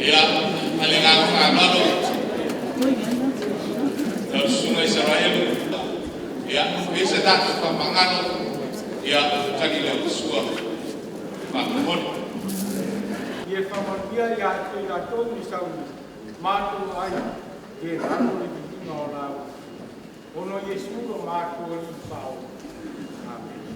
Ia, ma le agaga faaaloalo lau Susuga Isaraelu, ia, fai se tatou faamagalo, ia ona tali lea o le sua faamolemole. Ia faamanuia ia te i latou ni sauni, matou ai, le galo le viiga o la Upu. Ona o Iesu lo matou Alii Faaola. Amene.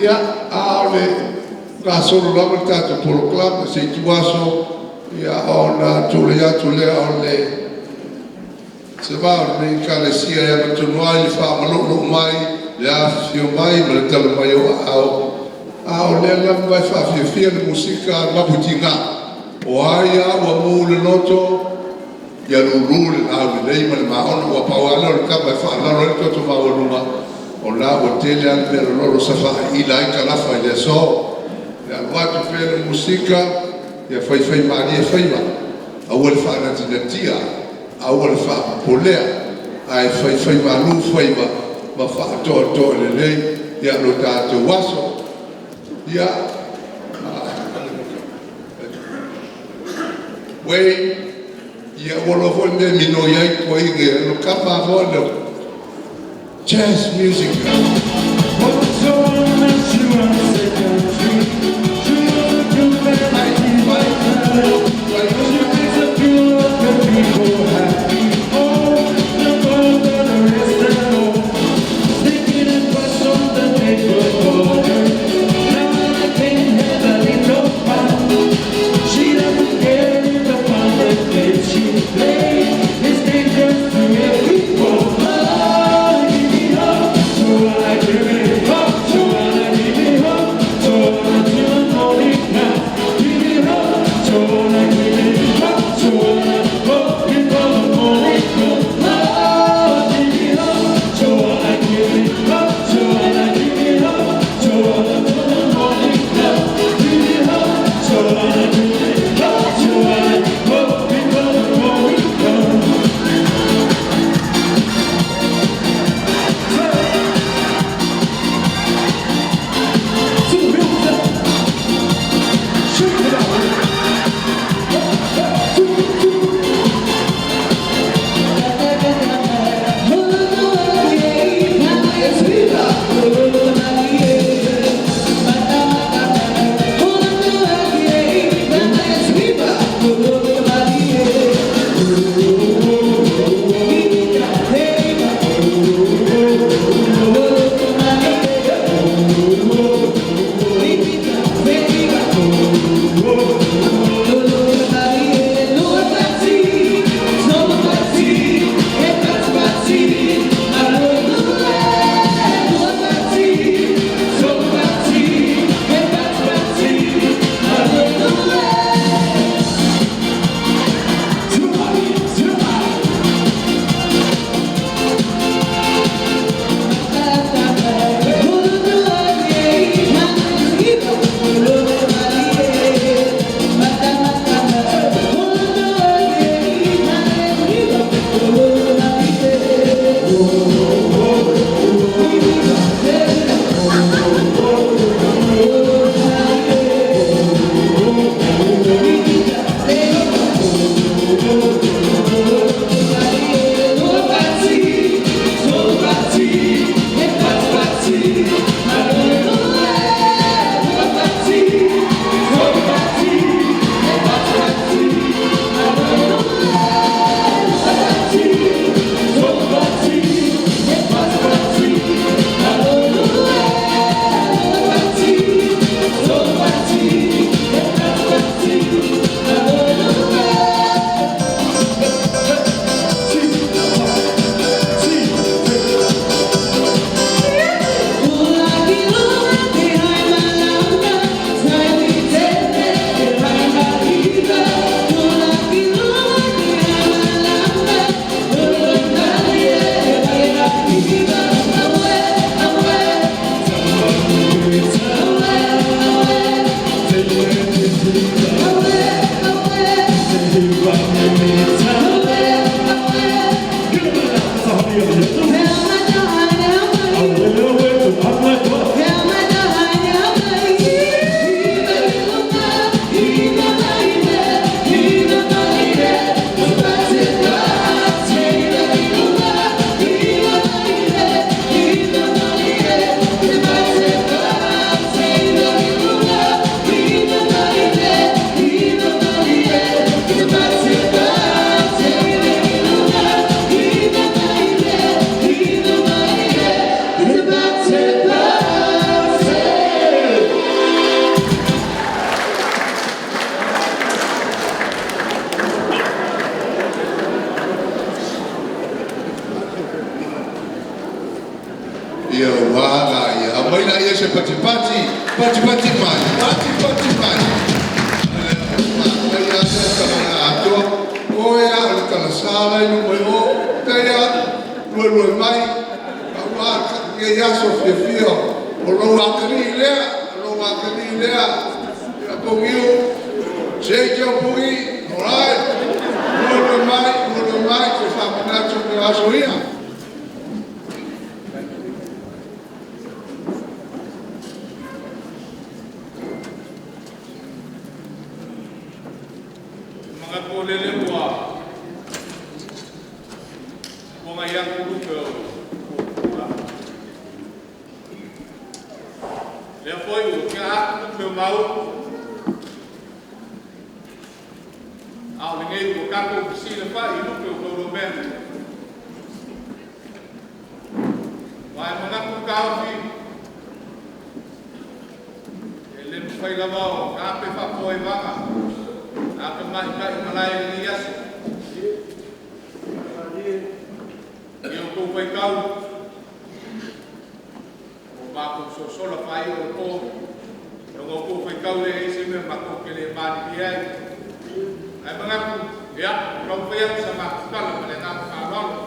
Ia, a o le gasolo lava le tatou polokalame se ituaso, ia ona tulai atu lea o le se va o lenei Ekalesia e ava ai le faamalulu mai, le afifio mai ma le tala mai o aao, a o lea lava e faafiafia le musika a le Mapuitiga. O ai a ua mu le loto, ia lulu le laulelei ma le maona, ua pau lava lea o le tama e faalalo ai le toto maualuga, o la ua tele lava le mea lololo sa faaila ai kalafa i le aso. Le alu atu pea le musika, ia faifaimalie faiva, aua le faanatinatia, aua le faapopolea, ae faifaimalu faiva ma faatoatoa lelei ia lo tatou aso. Ia, Wayne, ia ua iloa foi le mea e minoi ai toeaiina e kapa foi le jazz music. Ia ua la ia aumai laia se patipati, patipati mai, patipati mai. Manaia lava le tama atoa. Oe lava o le talasa la e i luma i o. Taia, luelue mai, aua lenei aso fiafia o lou atalii lea, o lou atalii lea. Ia Pogiu, J. Pogi, alright. Luelue mai, luelue mai, toe faamanatu mo aso ia. Manatu o lele ua tuanai atu lupe o le pula, lea foi ua tea atu lupe o maunu, a o lenei ua tatou fesilafai i lupe o taulaumea. Aua e manatu le taofi, e le mafai lava ona taape faapoaivaga a tamaitai o malae i lenei aso. I outou faitau, ua matou sosola faai'a o le po, ona outou faitau lea i ai se mea matou te le malilie ai. Ae manatu, ia, taumafai atu sa matou tala ma le agaga faaaloalo.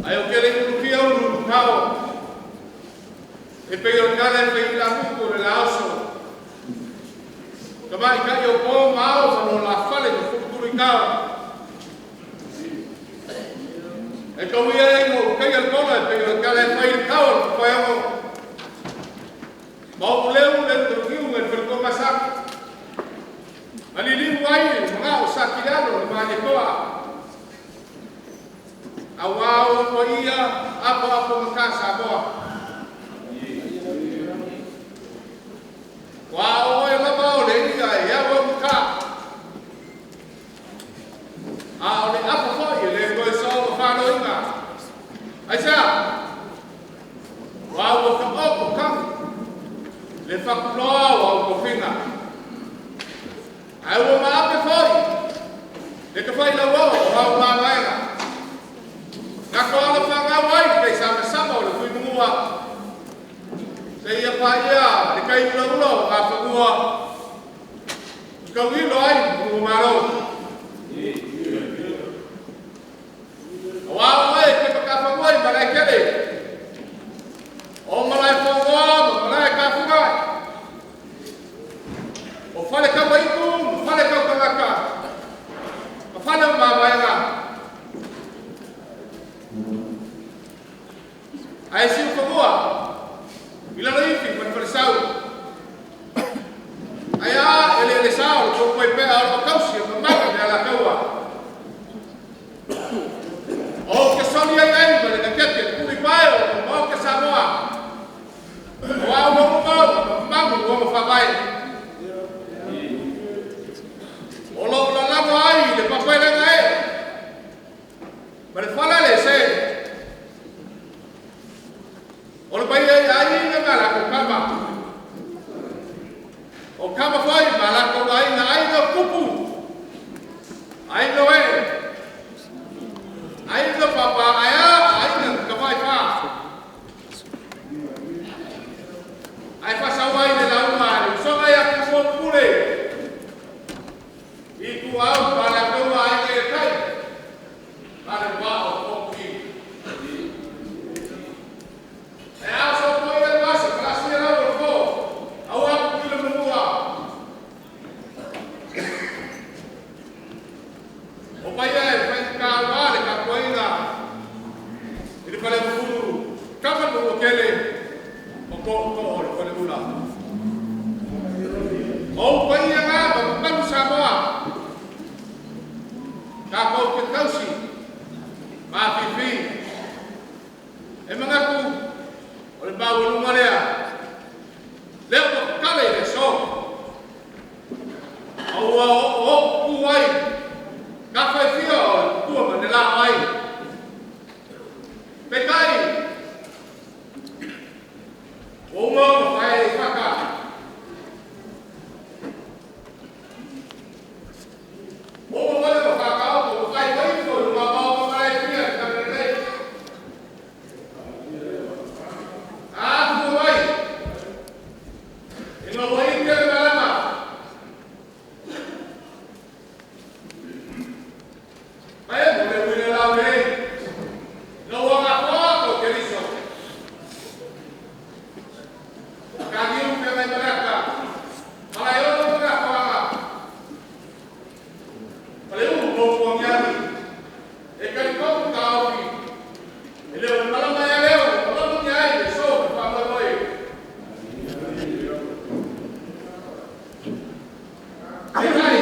Ae ou te le i ulukia uluulutao e pei o le tala e fai i ilamutu o le lauso, tamaitai o po ma ao ma lo la fale ma tulutuluitao. E tau ia ina ou taia le pola e pei o le tala e fai i le tao o le tapaeogo, ma ou leu le uluulugiu nai le faletomasaka, na liliu ai le manao o Satilealo le Malietoa, aua ou paia apoapogata Samoa. Aua o oe lava o le i'a e auaugata, a o le afa foi e le toe soona faloina. Aisea? Aua ua taoto tagi le fatuloa o au tofiga, ae ua maape foi le tafailauoa o au mavaega. Na toala fanau ai le taisamasama o le Tuimanua, seia paia le tai ulaula o Nafanua, tauilo ai Manumalo. Aua oe e te matafanua i malaetele, o Malaefonoa ma Malaetafuga, o Falekauaitu ma Falekautagata, ma fale o mavaega. Ae siufanua i Laloifi ma le Falesau. Ae a eleelesa o le toupaipea o lo o tausi e mamalu le Alataua. Ou te soli ai ai ma le gatete le tulipae o le Maota Samoa. O au uma ma mamalu ua faavae. O lo o lalago ai le papaelega e. Ma le fala le se. O le paia i aiga ma latou tama. O tama foi ma latou aiga, aiga o tupu. Aiga o ee. Aiga papa ae a aiga tafaifa. Ae faasau ai le lauga a le usoga ia Tumua Pule. Ituau ma latou aiga e tai. Ma le vaa o Fonoti. E a so ko ia pasa, palasia lau o le fo. Aua kila manua. O paia e faigata aua le tapuaiga i le Faleagafulu, tama le Manuatele ma tootoo o le Faleula. O ou paia na ma mamalu Samoa, tatou te tausi ma afifi. E manatu o le maualuga lea, lea ua tatala i le aso. Ua uma ona fae i faka. Ua uma foi ona faataoto ua faaifoifo i luga o maota ma malae e fia le Talalelei. A afua mai ina ua itea le malama ma e mo le uila laulelei ina ua gafoa o Keriso. Mataniu Feagaimaleata, Malaeono ma Gafoaga, Faleu ma Utuagiagi, e talitonu taofi, e le o le malama ea lea ua malamagia ai le aso ma le faamoemoe. Peitai,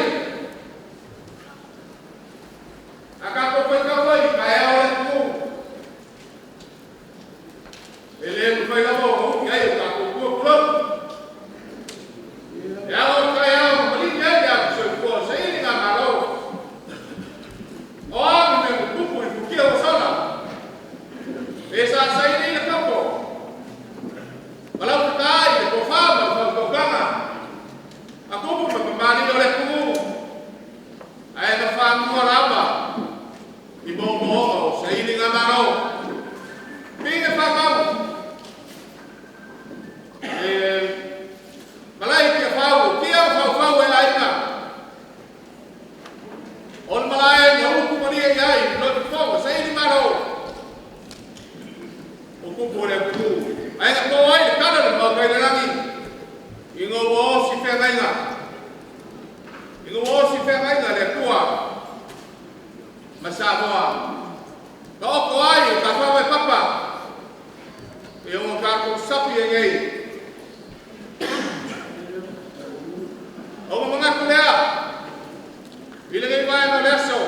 a tatou faitau foi i taeao o le atunuu, e le mafai lava ona umi ai o tatou tua, tulou. E ao le taeao na maligi ai le ata soifua o sailigamalo. O a ni mea tutupu i le futia ua sola, pe sa saili le toto ma lau fetai le tofa ma le faautautaga a tupu ma tamalii o le atunuu, ae na fanua lava i moomooga o sailigamalo. Pine faamau e malae i Tiafau, o tia o faufau e aiga. O le malae na utu malie i ai lotofofoga sailimalo o tupu o le atunuu. Ae na to ai le tala le maota i le lagi, ina ua osi feagaiga. Ina ua osi feagaiga le Atua ma Samoa. Taoto ai o tafaua e papa, e ona tatou sapi ai nei. Ona manatu lea, i lenei vaega o le aso,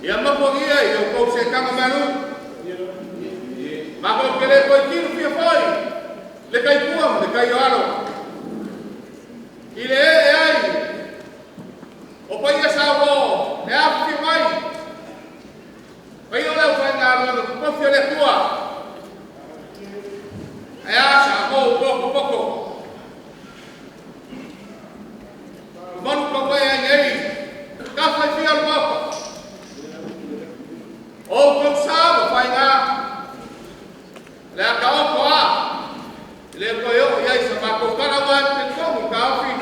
ia mapuagia i outou setaga malu. Matou te le toe tilofia foi le taitua ma le taioalo. I le ee ai o paia Samoa e afifio mai, paia o le aufaigaluega totofi a le Atua. Ae a Samoa ua potopoto. Mamalu tauae ai nei, tafa e fia o le Maota. O outou sa ma faiga, le a taoto a, e le toe oo i ai sa matou tala aua e talitonu i taofi,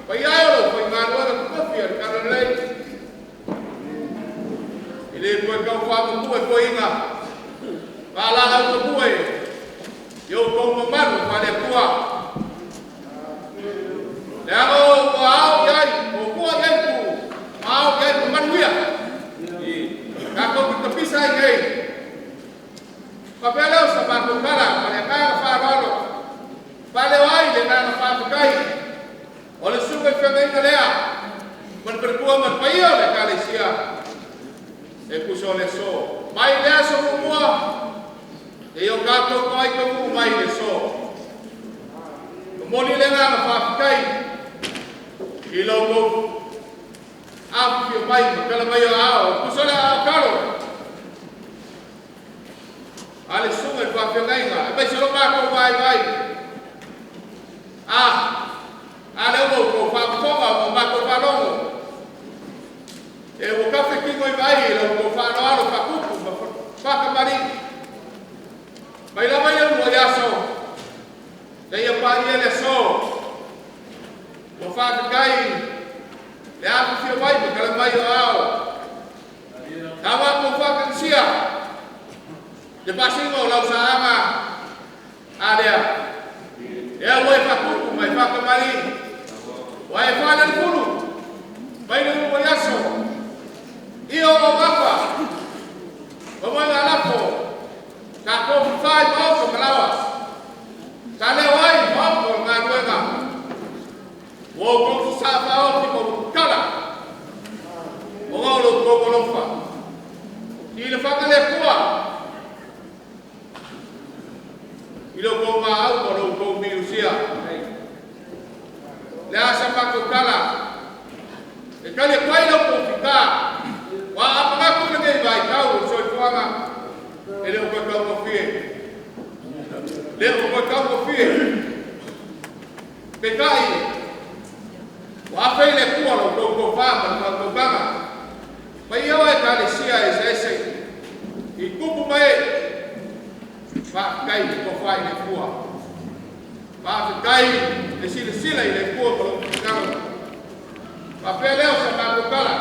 paia e o le aufaigaluega totofi a le Talalelei. E le toe tau faamumu e toeaiina, faalalau tapue i outou mamalu faale-Atua. Leaga ua ao i ai, ua tua i ai pulu, ma ao i ai mamalu ia. Tatou te tapisa ai nei. Faapea lea o sa matou tala ma le agaga faaaloalo, faaleo ai le agaga faafetai o le susuga i feagaiga lea ma le faletua ma le paia o le Ekalesia e tusa o le aso. Mai le aso muamua, seia o tatou toai taunuu mai i le aso. Momoli le agaga faafetai i la outou afifio mai ma tala mai o aao, e tusa o le aao talo a le susuga i le faafeagaiga, aemaise lo matou vaivai. A lea ua outou faafofoga ma matou faalogo, e ua tafe tino i vai i la outou faaaloalo faatupu ma faatamalii. Mai lava i le uluai aso, seia paia le aso, ua faafetai le afifio mai ma tala mai o aao. Sa matou faatagisia le pasiga o lausaaga a lea. Ea ua e faatupu ma e faatamalii, ua e faalalefulu mai le uluai aso. Ia o afa, o moega lafo, sa tofafa i maota ma laoa, sa leo ai i maota o le galuega. Ua outou sasaa faaoti ma ua tatala, ona o lo outou alofa. I le faga le Atua, i lo outou maau ma lo outou milusia. Le a sa matou tala, e tali atu ai la outou fita, ua amanatu lenei vaitau o le soifuaga, e le o toe taugofie. Le o toe taugofie. faigofie. Peitai, ua afe i le Atua la outou tofa ma le faautautaga, paia o Ekalesia eseese i tupu ma ee, faafetai le tofa i le Atua. Faafetai le silasila i le Atua ma lona finagalo. Faapea lea o sa matou tala,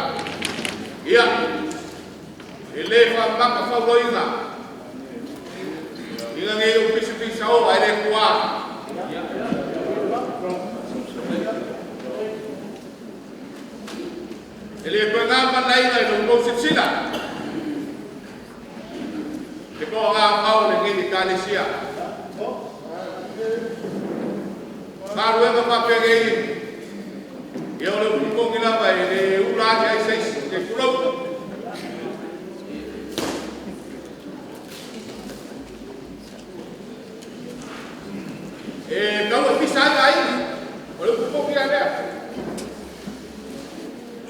ia, e lē faamamafa fauloiga, ina ne i ou pisapisao ae le tuā. E le toe na ma le laina i lo outou silasila le toagaogao o lenei Ekalesia. Galuega faapenei, ia o le upu moni lava e le ula ane ai se isi, se i tulou. E tau e pisa ai aiga, o le upu moni lava lea.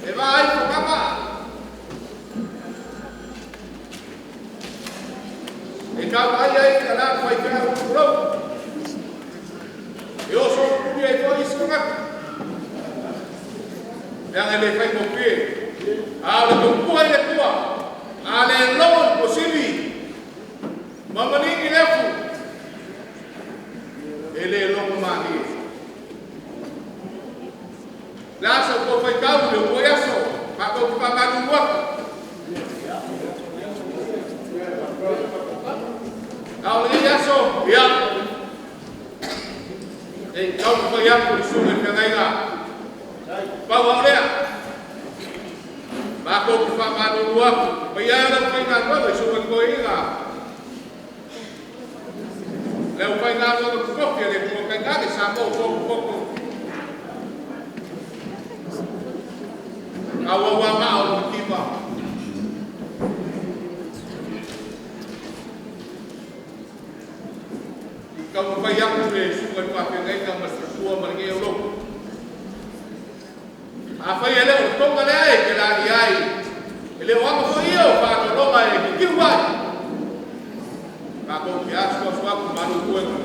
E vaai fogaga, e tau vaai ai i la faifeau, tulou. E oso puli ai foi isi tagata. Leaga e le faigofie. A o le tautua i le Atua, a le logo i le tuasivi ma maligi le afu, e le logo malie. Le a sa outou faitau i le uluai aso, matou te faamalulu atu. A o lenei aso, ia, e taumafai atu le susuga i le feagaiga. Pau lava o lea, matou te faamalulu atu, paia e o le aufaigaluega i susuga i toeaiina, le aufaigaluega totofi a le Atua tainane Samoa ua potopoto. Tauauamaa o le mativa. I taumafai atu le susuga i le faafeagaiga ma le faletua ma lenei aulotu. Afai e le o le toga lea e te lagia ai, e le o ama foi ia o faanonoga e titiu ai. Matou te asuasu atu malu puega.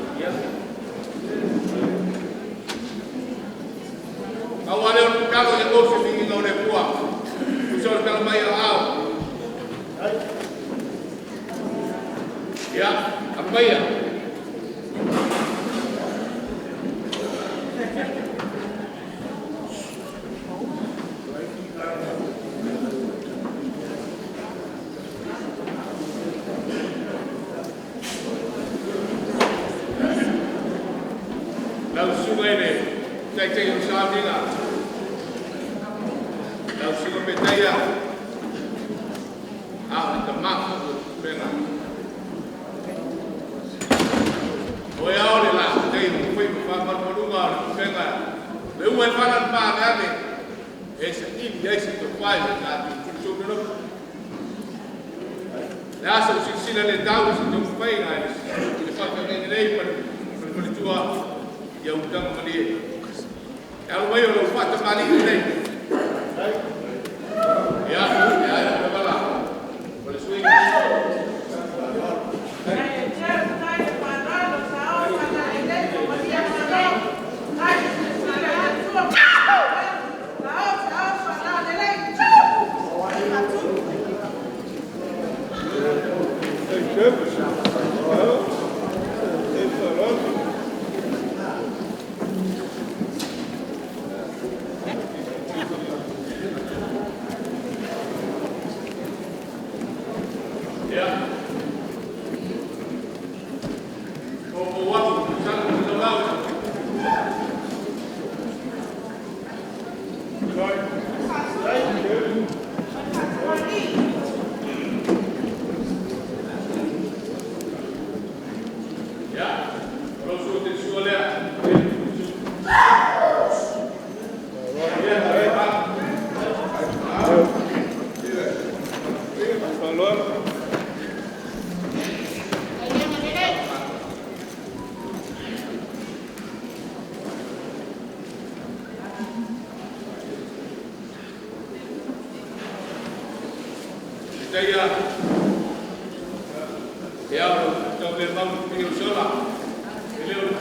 Pau lava lea o le tatalo ia maua se viiga o le Atua. Tusa o le tala mai a ao. Ia, alu maia. Lau susuga i le taitai o le sauniga, lau susuga Petaia, a o le tama foi o Tupega. O e ao le la tei o fai ma faamalumaluga o le Tupega, le ua e fala le paane e saili ai se tofai o tatou tulisou. Le asa o silasila le tau se taumafaiga i le faafeagaiga nei ma le faletua ia utaga malie. E alo mai o lau faatamalii nei. Ia, ia, ia, vala. O le sui. Ia. O o atu, sala o lau. Ia, o lau sua te sua lea. Ia, ia. Petaia, ia, o tau le mau i o sola. E le o le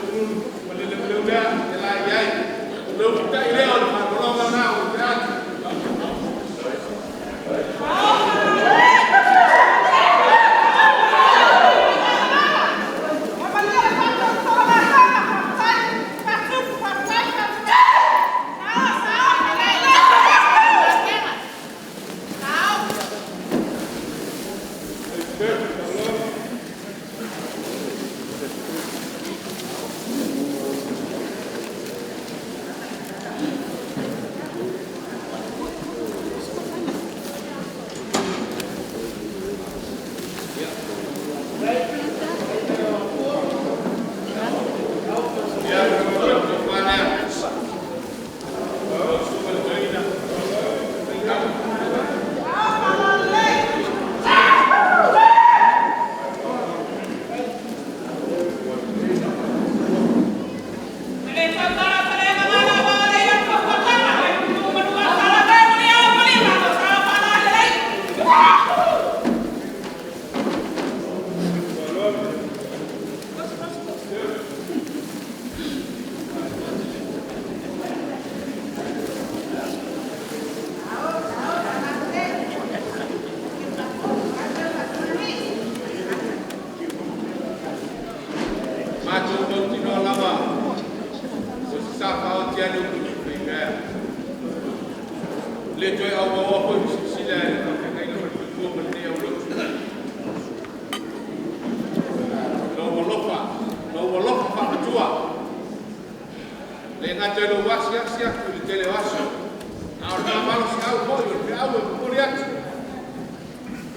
Matou mautinoa lava o se sa faaoti ai le upu i faigea. Le toe aumaua foi silasila i le faafeagaiga ma le faletua ma lenei aulotu. Lou alofa faamatua. Le gata i lou asiasi atu i le tele o aso, a o le faamalosiau foi o le feau e momoli atu.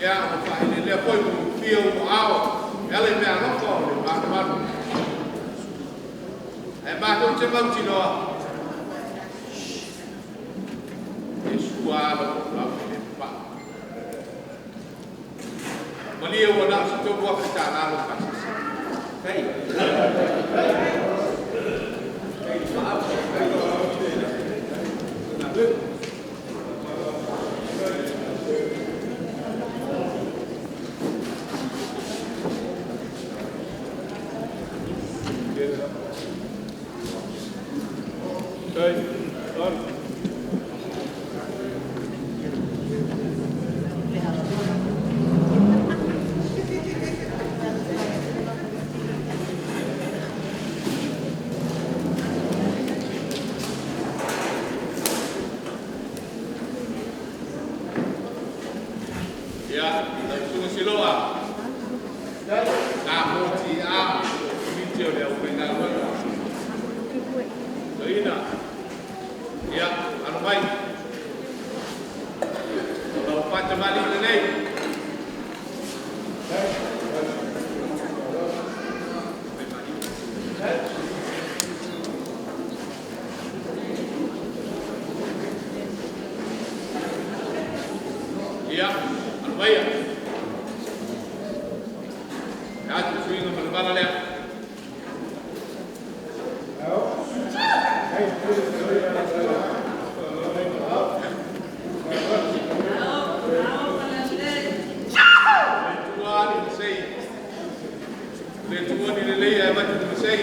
Ia, ua faaeleelea foi ma ulufia ou aao e ala i meaalofa o le malumalu. Ae matou te mautinoa, e sua ala o lau e le papaa. Malie ua na o se $3,000 lou pasese. Ia, lau Susuga Siloa, KOTA, Komiti o le Aufaigaluega. Toeaina, ia, alo mai. O lau faatamalii lenei. Ia, alo maia. E atu suiga ma le vala lea. Le tua ali masei. Le tua ni lelei e avatu le masei.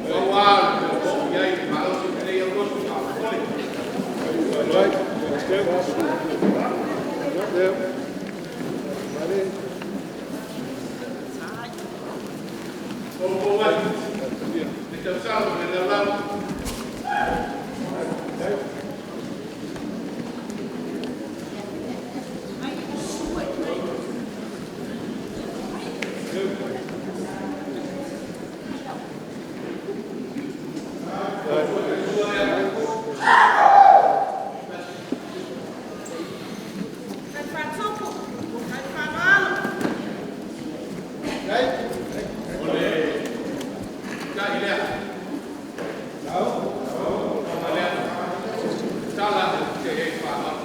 Ua ua le o i ai malosi lenei au lotu faamolemole. Poupou atu le tausala ma le laulau. O le tai lea. O lea. Tala te ei whanau.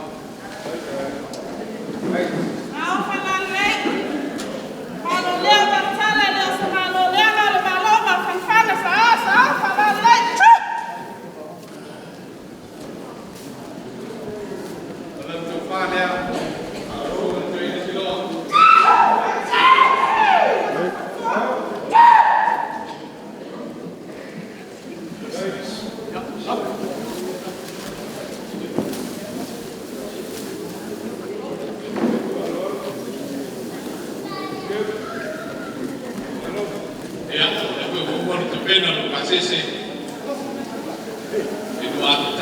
O lau tofa lea. O le toeaina Siloa. Ia, o le foi ua uma ona tapena lou pasese e $2,000.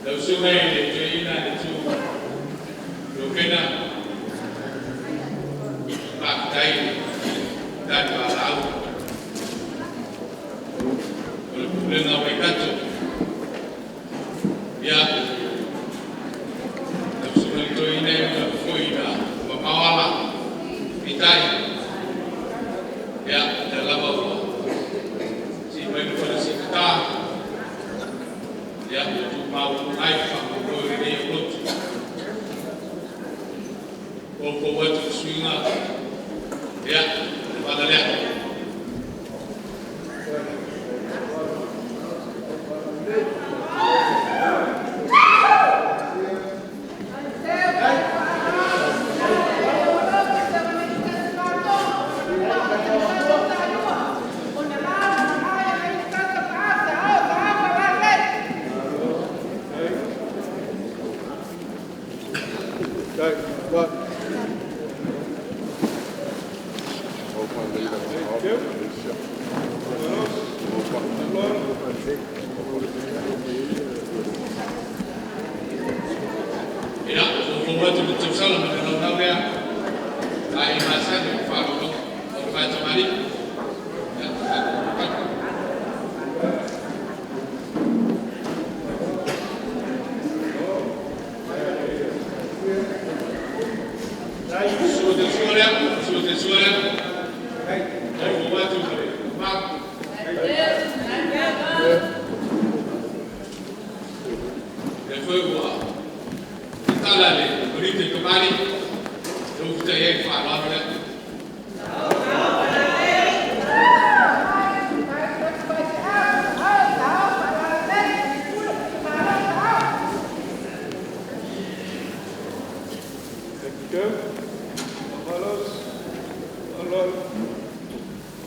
Lau susuga i le toeaina le tu Ropena, faafetai tali valaau. O le pulega o Waikato. Ia, lau susuga i le toeaina e ua foi na mamao ala, peitai. Ia, lea lava ua sii mai le fale sikata. Ia, ua tumau ai le faamoemoe o lenei aulotu. Ia, ua atu le tausala ma le laulau lea, a i masani o faalolo o le faatamalii. Ia, Sua te sua lea, sua te sua lea. Ua atu le ma. Le foi ua tala le Korite kamali, e ufita i faaaloalo lea.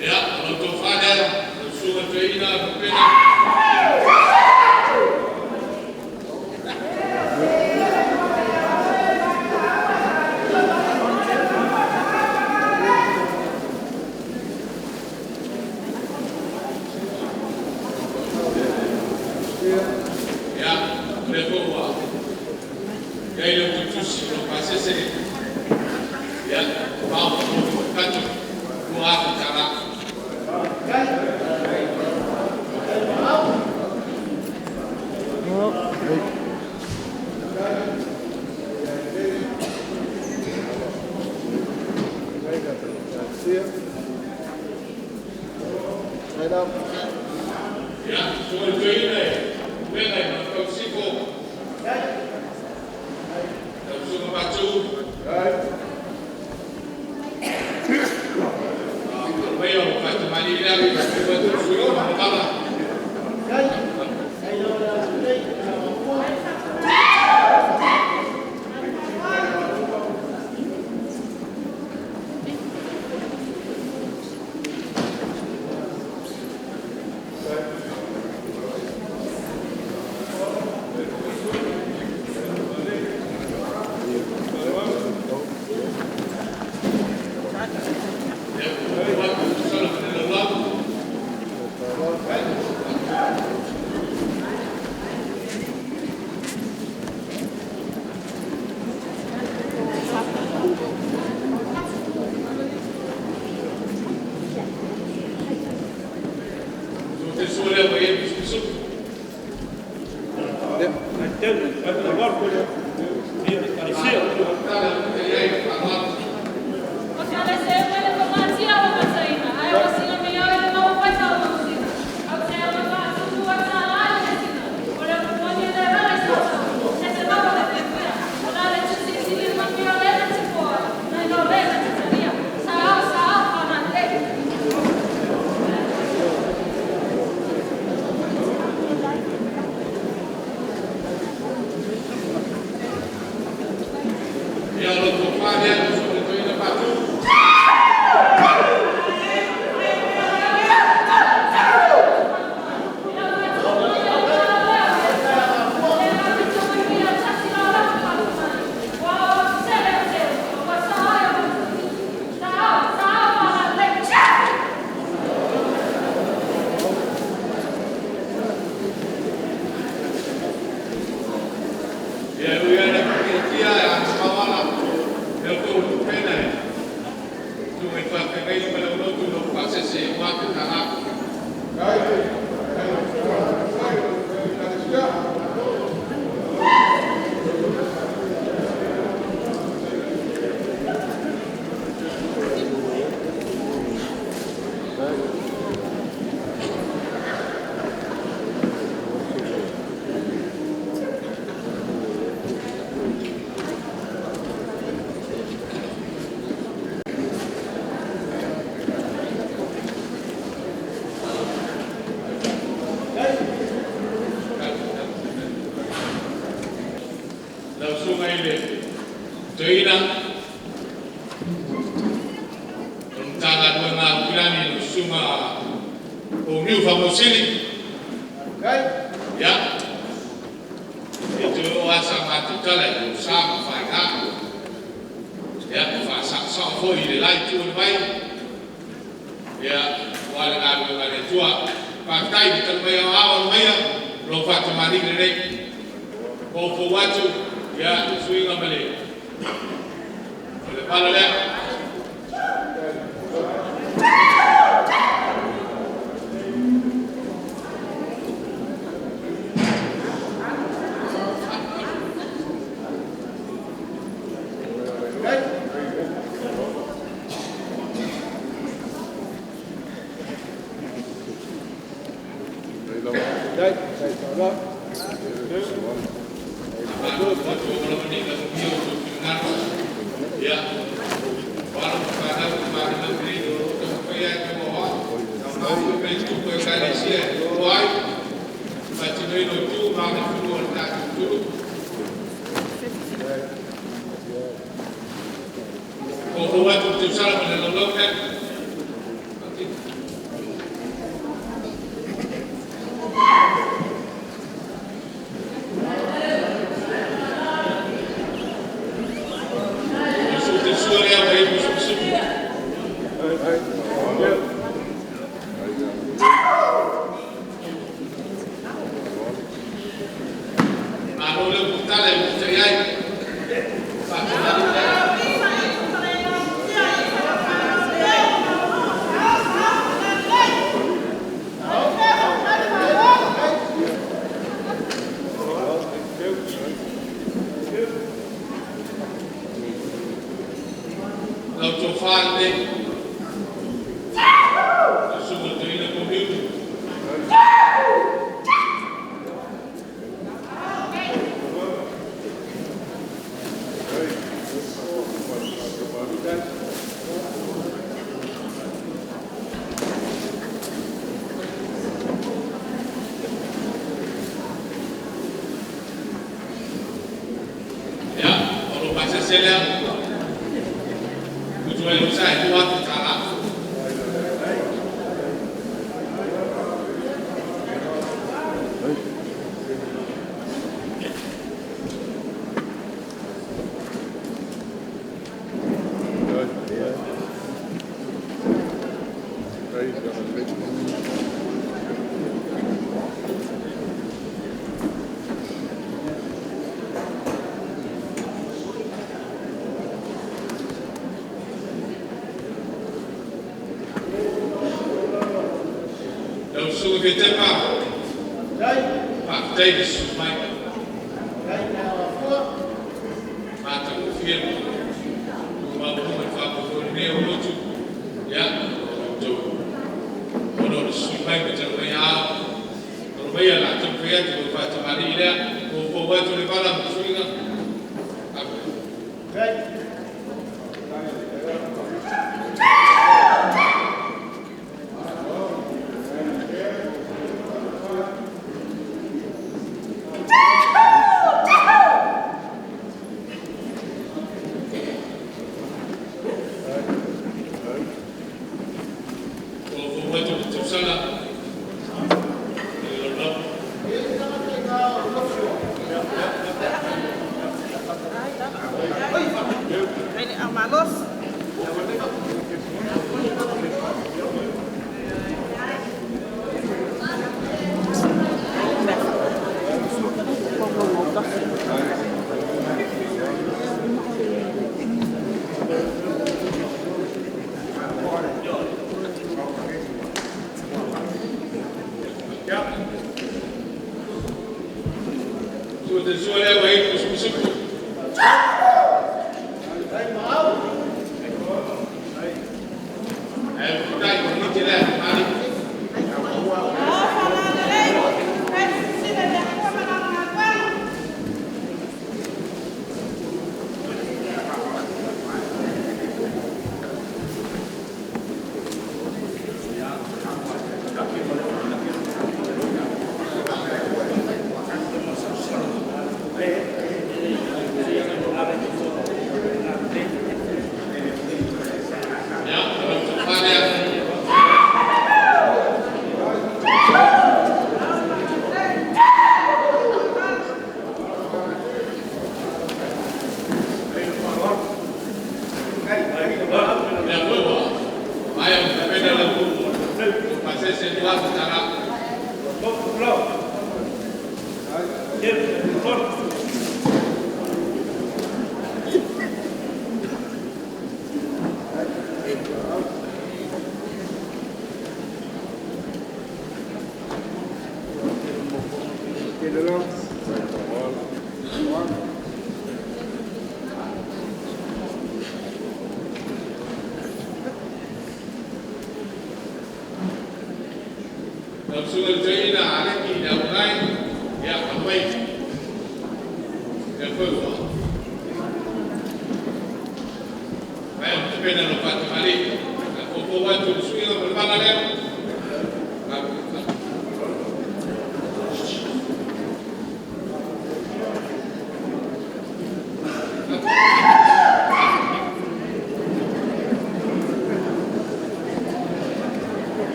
Ia, o lo tofa lea, o susuga toeaina Lopena. Ia, o lea foi ua i ai le tusi o lo pasese, ia, faaopoopo atu $2,000. Ia, susuga i le toeaina e Upega i Manufausifo, lau susuga Patu, aumaia o faatamalii lea, ua atu le sui o Manuvala. Ia, ua atu le tausala ma le laulau. Sua te sua lea ua i ai le pisupisu. Tala ua i ai le faaaloalo. Ia, o lo tofa lea, lau susuga i le toeaina Patu. Ia, ui lava ina faaitiitia ae a mamao ala, lea foi ua tupena e susuga i faafeagaiga ma le aulotu lo pasese $2,000. Lau susuga i le toeaina o le Matagaluega a Aukilani, lau susuga Pouniu Faamausili. Ia, e toe oo lava sa matou tala i lou sa ma faiga. Ia, e faasaosao foi i le la itu o le vai, ia, aua le galuega a le Atua. Faafetai le tali mai o ao maia lo faatamali lelei. Foufou atu ia suiga ma le o le pala lea.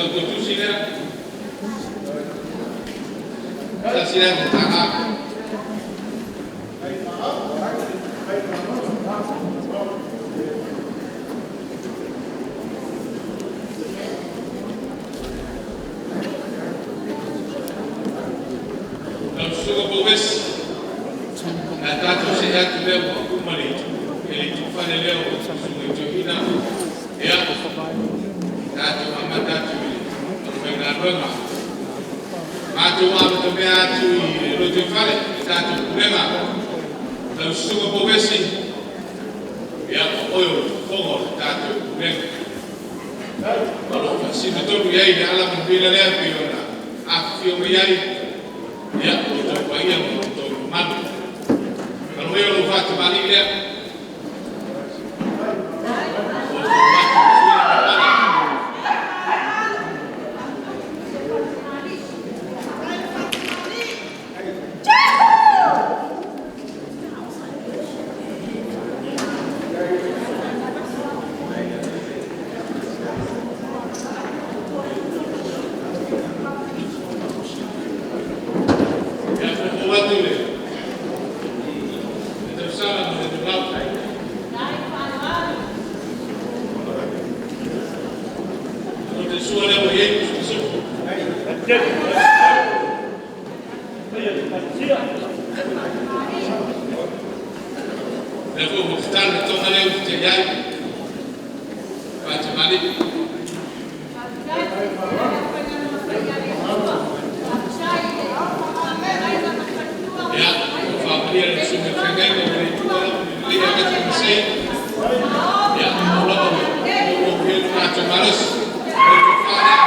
Tautuatusi lea. Tasi lea matala. Lau susuga Pouesi, na tatou see atu lea ua uma le e le tufale lea o susuga i toeaiina. Ia, tatou amata atu i le aufaigaluega. Matou amatamea atu i le lotoifale, le tatou pulega. Lau susuga Pouesi, ia, o oe o le fofoga o le tatou pulega. O lo o faasino tonu i ai le alamanuia lea pei ona afifio mai ai, ia, o outou paia ma outou mamalu. Alo ia lou faatamalii lea. O outou atu i le mala. Ia, fofo atu le tausala ma le lulau. O te sua lea ua i ai musumusuku. Lea foi ua tatalo le toga lea ua te i ai. Faatamalii. Ia, ua faamalia le susuga i le feagaiga ua le tuua lau lelei ia te. Ia, o lava ua ou le matou malosi. O le tofa lea.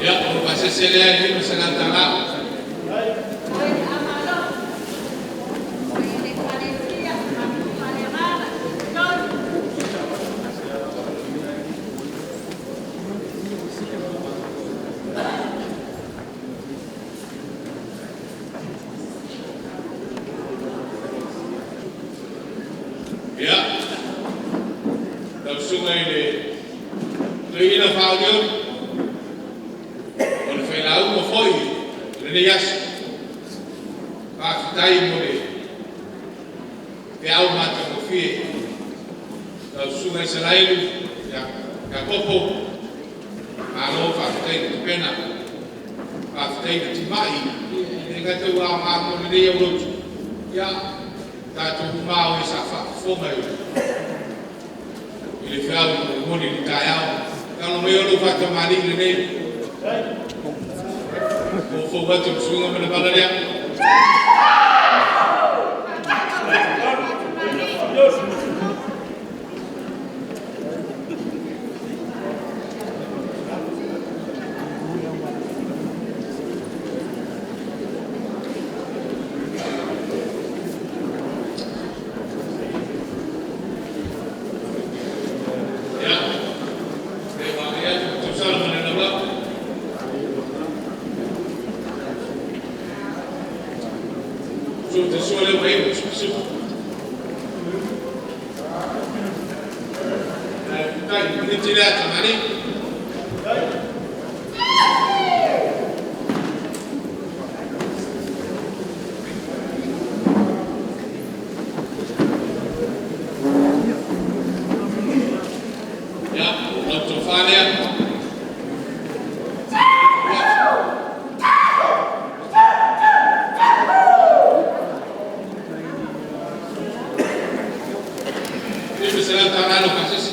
Ia, o le pasese lea e $500. Ia, lau susuga i le toeaina faaolioli, o le failauga foi o lenei aso. Faafetai mo le feau matagofie. Lau susuga Isaraelu Iakopo, malo faafetai le tapena, faafetai le timai, e le gata ua aoga mo lenei aulotu, ia tatou uma o e sa faafofoga i le feau na momoli i le taeao. Talo maia lou faatamalii lenei. Fofo atu le susuga ma le vala lea. Ia, le vaai atu i tausala ma le laulau. Sua te sua lea ua i ai musumusuku. Tai, miniti lea tamani. Ia, lau tofa lea. $500 lo pasese.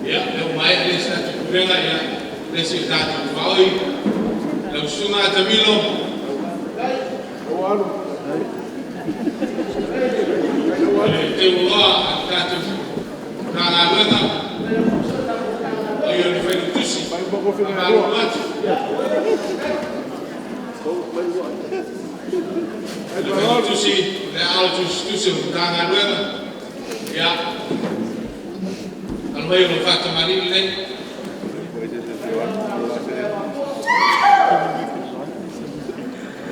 Ia, lea ua maea le isi tatou pulega, ia, le isi o tatou tuaoi. Lau susuga Atamilo. O le teuloa a le tatou Matagaluega o le Failautusi. Faamalulu atu. Le Failautusi, le aao tusitusi o le Matagaluega, ia, alo mai o lo o faatamalii lenei.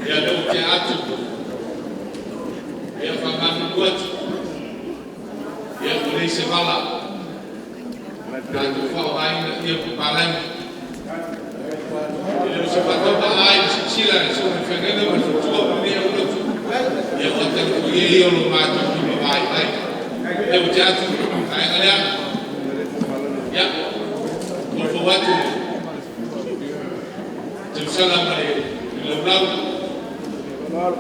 Ia, lea ua tea atu, ia faamalulu atu, ia ua leai se vala tatou faaaogaina ia papalagi. E le o se faatauvaa i le silasila a le susuga i le feagaiga ma le faletua ma lenei aulotu, ia o ata nofoia ia o lo matou limavaivai. Lea ua tea atu le vaega lea. Ia, foufou atu le tausala ma le laulau. Lau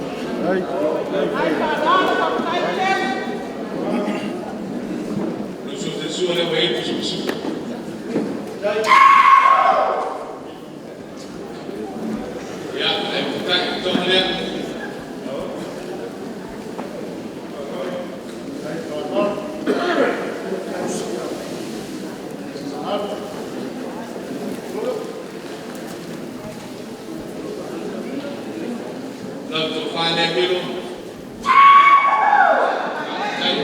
Susuga Telesua lea ua i ai le pisapisupu. Ia, ae onotai le toga lea. Lau tofa lea Milo. Faafetai.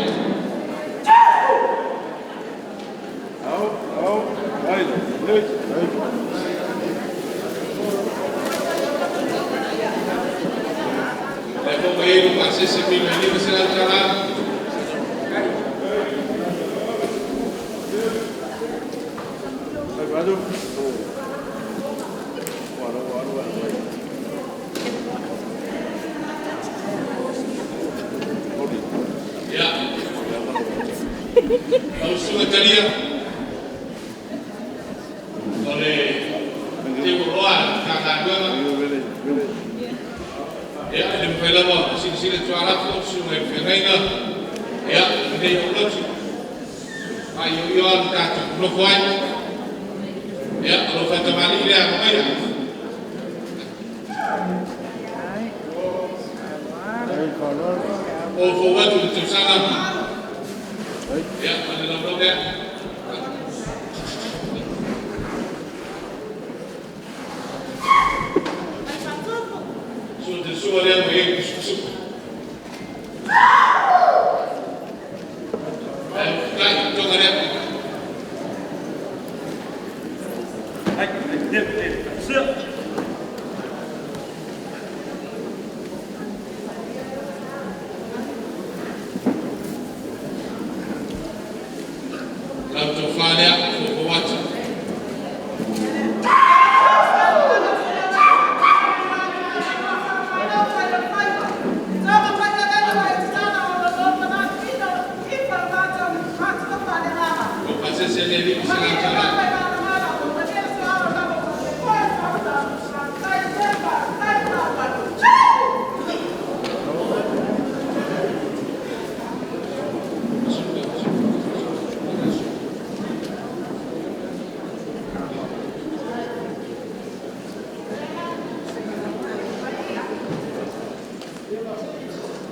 Lea foi ua i ai lou pasese Milo e $500. Ia, lau Susuga Talia, o le teuoloa a le Matagaluega, ia, e le mafai lava ona silasila tualafo le susuga i le feagaiga, ia, ma lenei aulotu, e faioio lava lo tatou nonofo ai. Ia, o lou faatamalii lea, alo maia. Foufou atu le tausala, ia, ma le laulau lea. Sua Telesua lea ua i ai le pisapisupu. Ae onotai le toga lea. Lau tofa lea, foufou atu. Lou pasese lea e $500.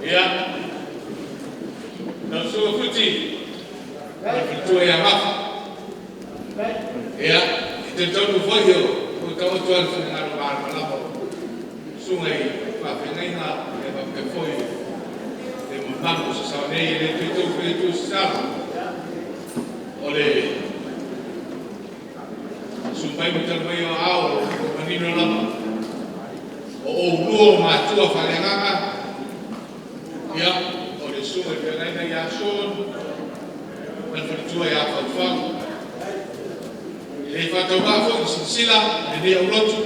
Ia, lau Susuga Futi, ma le faletua ia Mafa. Ia, e talitonu foi o taoto lava le finagalo malamalama o susuga i faafeagaiga ia faapea foi le mamalu o Sasaua nei, e le toe tau fai atu se tala. O le susu mai ma tali mai o aao o manino lava. O oulua o matua faaleagaga, ia, o le susuga i le feagaiga ia Sean ma le faletua ia Faufau. E le faatauvaa foi le silasila i lenei aulotu,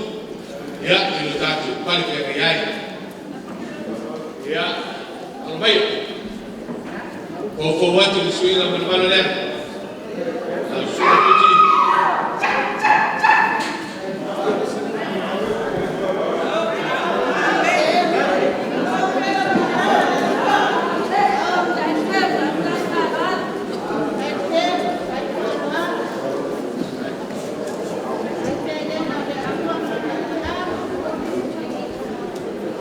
ia, i lo tatou pale feagai ai. Ia, alo maia, foufou atu le suiga ma le vala lea. Lau Susuga Futi.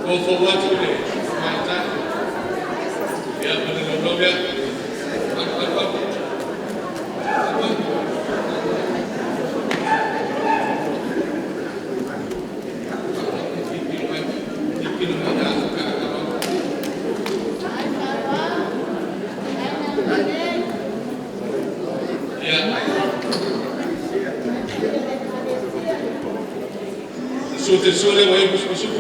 Foufou atu le tamaitai, ia, ma le laulau lea. Sole wa ibu suku.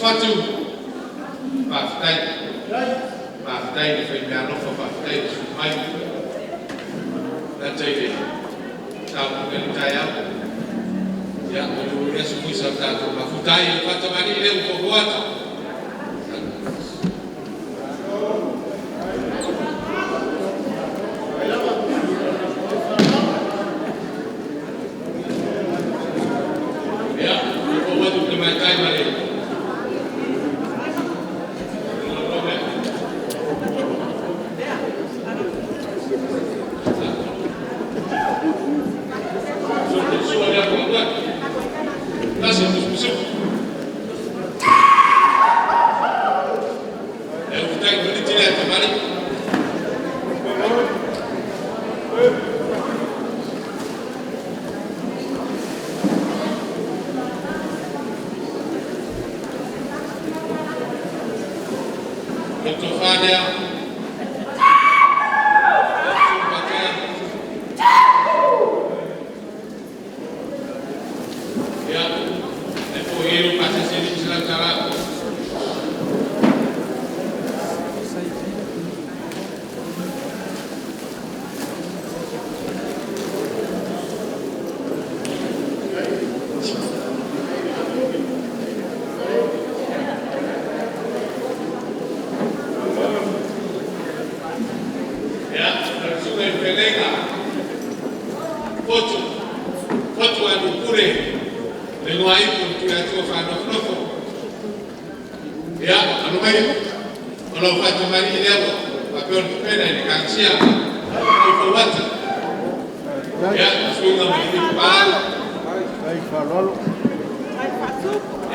Fatu, faafetai, faafetai le faimeaalofa, faafetai le susu mai. Lata i le saunoaga i le taeao. Ia, o le aso foi sa tatou mafuta ai le faatamalii lea ua fofoa atu. Ia, fofoa atu le tamaitai ma le Yeah. felega fotu fotu anu pure le ngoa ipu tu atua whaanofonofo. Ia, anu mai, o lau whatumari i lea ua peo le tupena i le kangisia, i fauata. Ia, suinga mai i pala.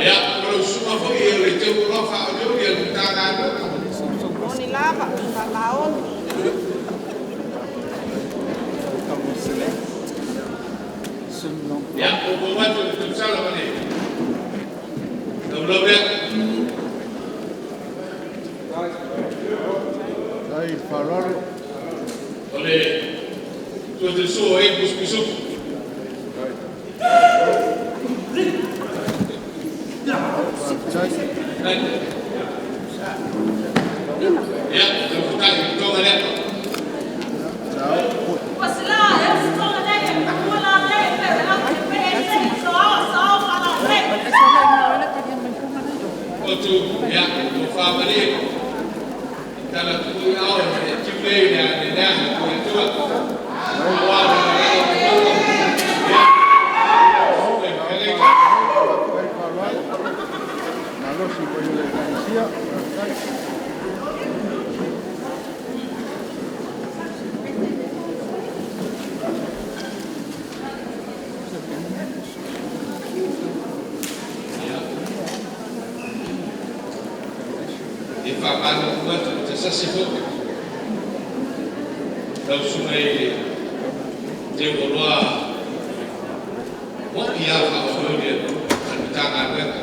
Ia, o lau sunga foi e le teu loa whaoleo ia le tāngā Oni lava, laoni. Ia, o fauata le tausala ma le lau lau lea. O le tua te sua e pusupusupu. Ia, lau futai, tonga lea. Otu, ia, o whamari, tala tuku i ao, e tiule i le ane lea, ko e tua. Awa, le le le ia, le felega. E whamanu atu te sasi foki. Lau sunga i le te oloa mo i a whaohori e a mitanga weka.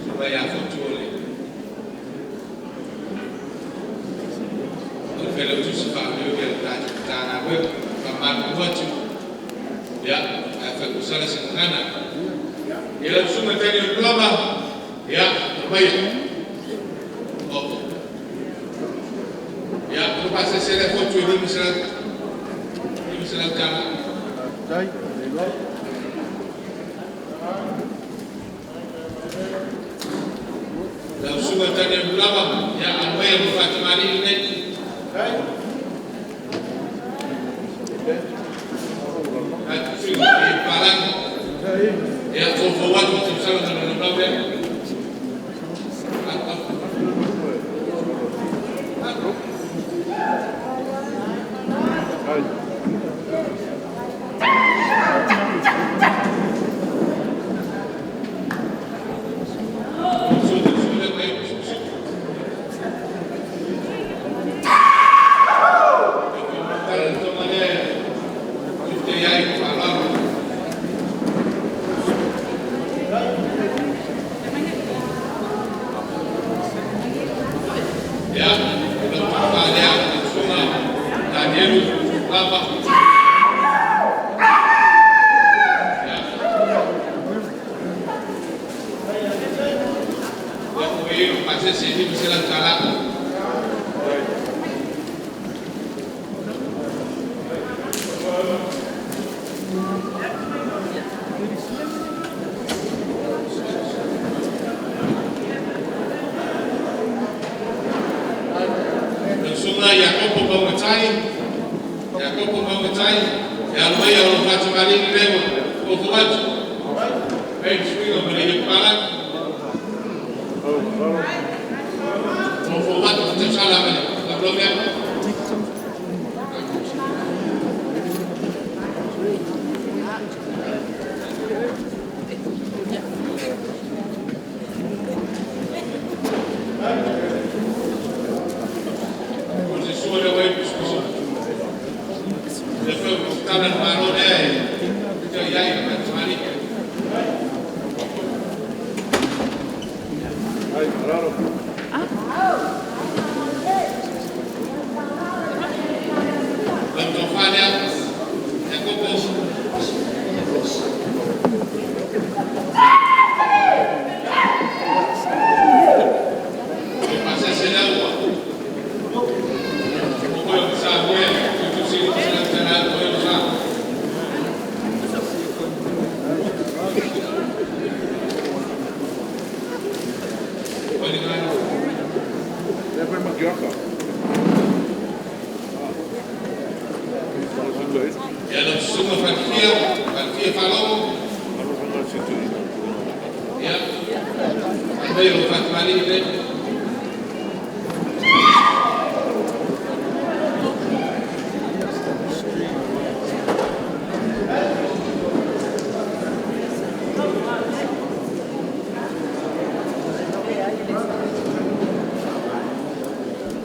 Sunga i a fotu o le. O le whela tusi whaohori e le mitanga weka. Whamanu atu. Ia, a whakusala se ngana. Ia lau sunga tani o lama. Ia, mai. Opo. Ia, o pasa se le fotu i lima sela tala. Lau sunga tani o lama. Ia, anuea mo whatamani nei. Atu sunga i palangi. Ia, o fawatu te usala na lau lau lea. Sunga Iakopo Paumatai, Iakopo Paumatai, e alo mai o whatumari ni lewa, o fawatu. Hei, suinga ma le pala. O fawatu te sala me, la blomea. O se sua le wai pusupusu. Le feu tala maro lea e te iai whatumari. Ia lau susuga Falefia, Falefia Faalogo. Ia, aumai lou fatumalii lea.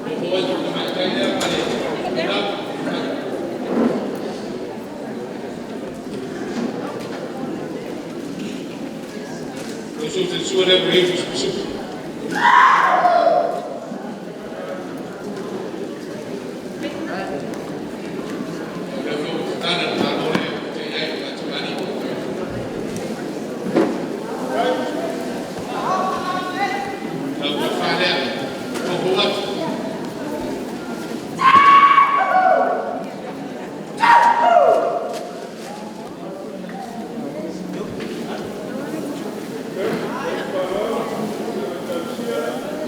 Fofo atu le tamaitai lea ma le lau. Lau susu lea ua i ai tusitusuku. Lea foi ua tatala le Malo lea te i ai le fatumalii. Lau tofa lea, fofo atu.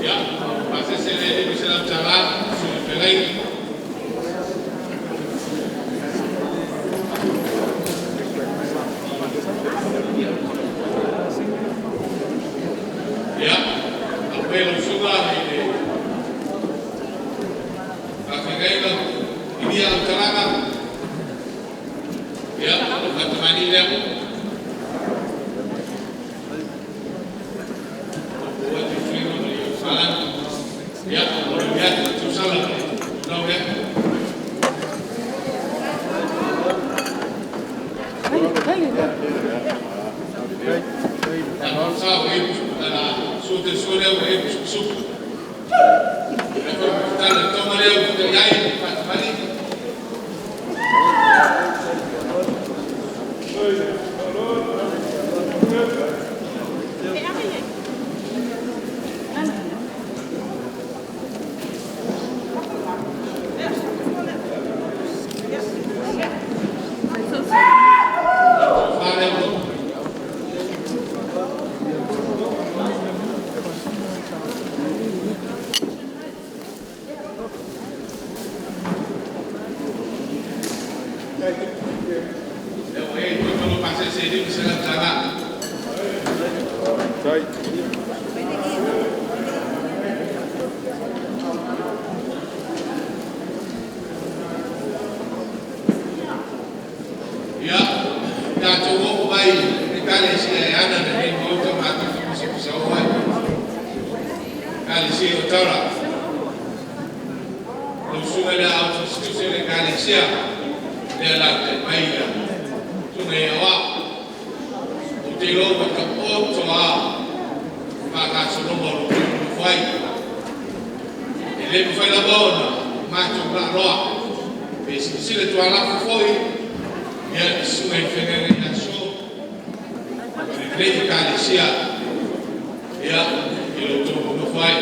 Ia, pasese le $500, sui feagaiga. Ia, aumai lau susuga i le faafeagaiga Ilia Autalaga. Ia, lou fatamalii lea. Fofo atu i suiga ma le Ierusalema. Ia, manuia atu le tausaga ma le lau lea. Sa ua i ai sua te sua lea ua i ai pusupusupu. Lea foi ua tatala le toga lea ua i ai fatamalii. Lau tofa lea ua Lea ua i ai tofa lau pasese e $500. Ia, tatou oo mai Ekalesia e ana lenei maota matou te pisapisao ai. Ekalesia o Tara. Lau susuga i le aotusitusi o le Ekalesia, lea latai mai la susuga i Aoao. Ou te iloa ua taoto lava faagasologa o lo outou nonofo ai. E le mafai lava ona matou laaloa. Pe silasila tualafu foi, ia le susuga i le feagaiga ia So, o lenei Ekalesia, ia, i lo outou nonofo ai.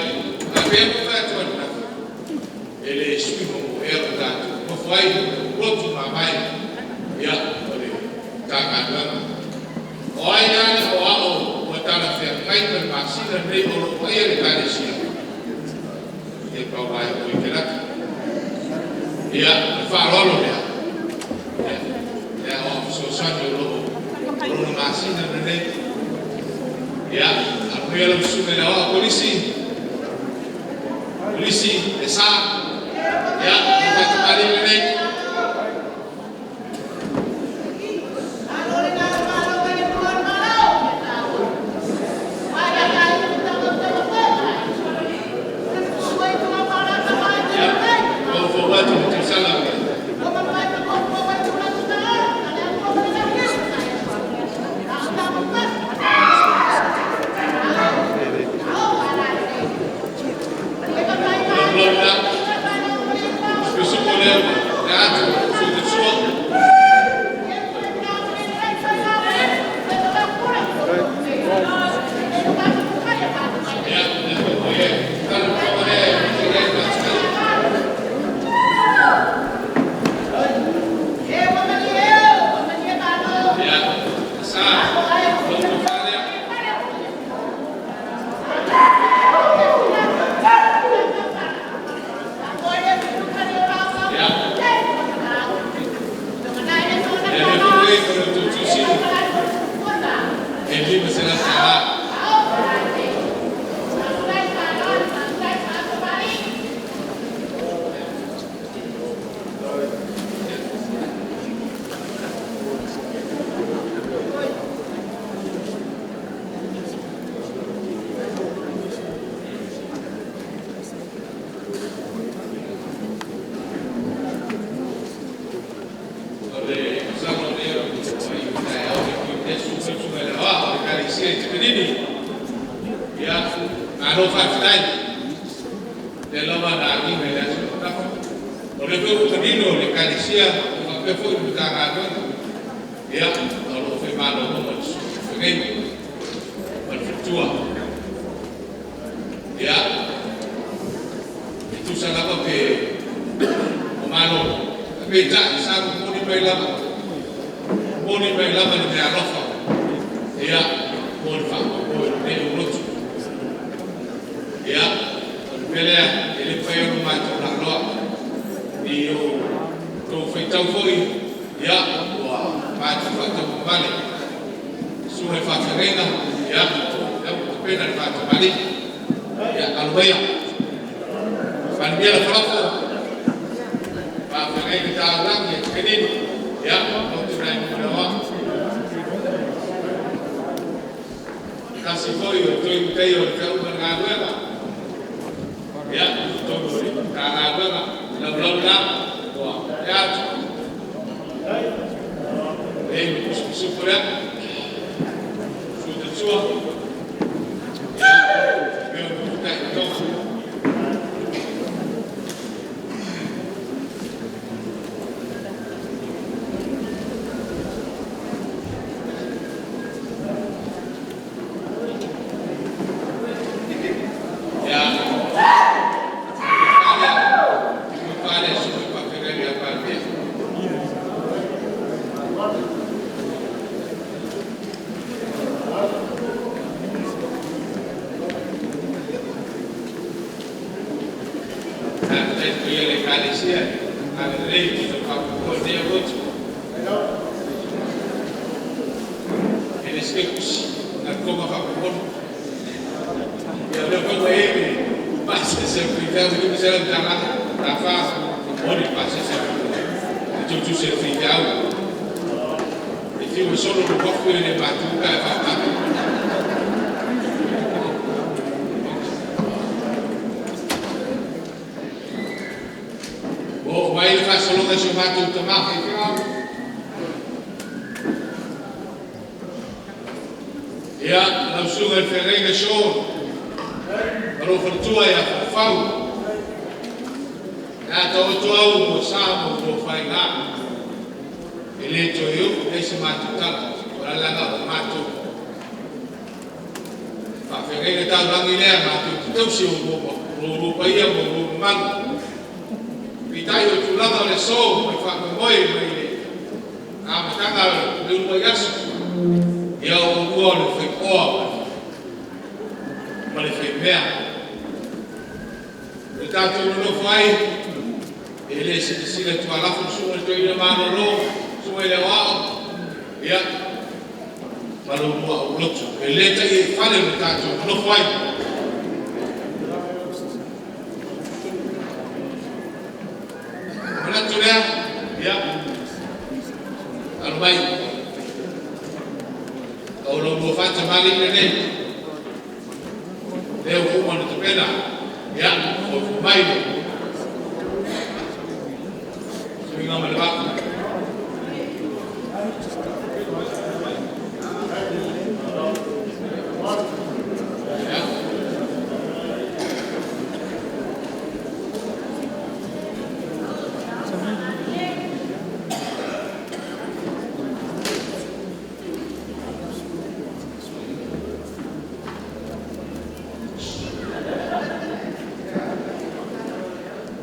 Ae pei ona ou fai atu ananafi, e le sui momoea lo tatou nonofo ai, lotu mamae, ia, o le Matagaluega. O ai la le aoao ua talafeagai ma le masina lenei o lo o vaaia le Ekalesia? Ia pau lava o i te lata. Ia, o le faaaloalo lea. Ia, le aoao fesoasoani o lo o lona masina lenei. Ia, amuia lau susuga i le aoao polisi. Polisi, le sa. Ia, lau fatamalii lenei. Ia, fofo atu le tausaga. Lau la. Susuga lea le atu, sui te sua. Ia, lea foi ua i ai. Tala le toga lea e i ai le fatamalii. Ia, sa, lau tofa lea. Ia, Ekalesia i Tipinini. Ia, malo faafetai. Lea lava na agiga i le aso ananafi. O lea foi ua manino le Ekalesia e faapea foi le Matagaluega. Ia, o lo o femalolo ma le susuga i le feagaiga ma le faletua. Ia, e tusa lava pe o malolo, ae peitai sa momoli mai lava, momoli mai lava le meaalofa, ia, mo le faamoemoe o lenei aulotu. Ia, o le mea lea, e le mafai ona matou laaloa i o outou faitau foi, ia, ua matou faatauagavale. Susuga i faafeagaiga, ia, lea ua tapena le faatamalii. Ia, alo maia. Palemia Lafolafo, faafeagaiga taulagi a Tipinini, ia, lotu lena i Nuuleoa. Tasi foi o toe mataia o le feau ma le galuega. Ia, totonu o le Matagaluega, laulau la, ua tea atu. E tusitusipo lea. Sutasua. Ia, mea o tai toga. Ia, fale, susu faafeagaiga ia Palemia. Faafetai i le Ekalesia, agalelei i le faafoefoe o lenei aulotu. E le seke kusi, na o le toga faapopolu. Ia lea foi ua i ai le pasese a le faifeau e $500 la fa moni le pasese e tutusi e le faifeau. E fiu e solo le uafu e le matu pe a e faaaoga. Ua oo mai le faasologa i si o matou tamā faifeau. Ia, lau susuga i le feagaiga Sean, ma lou faletua ia Faufau. Ia taoto au ua sa ma ua faiga. E le toe oo i ai se matou tala, o le alaga o matou. Faafeagaiga taulagi lea matou te tausi o lou paia ma lou mamalu. Peitai o tulaga o le aso mai faamoemoe mai le amataga o le uluai aso. Ia o oulua o le faitotoa ma le faimea. O le tatou nonofo ai, e le silasila tualafo le susuga i le toeaina malolo, susuga i le Aoao, ia, ma lo lua aulotu. E le ta'iaifale le tatou nonofo ai. Manatu lea, ia, alo mai, o lo lua faatamalii lenei, lea ua uma ona tapena, ia, foifoi mai le suiga ma le vaa. Ia.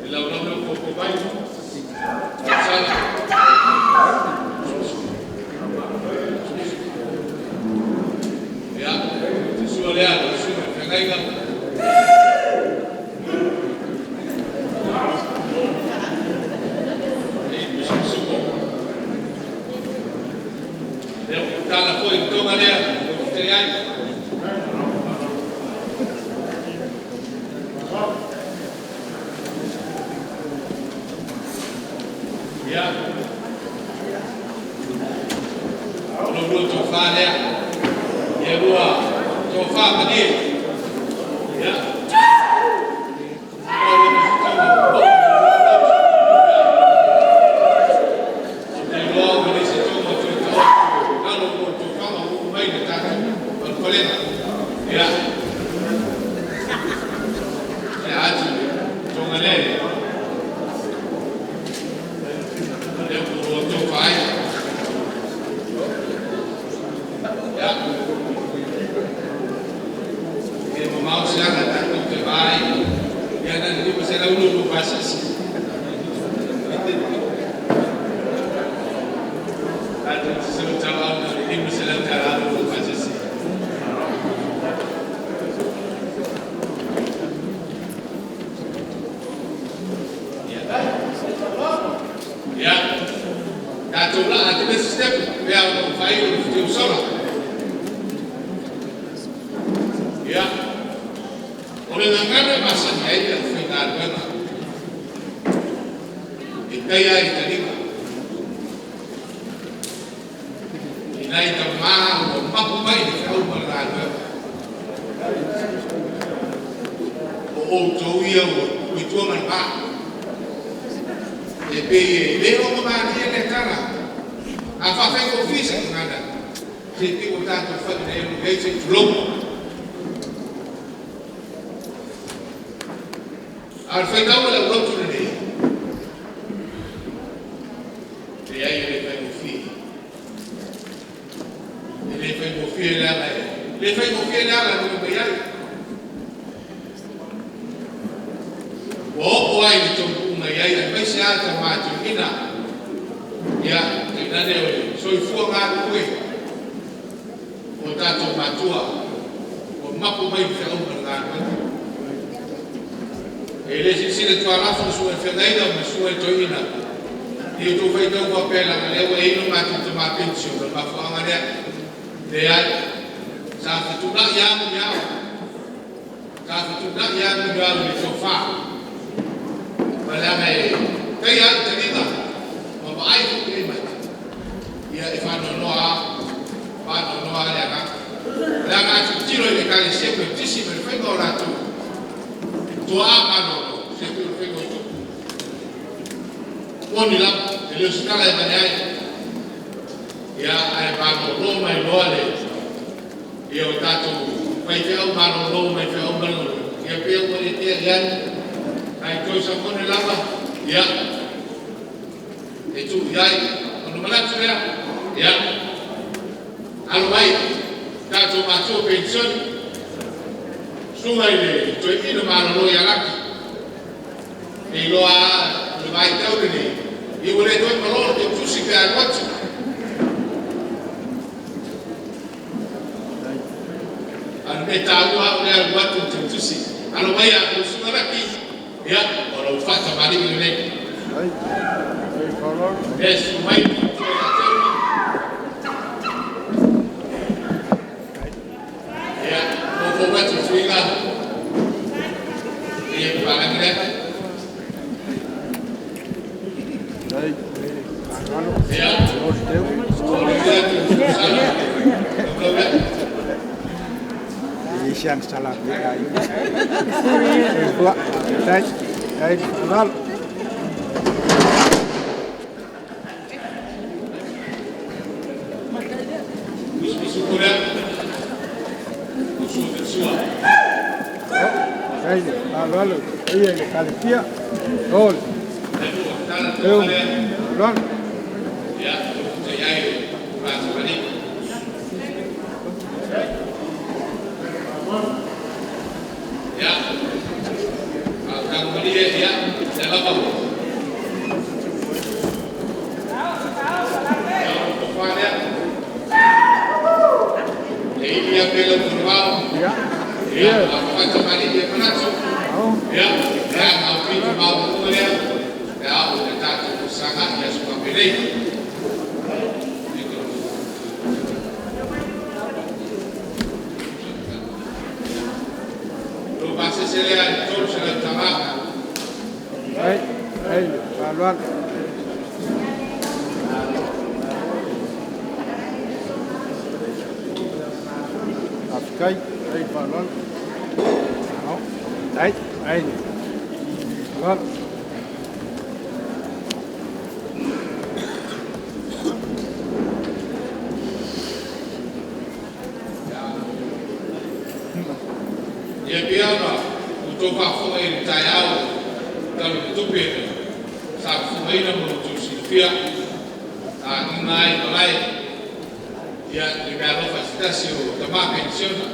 I lau lau lau koko mai. Sala. Ia, sua lea, sua feagaiga. E suko. Lea ua tala foi i toga lea, o te ai. Ia. O lo lua tofa lea. Ia lua tofa malie. Ia. O lo te iloa ua le se toga o toe taoto lalo o le tofaga ua mai le tatou falefola. Tatou laa atu le isi sitepu pei lava ona ou faailo i le futia ua sola. Ia, o le gagana e masani ai le aufaigaluega e taia ai i taliga i nai tama ua mapu mai i le feau ma le galuega. O outou ia ua tupu i tua ma le va. E pei e le logomalie lea tala. A faafaigofie se gagana, se pei ua tatou fai ina ia i ai se i tulou. A o le faitau a le aulotu lenei, leai e le faigofie. E le faigofie leaga e le faigofie le ala na ui mai ai. Ua oo ai i le taunuu mai ai aemaise lava tama toeaiina, ia tainane o le soifua galulue o tatou matua ua mapu mai i le feau ma le galuega. E le silasila tualafo le susuga i le feagaiga ma le susuga i le toeaina, ne i outou faitau faapea leaga o lea ua i ai lo matou tama penisione, o le mafuaaga lea. Leai, sa fetuunai lava muniao, sa fetuunai lava muniao i le tofa, ma leaga e taia lava le taliga ma vaai foi i ai matou, ia e faanoanoa lava, faanoanoa lava le agaga. Leaga a tilotilo i le Ekalesia Peretisi ma le faiga o latou tuaa malolo, se pei o le faiga o tupu. Moni lava, e le o se tala e avane ai, ia ae malolo mai loa le ia o tatou faifeau malolo mai feau ma le ia pei ua le tea i ai. Ae toe samone lava, ia, e tuu i ai. Ona manatu lea, ia, alo mai tatou matua penisione, susuga i le toeaina malolo ia Laki, e iloa lava le vaitau lenei, ia ua le toe malo le teutusi pe a alu atu. A o le mea taua lava o le alu atu o le teutusi. Alo maia lau susuga Laki, ia, o lau faatamalii lenei. E susu mai le matua ia Teu'i. Ia, foufou atu le suiga. Ia, papalagi lea. Ia, solomuli atu le sala. Lau lea. Siang salah Dai, dai, halal. Misumisu kura. Usu sua. Dai, halal. Ia le kalifia. Ol. Tala Eu. lea. Halal. Ia, te ai fatamali. Ia. Tangumali ia, le lava. Ia, o fa lea. E ili ia pela kurvao. Ia. Ia, a fatamali ia manatu. Ia, ia, au pitu mau munga lea. Ia, o te tātou sanga ia suma pelei. Lo pasese lea i tolu se lau tama. Dai, dai, halal. Afkai, dai, halal. Dai, dai. Halal. Ia pia ona outou faafofoga i le taeao tala o le tupe sa fofogaina ma outou silafia agiga ai malae ia le meaalofa se tasi o tamā penisiona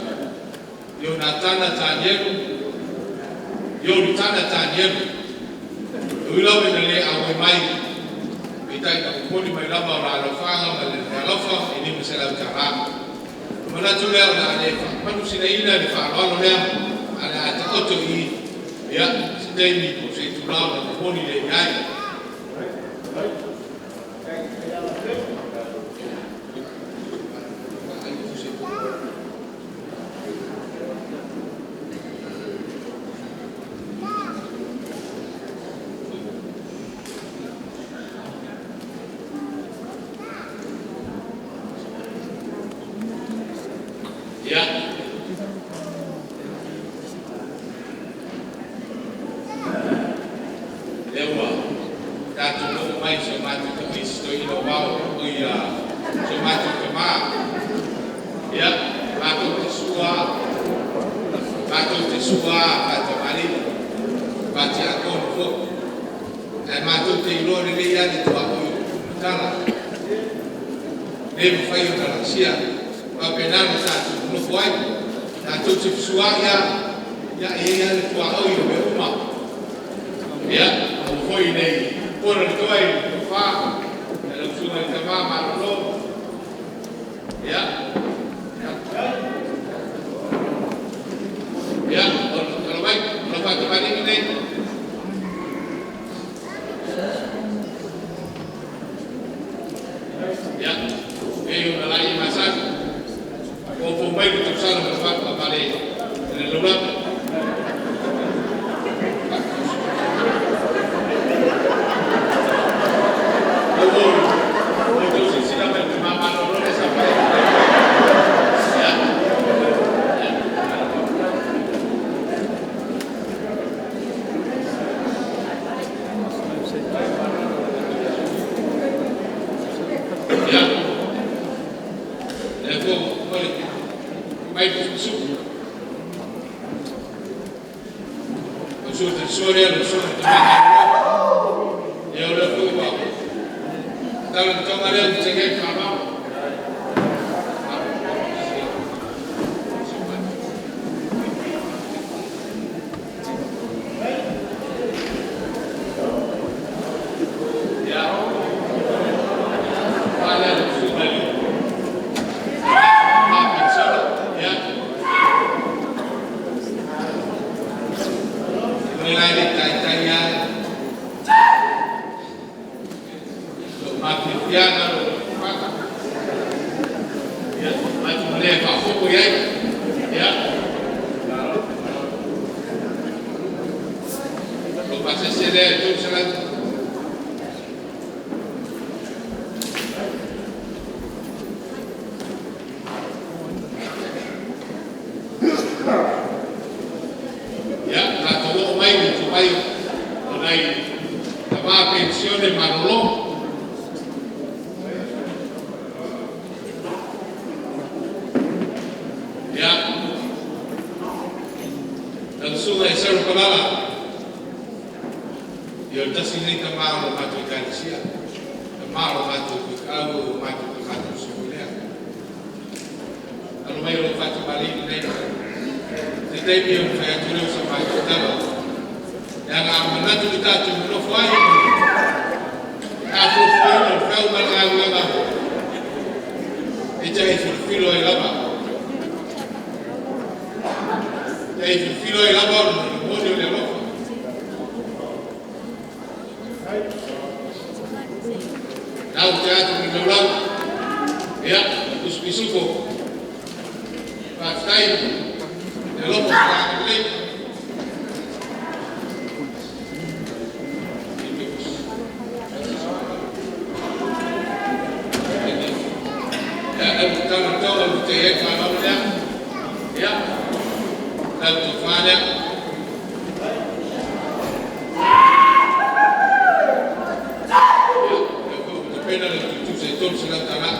Ionatana Tanielu, Ionatana Tanielu. E ui lava ina le auai mai, peitai na momoli mai lava o la alofaga ma le alofa e $500. Manatu lea o le a le faamanusilaina le faaaloalo lea a le a taoto i ia se taimi po o se itulā ona momoli lea i ai. Ia. Lea ua tatou oo mai i si o matou tamaiti toeaina o Vao, oi si o matou tama. Ia, matou te sua faatamalii, faatiakono foi. Ae matou te iloa lelei lava le tuaoi o upu ma tala. Le mafai ona laasia. Faapena ona tatou nonofo ai. Tatou te fesuaai lava, ia e i ai lava le tuaoi o mea uma. Ia, aua foi ne i pona le toa i le tofa, lau susuga i le tama malolo. Ia, ia, alo mai, lau faatamalii lenei. Ia, e ona lai masani. Fofo mai le tausala ma le laulapa. Ua outou silasila mai i le tama malolo lea sa fai. Ia. Ia. Lea foi ua mai le susu. O sua te sua lea le susu te malolo. Ia o lea foi ua tala tonga lea te tenge whanau. Ia. Wale le susu mai. Ma pensona. Ia. Mo lai le tai tai ia. Lo ma fiana lo maka. Ia, mai tu le fa foko ia. Ia. Lo pase se le tu se la. Ia, tatou oo mai i le mai o nai tama penisione malolo. Ia, lau susuga i Sarah Palala. Ia o le tasi nei tama o le matou ekalesia. Tama o le matou tuikau o matou te matou susu lea. Alo mai o lo faatamalii lenei. Se taimi o fai atu lea o sa matou tala. Leaga a manatu le tatou nonofo ai, tafuafuaina o le fau ma le galuega, e tai filofilo ai lava. Tai filofilo ai lava o le moni o le alofa. Lau te atu i laulau. Ia, usupisupo. Faafetai. Le alofa o le agalelei. Ia, lau tala tonga o te e whanau lea. Ia, lau tofa lea. Ia, ia ko te pena le tutu se tolu se lau tala.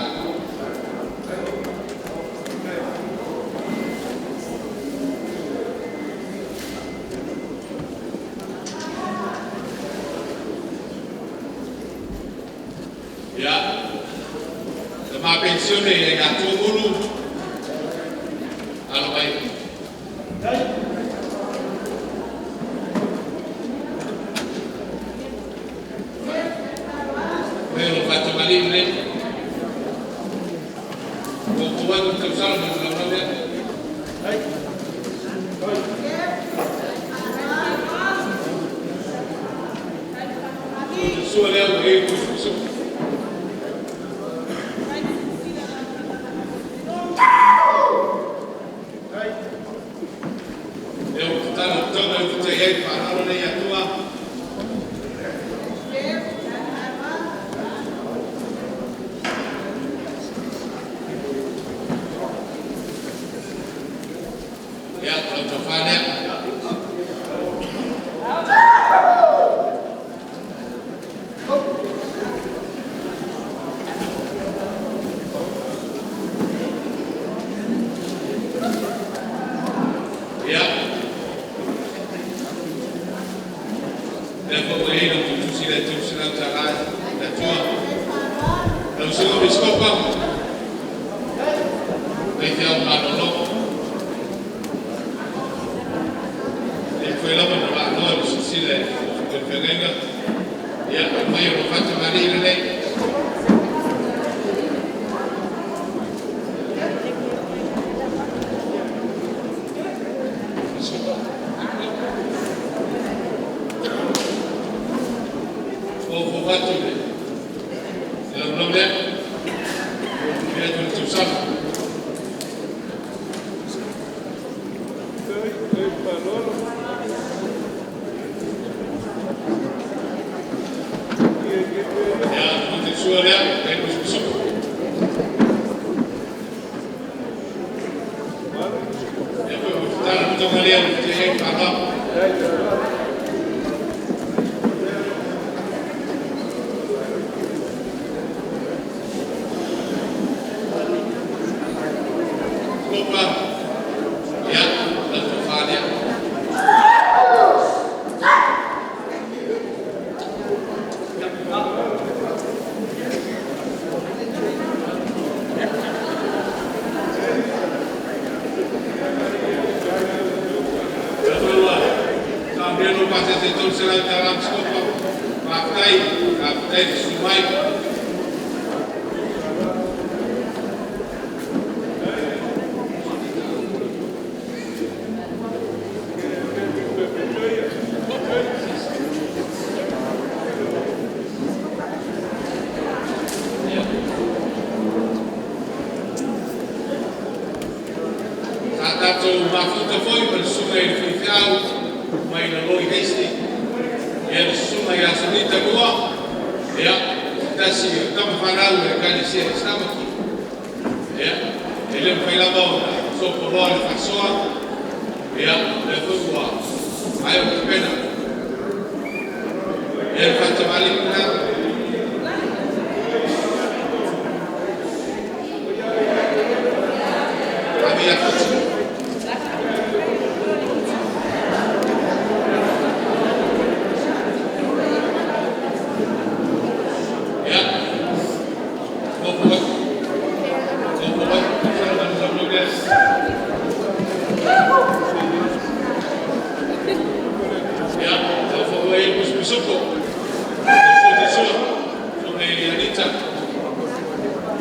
Ia, tama pensione ia ia tūmulu. Alo mai. Mai o faatamalii lenei. Ko ko atu tausala ma le laulau lea. Ko te sua lea ua e kusukusu. Lea ua tatala tonga i te ai whanalo nei atua. Lau Susuga Pisikopa, faifeau malolo. E mafai lava ona laaloa le silasila i le feagaiga. Ia, aumai o lo fatamalii lelei. Fofo atu le laulau lea. Ia atu le tausala. Ia, o te sua lea, e musumusuku. Ia foi o tala tonga lea o te ei whanau. Kopa, ia, la tofalia. Sa mea no pa se tolu se lau tala skopa. Faafetai, faafetai le sumai. Sa tatou mafuta foi ma le susuga i le faifeau mai le Loi Hasting. Ia le susuga ia Sonita Mua. Ia, tasi o tama fanau e Ekalesia i Samoa. Ia, e le mafai lava ona sopoloa le faasoa. Ia, lea foi ua maea ona tapena. Ia, le faatamalii lena. Ave ia Futi. Ia, fofo atu. Fofo atu. Ia, fofo ai musumusuku. Sua, sua e Anita.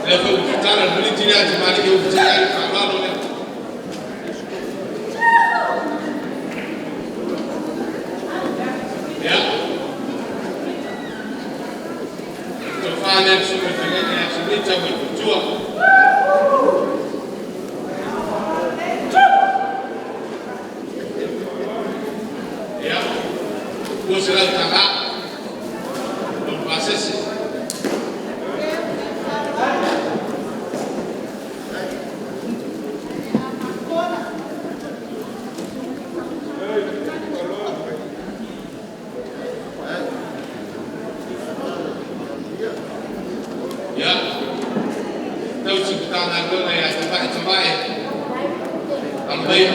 Lea foi ua tatala le maliti lea tamalii ua te ai faaaloalo lea. Ia. Tofa lea le susuga i le feagaiga ia Sonita mai Tautua. Ia, $200. Lona pasese. Ia, tausi matagaluega ia Tavae Tavae. Alo maia.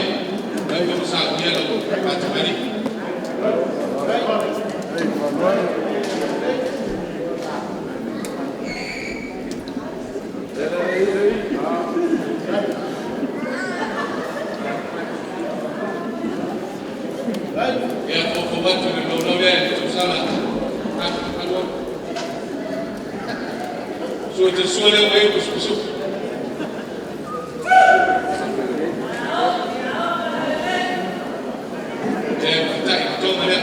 Lau foi saunia lau faatamalii. Ia, fofo atu le laulau lea i le tausala. Alu alu. Sua te sua lea ua musumusuku. Ia, matai tonga lea.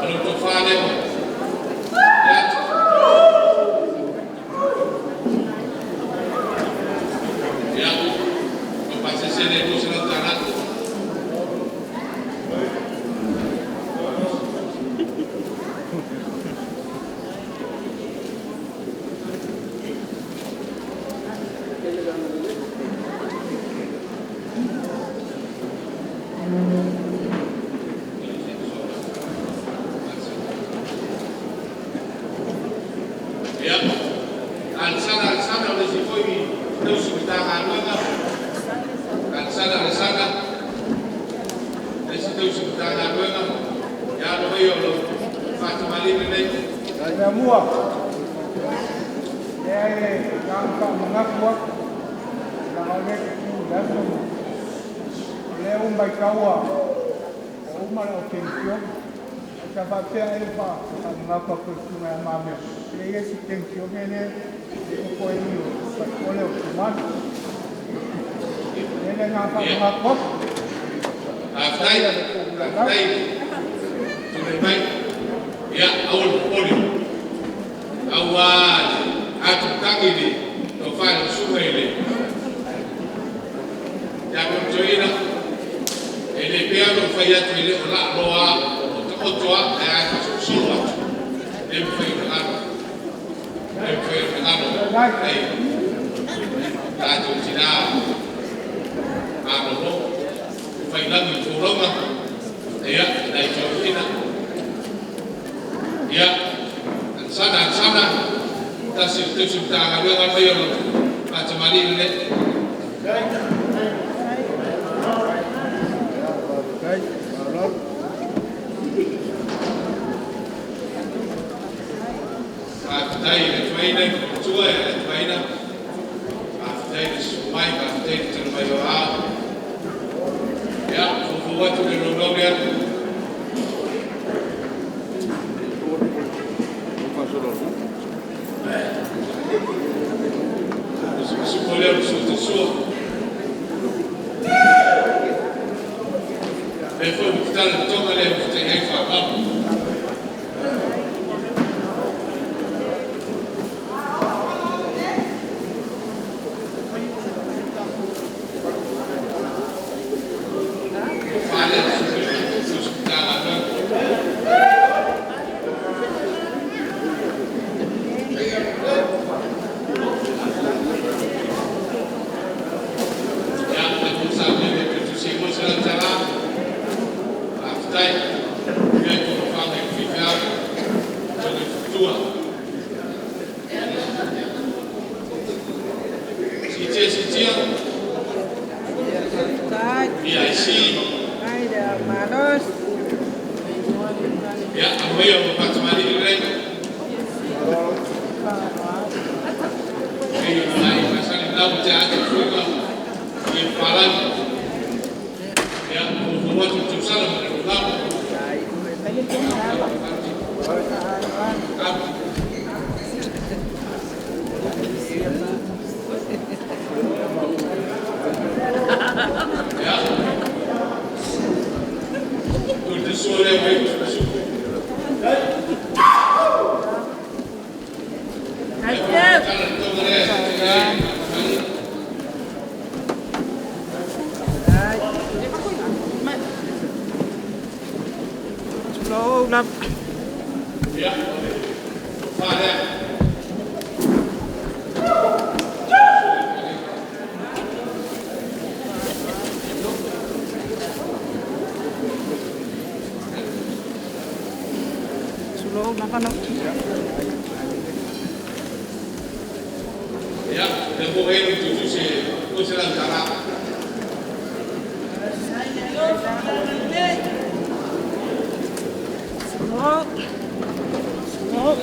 Alo tofa lea. Ia. Ia. O pasese le $200. Ia, alsana alsana o le isi foi Le agaga faamanatu atu, leaga o lea e te tu i le aso ma o lea ua maitaua ua uma le au penisione. Ae sa faapea ea ua faamanatu atu e le Susuga ia Le Mamea, e leai se penisione lea e totoe i i o Faleolo o Tumana. O lea le agaga faamanatu atu. Faafetai, Faafetai le tofulatau. Faafetai tulai mai. Ia, aua le popole. Aua le atumatagi le tofa i lau susuga i le Tiakono Toeaina, e le pei lava ona ou fai atu, e le o laaloa lava, o taoto lava, ae a faasolosolo atu, le mafai ona galo, le mafai ona galo nai tatou tina malolo ua faiilagi le folauga, ia, nai toeaiina. Ia, Alesana, Alesana, tasi o tausi Matagaluega, aumaia lou faatamalii lenei. Faafetai. Faaaloalo. Faafetai i le tuaina i le matua ia le tuaina. Faafetai le susu mai, faafetai le tali mai o ao. Ia, foufou atu le loulou lea. Usuusu lea o le sua. Lea foi ua tatala le toga lea e mafutaia ai faavalo. Fale le Matagaluega. Ia, le mo saunia pe tusi ai $200. Faafetai. Ia i tofaga i faifeau, toga i faletua. Siitia, siitia. Faafetai. BIC. Ai le malosi. Ia, aumaia ua faatamalii lelei. Ei, o nai masani lau te ata fuiga i palagi. Ia, ua atu le tausala ma le lau. Ia, tu te sua lea wei tu su. Ai. Tala le toga lea. Ai. Tulou lava. Ia, fa lea. Tulou lava lau. Ia, le mo e tu tu se ko se la tala. Tulou. Tulou.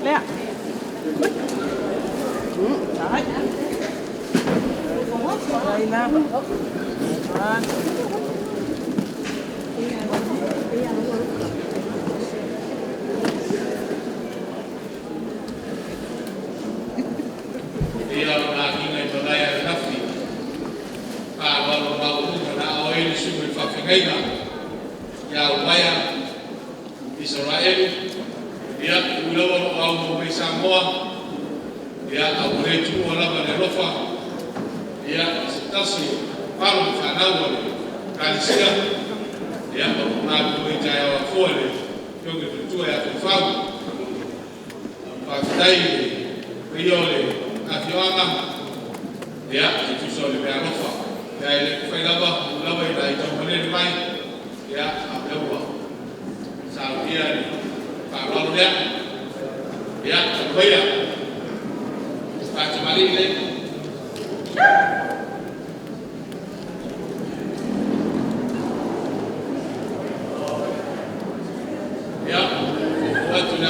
Lea. Ai. Ai lava. Ah. Ia o na hinga i malaia e nafi. Pa walo mau unga na o e ni sumu i whawhingaiga. Ia uaia Israeli. Ia ulawa o au mo mei Samoa. Ia au le tu o lava le lofa. Ia se tasi palo mo whanau o le kalisia. Ia o ngā kui tai awa fua le kionge tutua ia tufau. Whawhitai le o le afioaga. Ia, e tusa o le mea alofa. Ia, e le kufai lava, ulawa i la i taumalele mai. Ia, a mea ua saunia le faaaloalo lea. Ia, talumaia. Faatamalii le. Ia, o atu le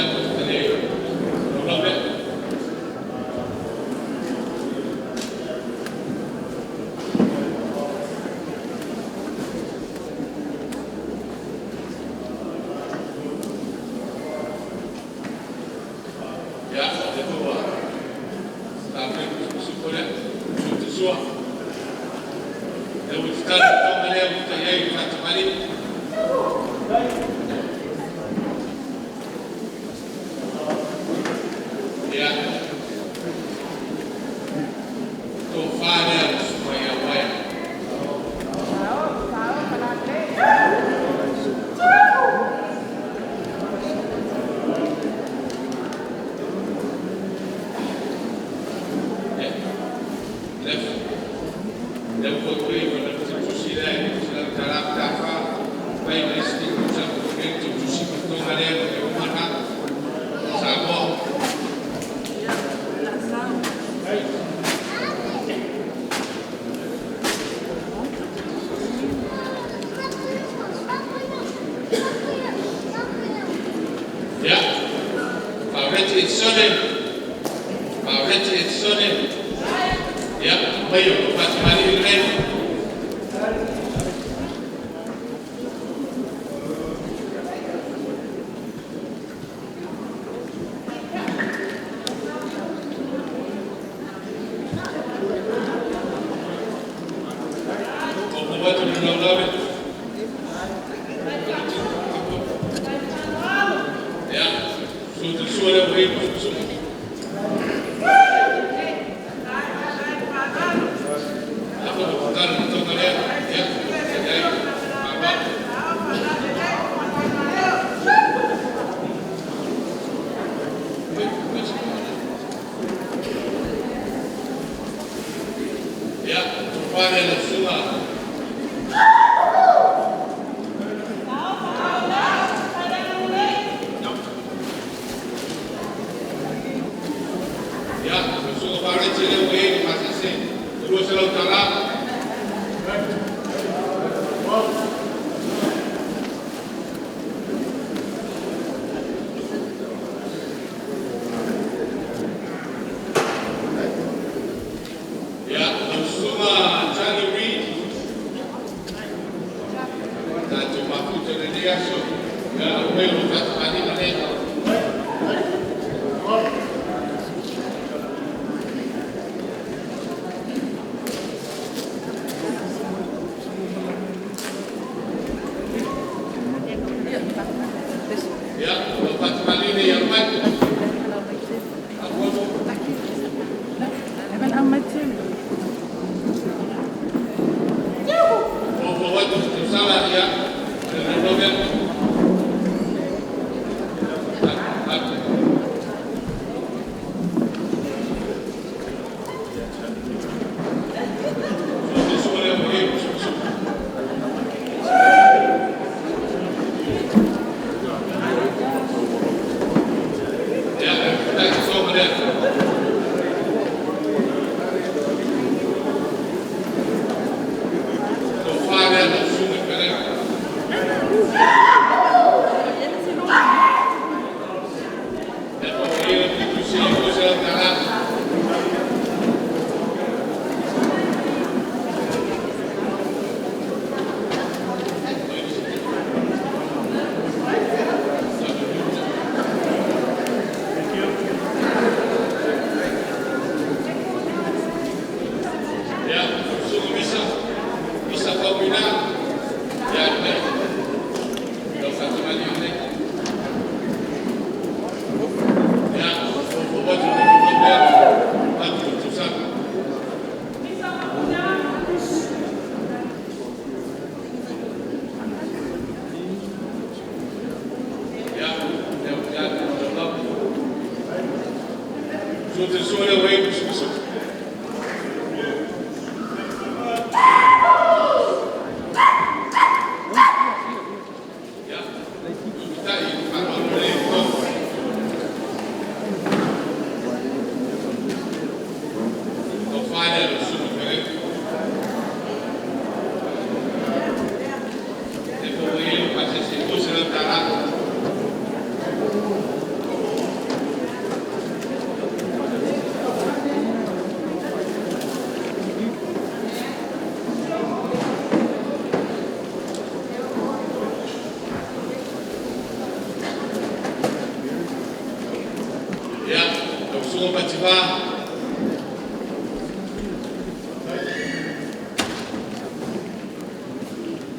Ia, lau Susuga Patifa.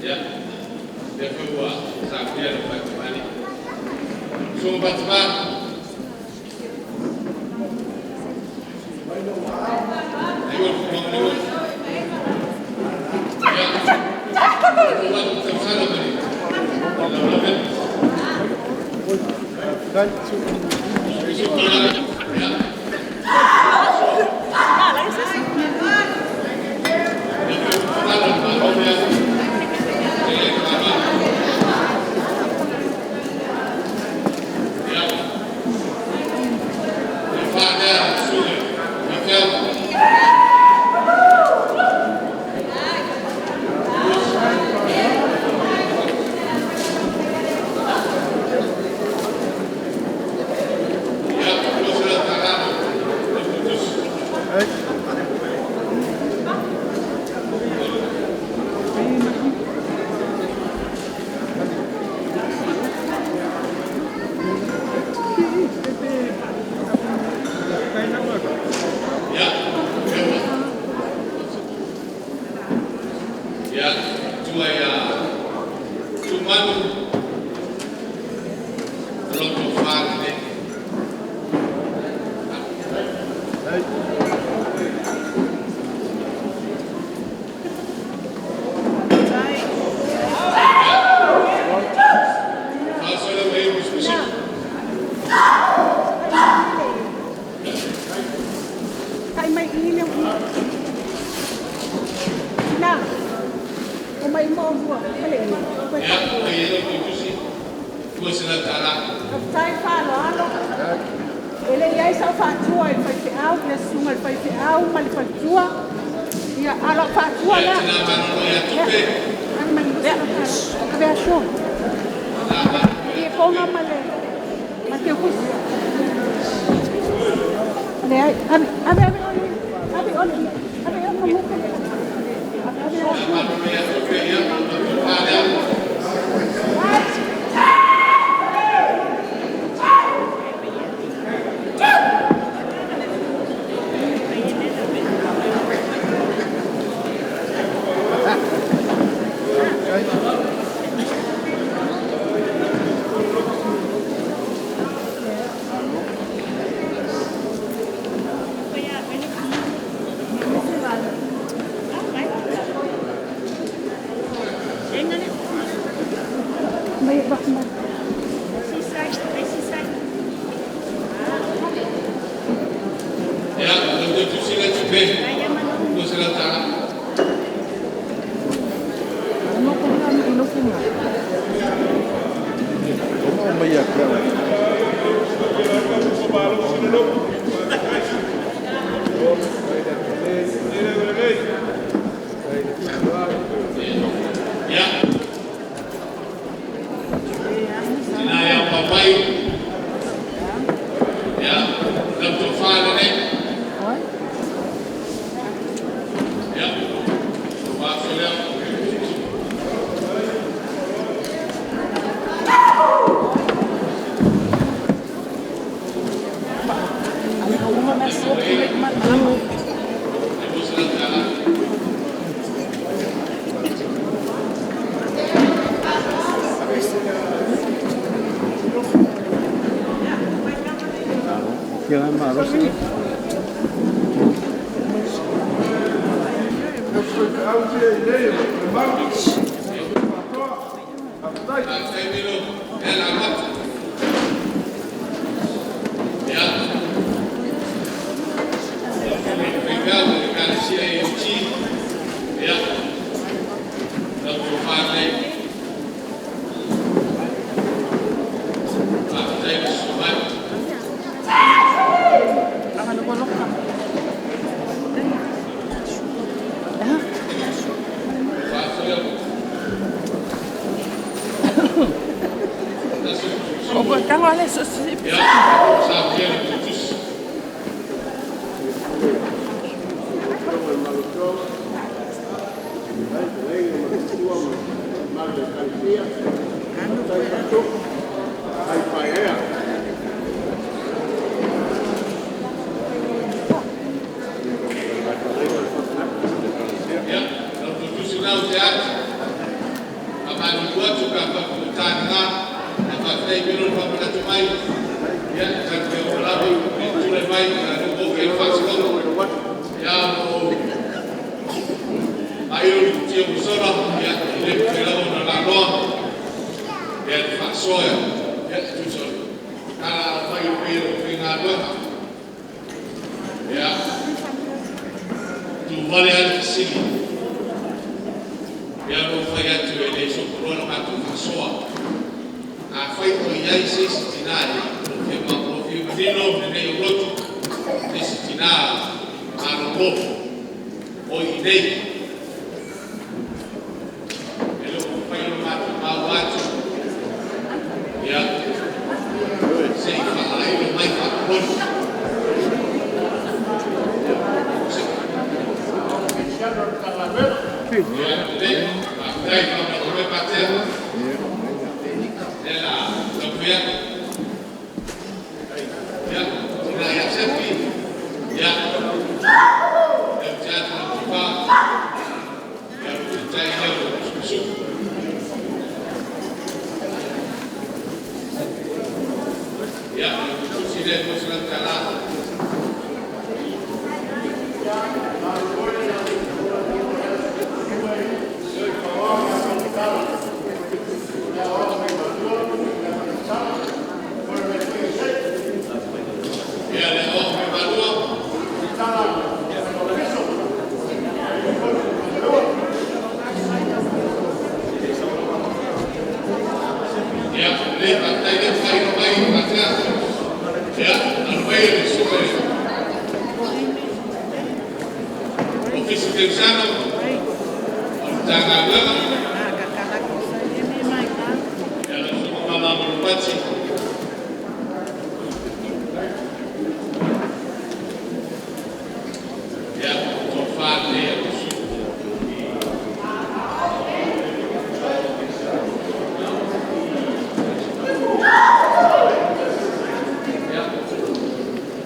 Ia, lea foi ua saofia le Palemia. Susuga Patifa. Ia, ua tausaga ma le laulauina. Ia. Ia, tua ia Tumanu, loto whānene. Whāsola mei musmusi. Tai mai i le Na. O mai mo mua. Hele. Ia, o i e o tusi. Tua sila tala. Tai whalo alo. E le iai sau faatua i le faifeau, le susuga i le faifeau ma le faletua. Ia, alo faatua Ia, la. tina manolo ia tupe. Ave mai ave aso. Ia konga ma le ma te kusi. Le ai, ave ave ave ave ave ave ave mo ka. Ave ave aso. Manolo ia tupe, ia, loto whānea. Mai bak ma. Ia, loto tusi la tupe. Tua sila tala. Mo ko na mi ino kinga. Ia. Tina ia papai. Ia, loto whānene. Ia, whāsola. Uma na so ki ma ma. Tua sila tala. Faafetai Milo, ia la mata. Ia. Faifeau le Ekalesia AMG. Ia. Lau whānei. Faafetai le susu mai. Whāsola. O ko tango ale so si. Ia, sa pia le tutusi. Tusi o Musola, ia, e le mafai lava ona laloa, ia, le faasoa, ia, e tusa o le tala aumai o pei o le aufaigaluega. Ia, tuvale lava le fesili, ia na ou fai atu e le sopoloa le matou faasoa. Afai o i ai se isi tinā, ia, o lo o fia manino lenei aulotu, se isi tinā malolo o i inei. E le o mafai ona matou maua atu, ia, se i faailo mai faapoli. Ia, lelei, faafetai faamolemole Patea. Lea o le a taumafai atu. Ia, tina ia Sefi, ia, lea ou te atu lau tofa, ia o le taitai lea o Lusulusuku. Ia, o le tusi lea e $200. Ia, le aoao Faimaloa. Ia, lelei, faafetai lea ua faailoa mai Patea. Ia, alo maia le susuga i le Ofisa Kerisiano o le Matagaluega, ia lau Susuga Mama Ropati. Ia, o le tofa lenei a lau susuga. Ia,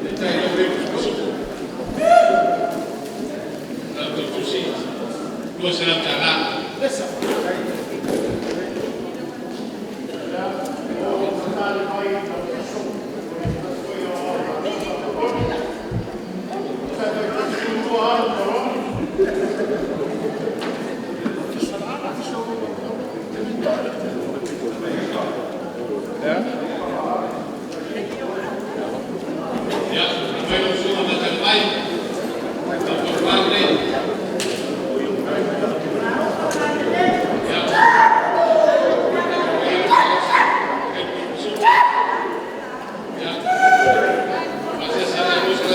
taitai lau musumusuku. Lau tautusi, $200. Ia, lafo mai lau Susuga Matalemai. Lau tofa lenei. Ia, musumusuku. Ia, faasiasi lea $200.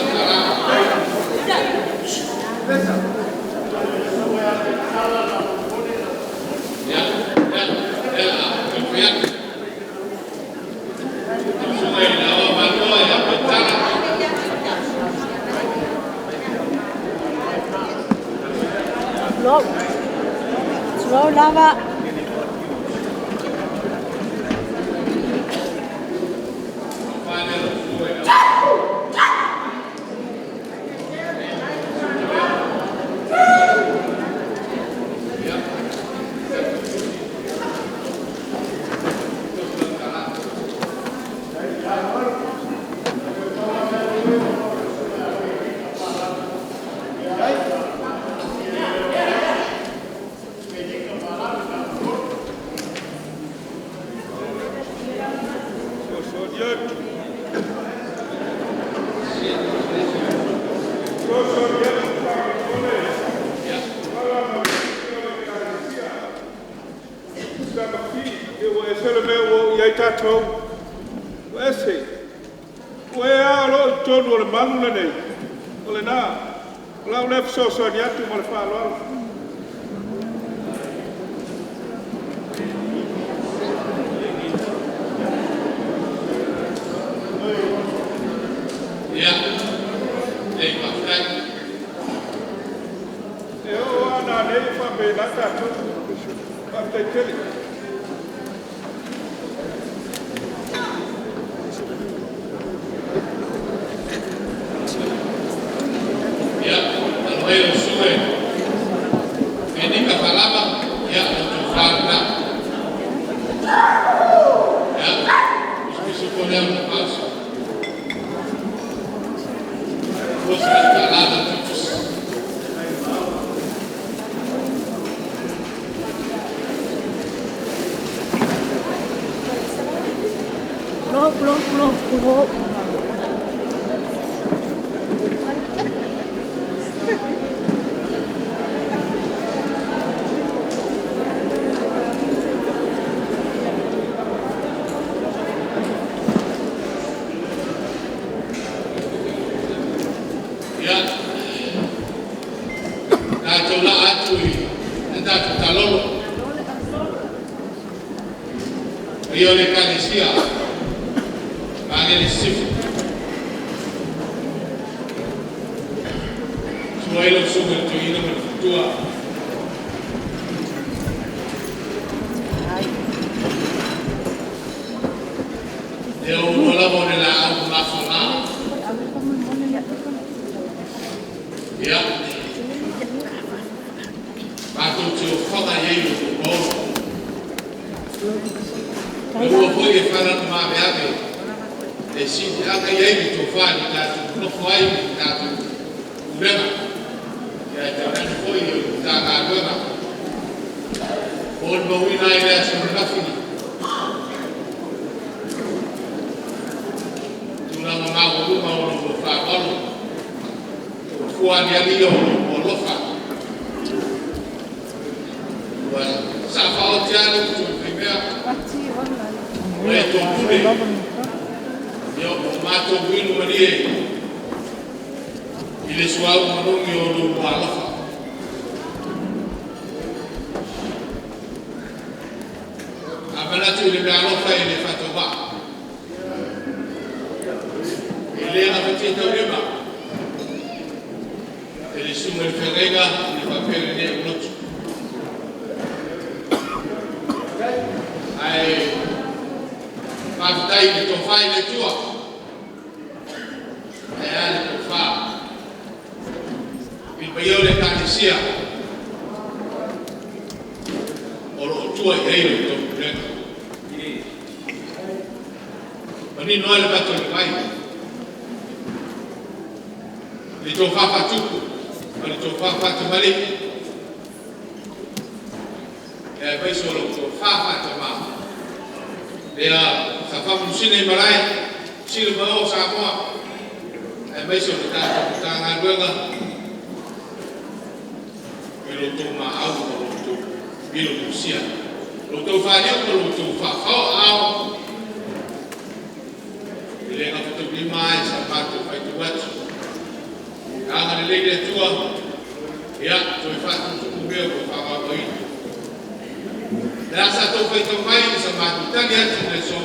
Ia, ia, lea taumafai atu. Lau Susuga i le Aoao ia Paitala. Tulou. Tulou lava. Tofa lea lau Susuga i le Aoao. Ia, Ua ese le mea ua oo i ai tatou. Ua ese. Ua e a loa i totonu o le malu lenei. O lena, o lau lea fesoasoani atu ma le faaaloalo. Ia, lelei, faafetai. E oo lava nanei e faapena tatou. Faafetai tele. Ia, alo mai lau Susuga i Fenika Falama, ia, lau tofa lena. Ia, musumusuku lea o le fausi. $200 lau tautusi. Ia o le Ekalesia, Magele Sisifo. Sua ai lau susuga i le Toeaina ma le Faletua. Ia o oulua lava o le laau mafoga. Ia, matou te ofaga i ai lo outou paolo. Aua foi e falalomaaveave e siliaga i ai le tofa i le tatou nonofo ai i le tatou pulega. Ia ae tainane foi o le Matagaluega. Molimauina ai le aso ananafi tulaga maualuga o lo oulua faaaloalo. O fua aliali ia o lo outou alofa. Ua saa faaoti lava le utu a le faimea. Ua e topule, ia ua matou inu malie i le suauu manogi o lo oulua alofa. A manatu i le meaalofa e le faatauvaa, e le gafatia taulima e le susuga i le feagaiga i le faapea lenei aulotu. Ae faafetai i le tofa i le Atua, ae a le tofa i le paia o le Ekalesia o lo o tua i ai le tou pulega. Manino lava le mata o le vai, le tofa faatupu ma le tofa faatamalii, aemaise o lau tofa faatama, lea sa faamanusina i malae, sila ma o Samoa, aemaise o le tatou Matagaluega i lo outou maau ma lo outou milotosia, lo outou faaliu ma lo outou faafaoao, e le gafataulima ai sa matou faitau atu. Agalelei le Atua, ia, toe faatutumu mea ua faamauina. Le a sa tou faitau mai i sa matou tali atu i le aso,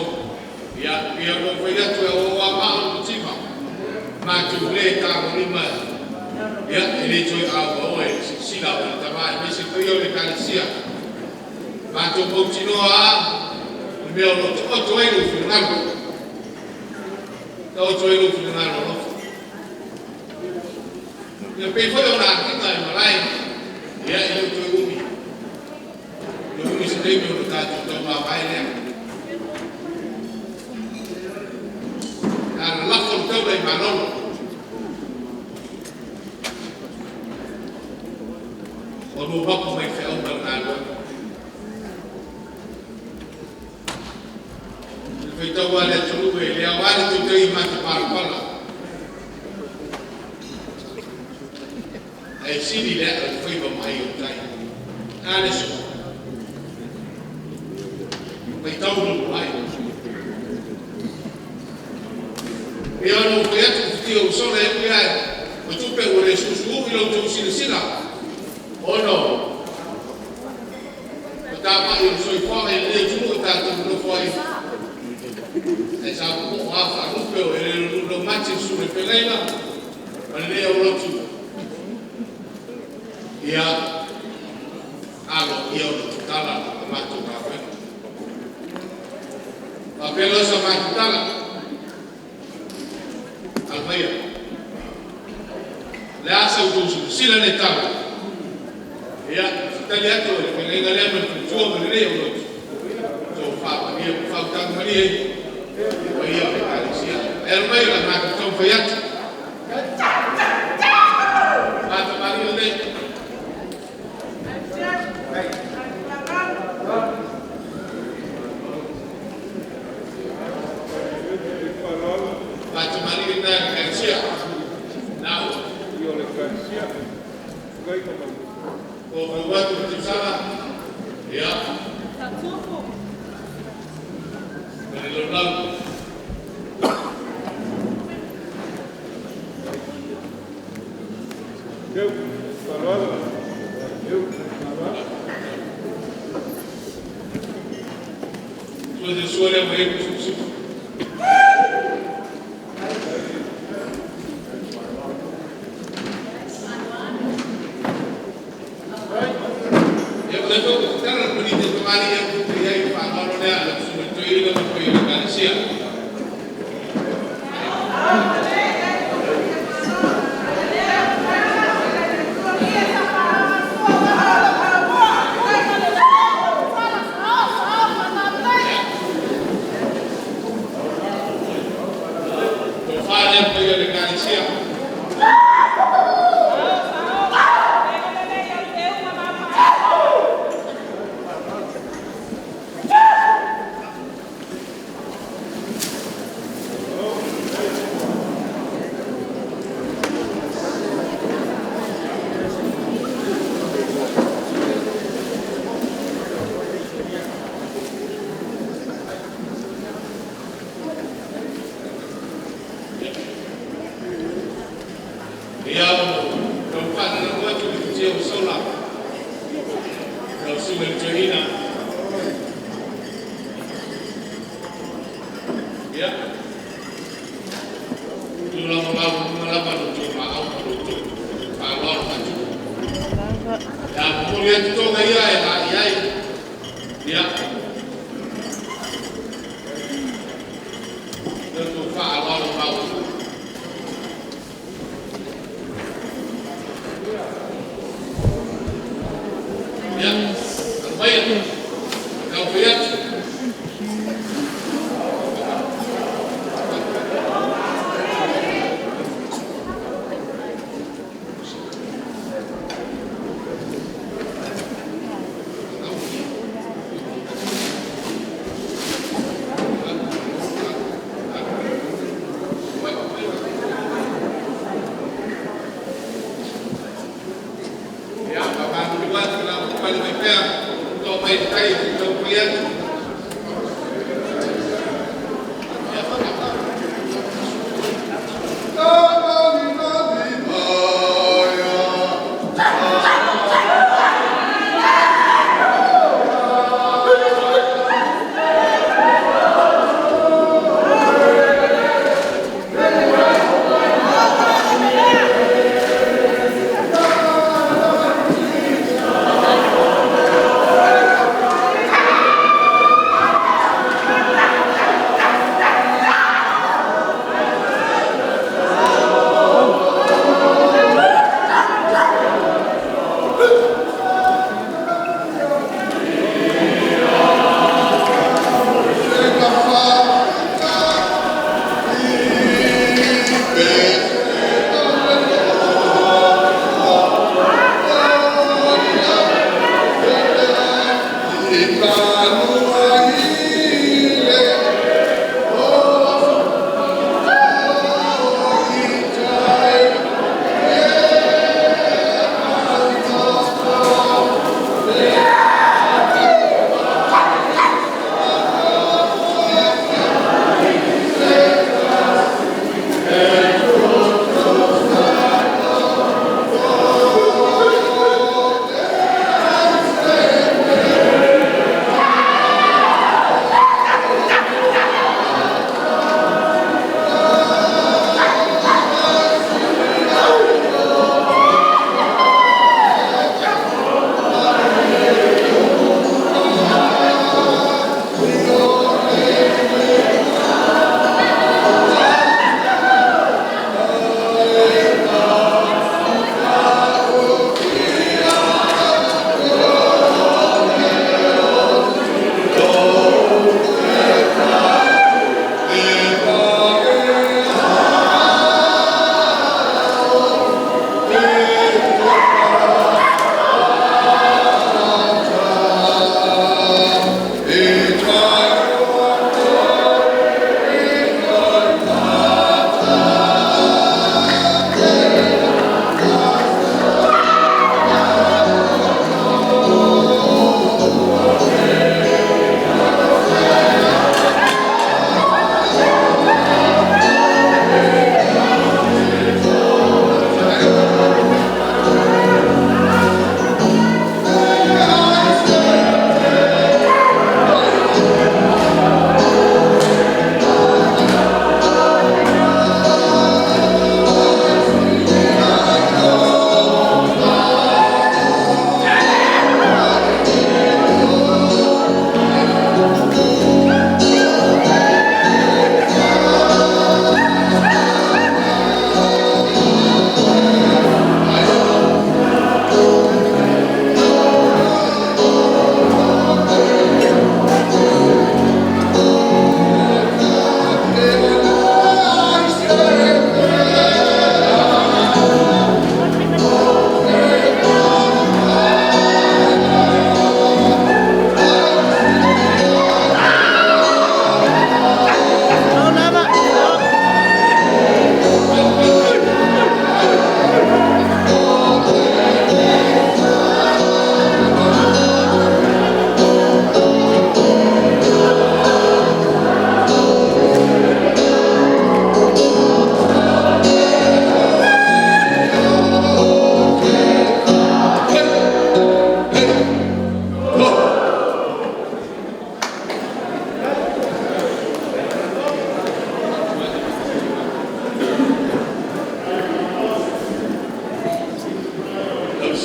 ia, pei ona ou fai atu e aoao maa o le mativa, matou le tagolima, ia, e le toe auaoa e le silasila o le tama aemaise foi o le Ekalesia. Matou mautinoa lava le mea o lo o taoto ai lou finagalo, taoto ai lou finagalo alofa. Ia pei foi ona agiga i malae, ia e le o toe umi. Le umi se taimi o le tatou taumavae lea. A lalafo le taula i Malolo. O lua mapu mai feau ma le galuega. Le faitau a le atunuu e le aoga le tautai matapalapala. Ae sili le aa o le faiva ma ai o tai. A le so. Faitau lo ai. Ia ona ou fai atu futia ua sola e ui ae o tupe ua le susu'u i lo outou silasila ona o tapa'i o le soifuaga i lenei atunuu e tatou nonofo ai. Ae sa popo'o lava faalupe o eleele o laumati le susuga i le feagaiga ma lenei aulotu. Ia alo ia ona tatala le matou galuega. Faapea loa sa matou tala. Alamaia. Le a sa outou silasila le tala. Ia, tali atu o le feagaiga lea ma le faletua ma lenei aulotu. Tofa malie ma faautaga malie. Paia o le Ekalesia. E alu mai o le matou taumafai atu. Mata malie lenei. Mata malie lena Ekalesia. Nau. O mau atu i tausaga. Ia. Ma le laulau.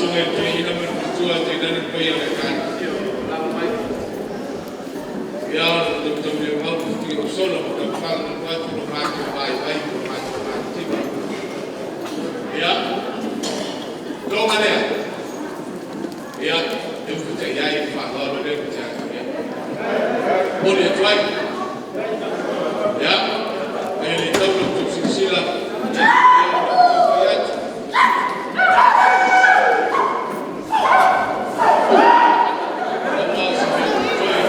Susuga i le Toeaina ma le Faletua ae tainane le paia o le Ekalesia o lo o alaala mai. Ia, o le taumataumimau ma futia ua sola ma tau faalogologo atu i lo matou vaivai ma lo matou mativa. Ia, toga lea, ia, e ufitai ai le faaaloalo lea ma te atu i ai. Momoli atu ai, ia, e le tau la outou silasila, ia, ona ou tau fai atu. Ua o se mea o totoe.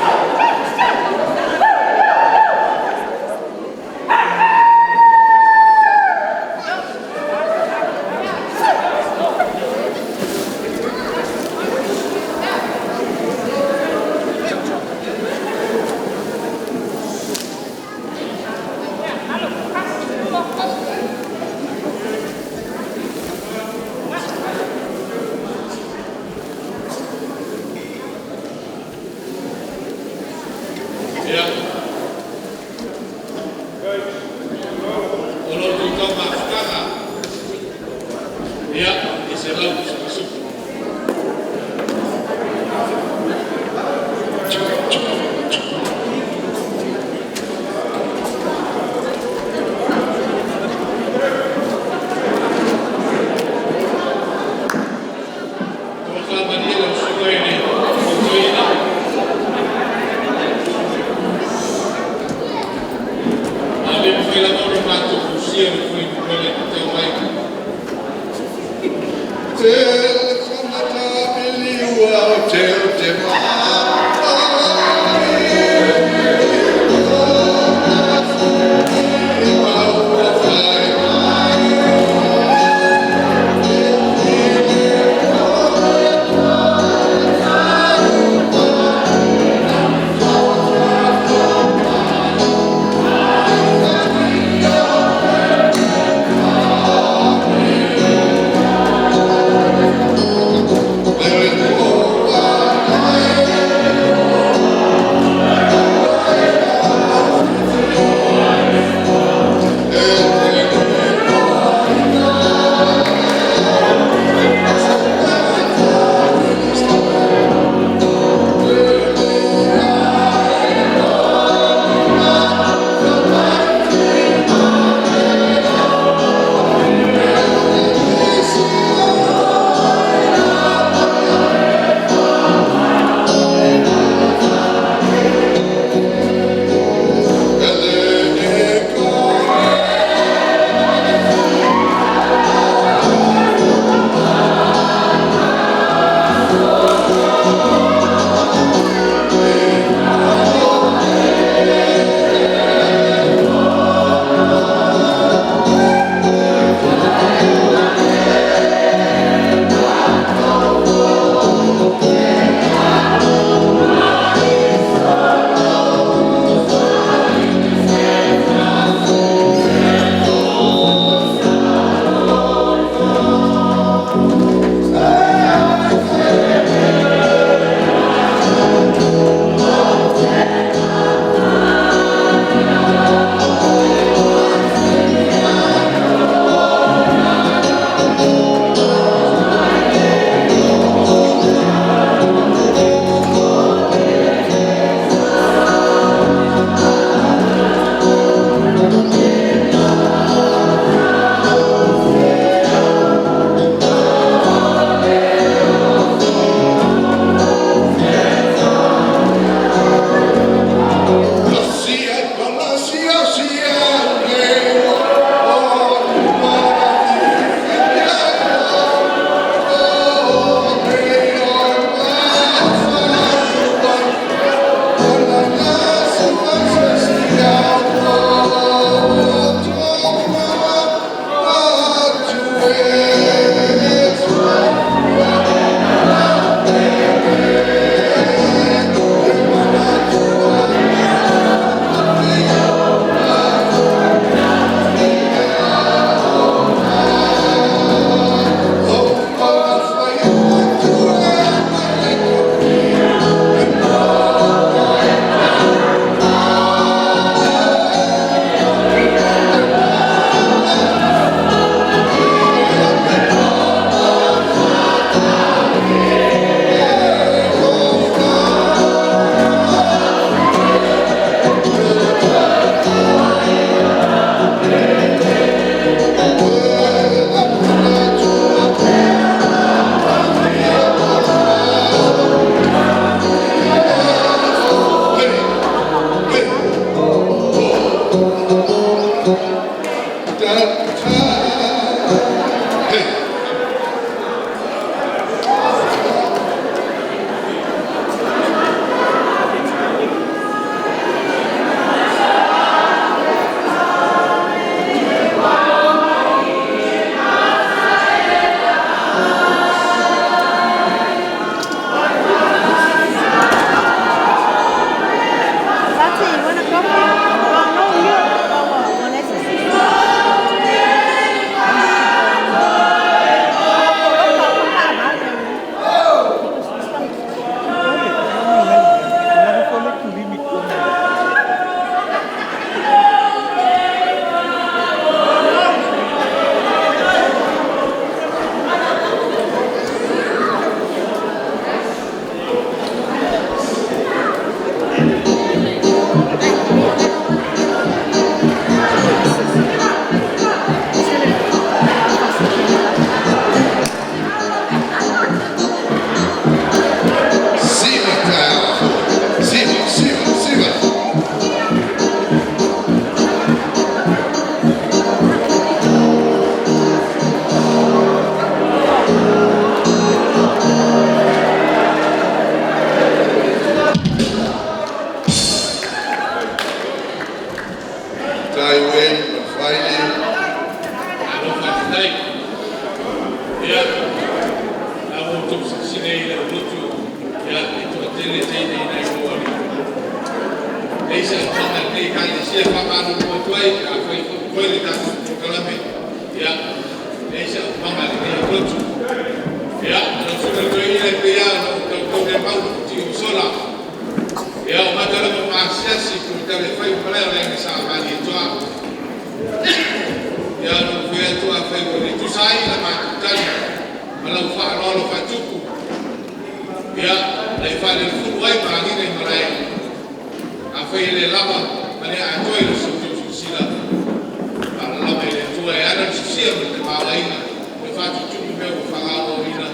Ia, o lo outou tau mafutaga, ia, e 100%. Tofa malie lau Susuga i le Toeaina, a le mafai lava ona matou fausia le fuainumera e tatau ai. Te Faafetai. Ia, a ua outou silasila i lau lotu, ia, e toatele teine i nai o alii. Leai se aumaga a lenei Ekalesia e faamalulu atu ai, afai foi o totoe le tatou polokalame, ia, leai se aumaga a lenei aulotu. Ia, lau Susuga i le Toeaina, e pei lava ona ou tautaulemau i le futia ua sola, ia, o mata lava ma asiasi i tolotala e fai i le malae o le Aiga Sa Malietoa. Ia, ona ou fai atu, afai ua le tusa ai la matou tali ma lau faaaloalo faatupu, ia, na e faalelefulu ai ma agiga i malae, afai e le lava ma le atoa i so outou silasila, faalalama e le Atua e ala le sosia ma le tamaoaiga e faatutumu mea ua faaauauina,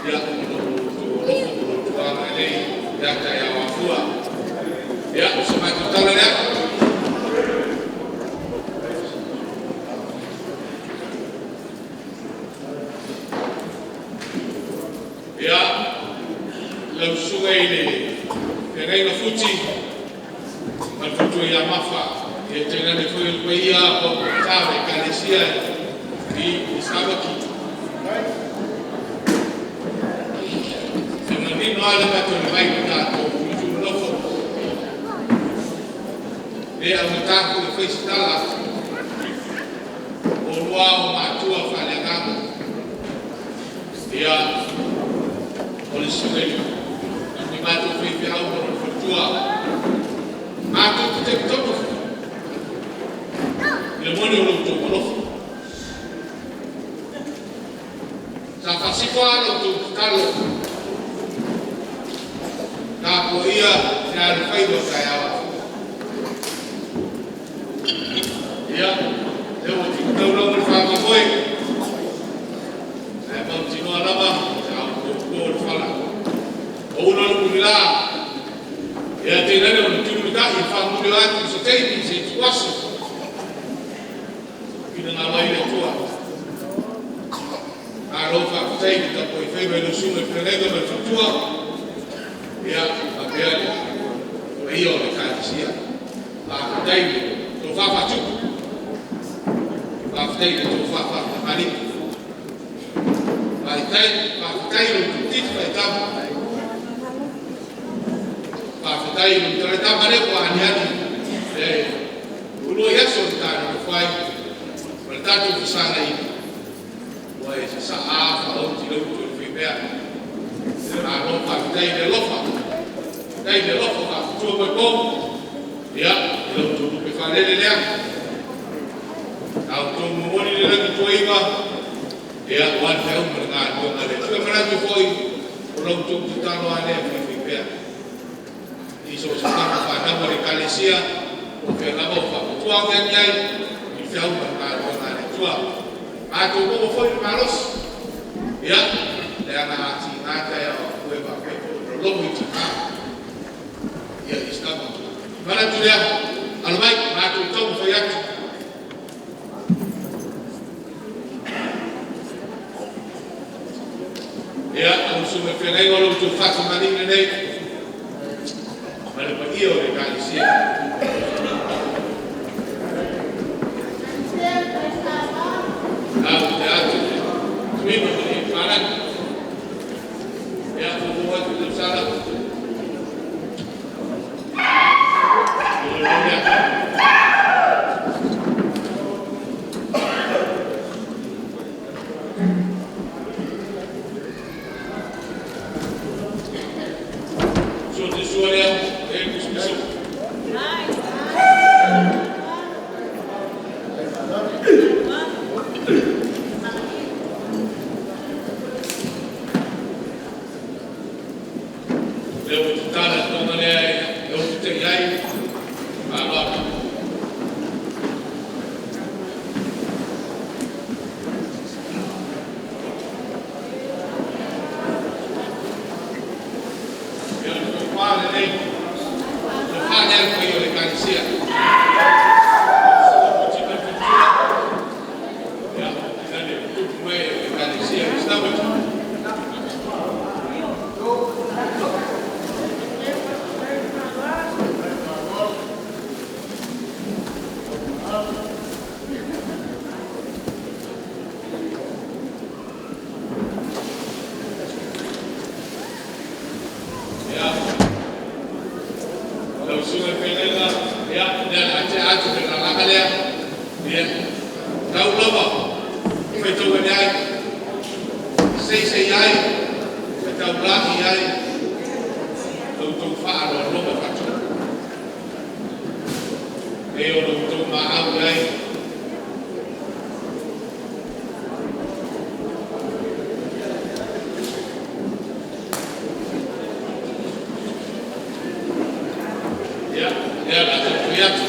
ia, ona o lo outou alofa ma lo outou agalelei ia taeao afua. Ia, o se matou tala lea. Ia, lau susuga i le feagaiga Futi ma le faletua ia Mafa, ia tainane foi le paia paopapata o le Ekalesia i Savaki. E manino lava le lata o le vai i le tatou tulutulu nofo. E le augata foi e fai se tala, o oulua o matua faaleagaga. Ia, o le susuga i le matou faifeau ma lona faletua, matou te talitonu foi i le moni o lo outou alofa. Sa faasino lava la outou tatalo, tapuaia le alofaiva o taeao afua. Ia, lea ua tupu taulaga le faamoemoe, ae mautinoa lava sa outou to le fala. O una le mulila, ia tainane o le tulimatai e faamuli atu i se taimi i se ituaso. Finagalo ai le Atua. Malo faafetai le tapuai faiva i lau susuga i le feagaiga ma le faletua. Ia, faapea le paia o le Ekalesia. Faafetai le tofa faatupu, faafetai le tofa faatamalii. Faafetai, faafetai i lo outou titi faitama. Faafetai i le talatama lea ua aniani le uluai aso na ta nonofo ai ma le tatou fesagai, ua e sasaa faaoti le utu a le faimea. Malo faafetai i le alofa, faafetai i le alofa faafutua mai pou. Ia, i lo outou lupe faalele lea, a outou momoli le lagi tuaiva, ia, ua le feau ma le galuega a le Atua. E manatu foi, o la outou tatalo lava lea e faifaipea. I so o se tama fanau a le Ekalesia, o fea lava o faaputua agiagi ai, i le feau ma le galuega a le Atua. Matou maua foi le malosi, ia, leaga a tiga taeao afua e faapea foi ona logo i tiga. Ia, i sitama. Manatu lea, alo mai, matou taumafai atu. Ia, lau susuga i le feagaiga o lo outou faatamalii lenei ma le paia o le Ekalesia. Au te atu le tuima ma le palagi. Ia, fuafua atu i tausala. O le lea. Sua te sua lea, e kusipisu. Lea ua tatala le toga lea e ofutei ai, faaaloalo. Ia, o le tofa lenei, tofa lea le paia o le Ekalesia. Susuga Futi ma le faletua. Ia, tainane le tupu mae o le Ekalesia i Samoa. Feseisei ai, fetaulagi ai, lo outou faaloaloa ma faatino. E o lo outou maau i ai. Ia, lea o le a taumafai atu.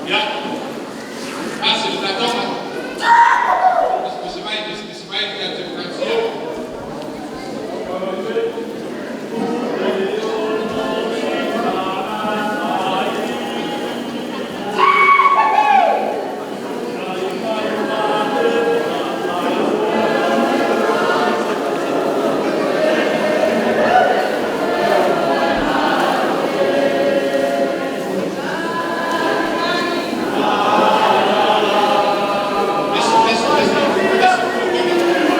Ia, pasi le tatoga. Pisipisi mai, pisipisi mai le tatou Ekalesia. Pisi, pisi, pisi, pisi.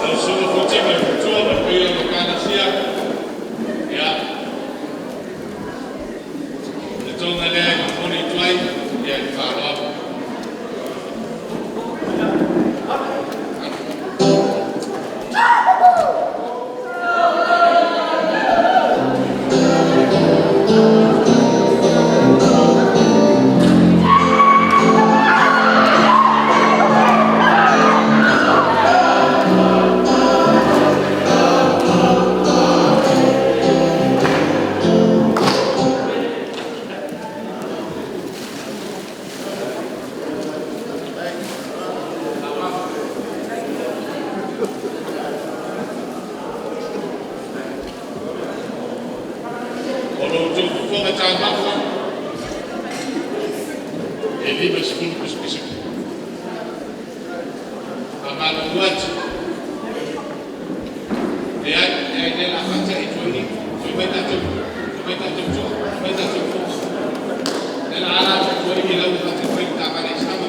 Lau Susuga Futi ma le faletua ma le paia o le Ekalesia. Ia, o le toga lea e momoli atu ai, ia, i le faaaloalo. O lo outou fofoga taumafa e 50 pisapisa. Faamalulu atu, leai, leai, lea o le a faatea i tua i i. Foi mai tatou, foi mai tatou tua, foi mai tatou tua. Lea o le a ala atu i tua i i lau faatea mai le taavale i sama.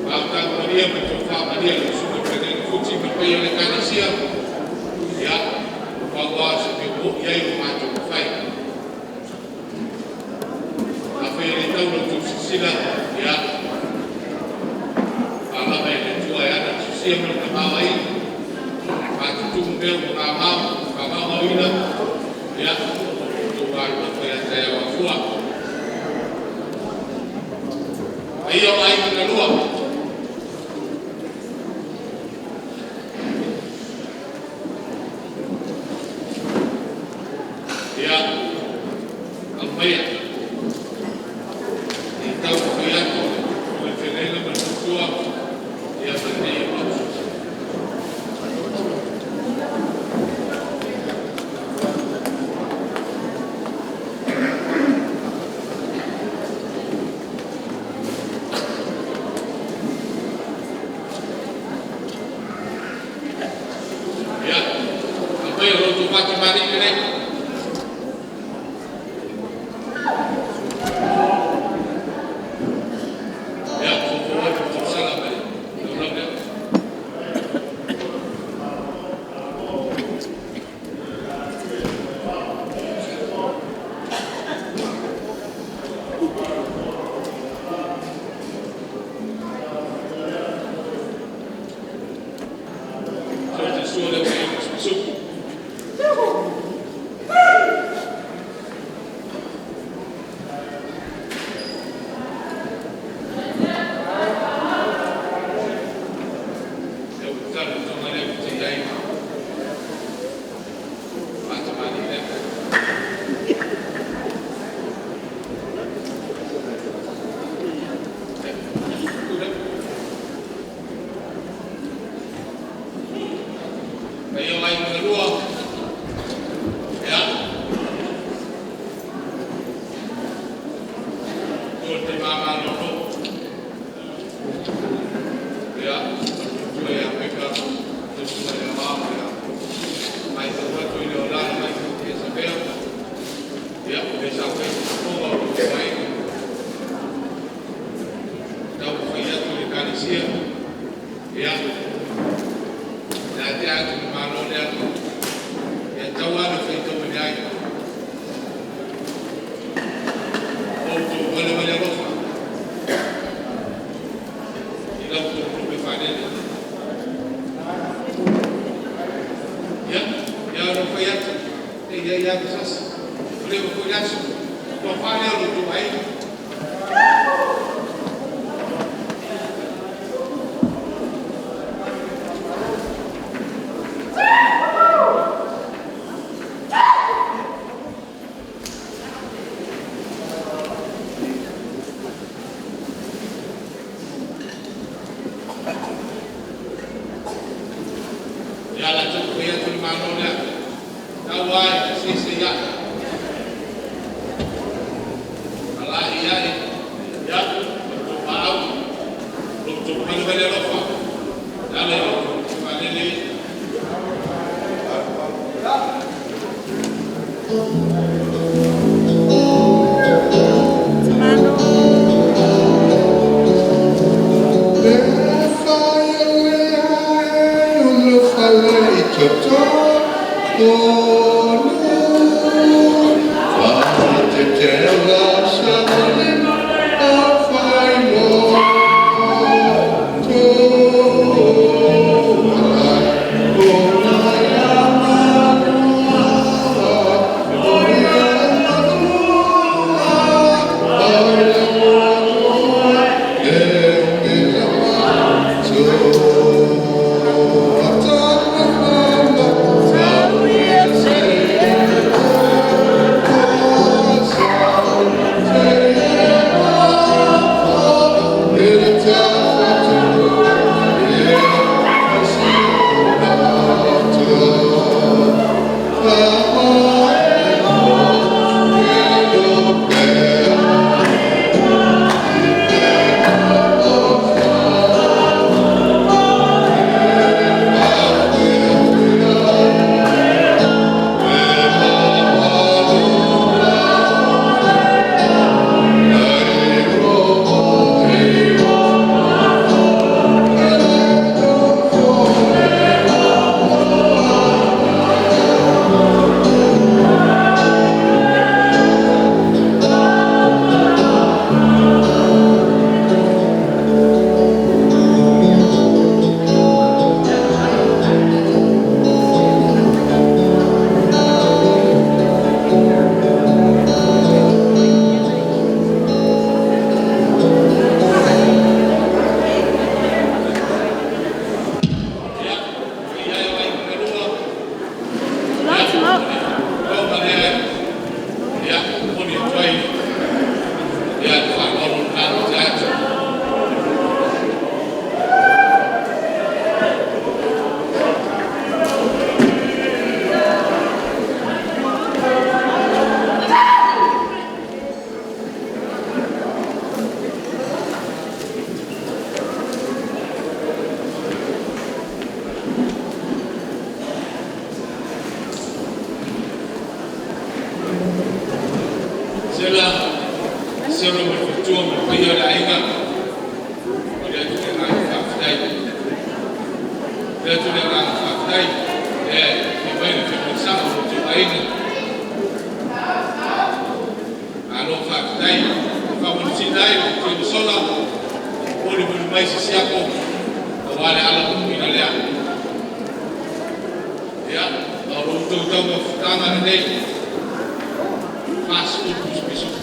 Faautaga Maria ma le Tofa Maria, lau Susuga i le Feagaiga Futi ma le paia o le Ekalesia. Ia. Pau lava o se mea ua oo i ai lo matou mafai. Afai e le tau la outou silasila, ia, faalava e le Atua e ana le sosia ma le tamaoaiga, faatutumu mea ua faamaomaoina, ia, outou alolofa ia taeao e afua. Paia o aiga na lua, ia, aumaia, se i taumafai atu le fetalaiga ma le faletua ia ma lenei Maota. Ia, aumaia lo outou fatamalii lenei. Ia, foufou atu le tausala ma le laulau lea. Susu le susu o le aufaigaluega tusitusi. Ia, ua tatalo le toga lea ua tea ai le faatamalii lea. Paia o aiga na lua, ia, susu le tama malolo, ia, ma le faletua ia Meka le susuga i le Aoao. Ia, matau atu e le o alaala mai Piasavea, ia o lea sa fai se fofoga o lo outou aiga, taumafai atu le Ekalesia, ia, o le a tea atu i le Malo lea, ia tau lava ina faitau ane ai. O outou valevale alofa i la outou tupe faalele. Ia, e ao ona ou fai atu, e i ai lava ma sasi, ua leva foi le aso. Le toafa lea o lo outou aiga. Ia, o le a taumafai atu le Malo lea. Tau lava ina seisei ae, talai ae, ia, lo outou paau, lo outou valevale alofa e ala i la outou tupe faalele. Le fai o le fale i totonu, Faatetela savali ma fai loto, O nai o ia e Faafetai e fia mai le fia sao o le aiga. Malo faafetai. Faamanusina ai le Tuimasona, moli moli mai sisiapo, aua le ala ina lea. Ia, o lo outou taumafataga lenei, 40 pisupisuku.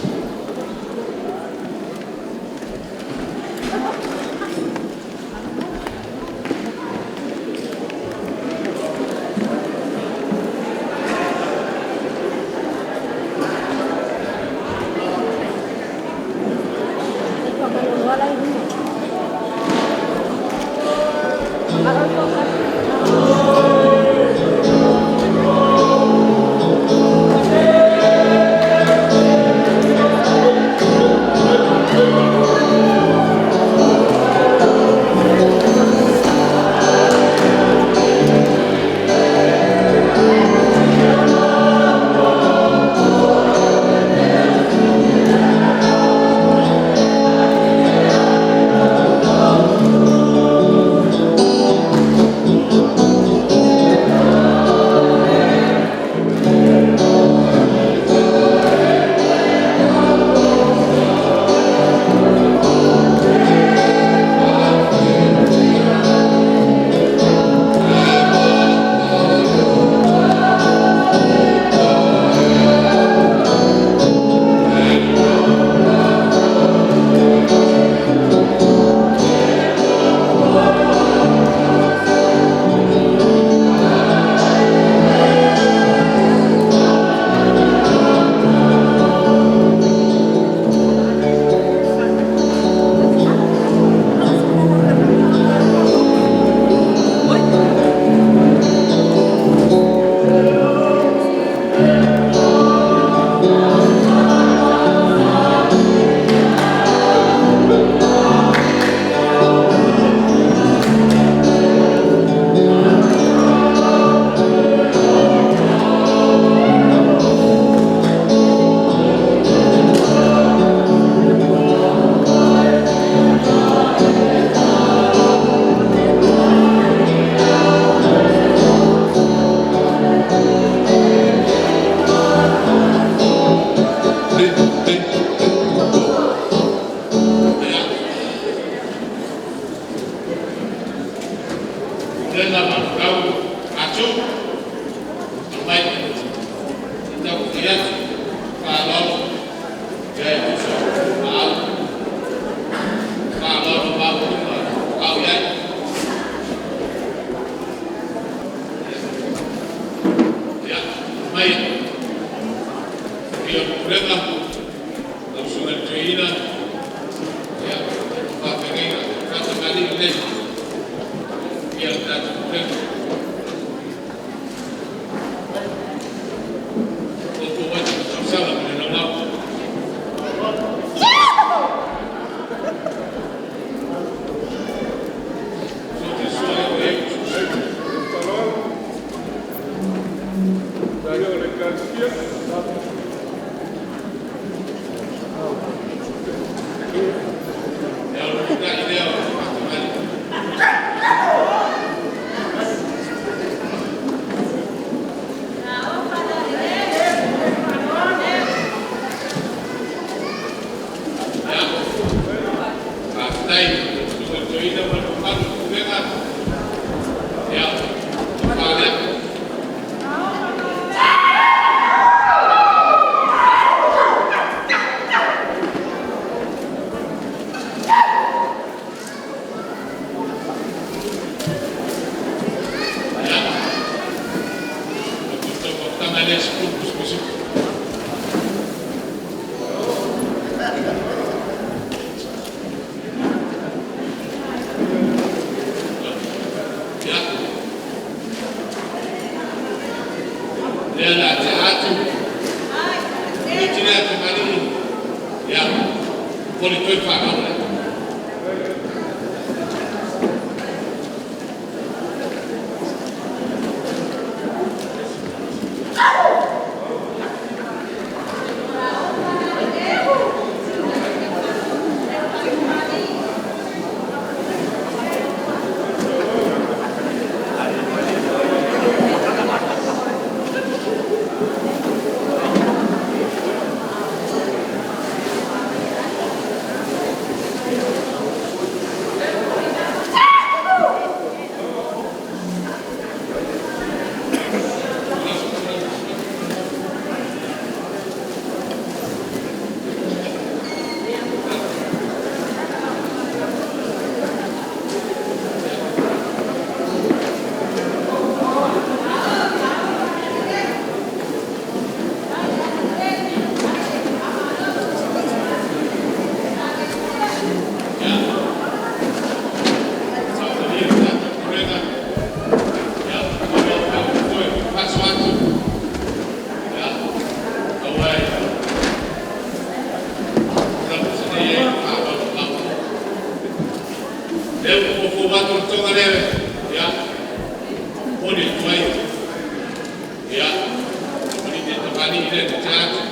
Momoli atu ai ia le tamalii lea te atu ia.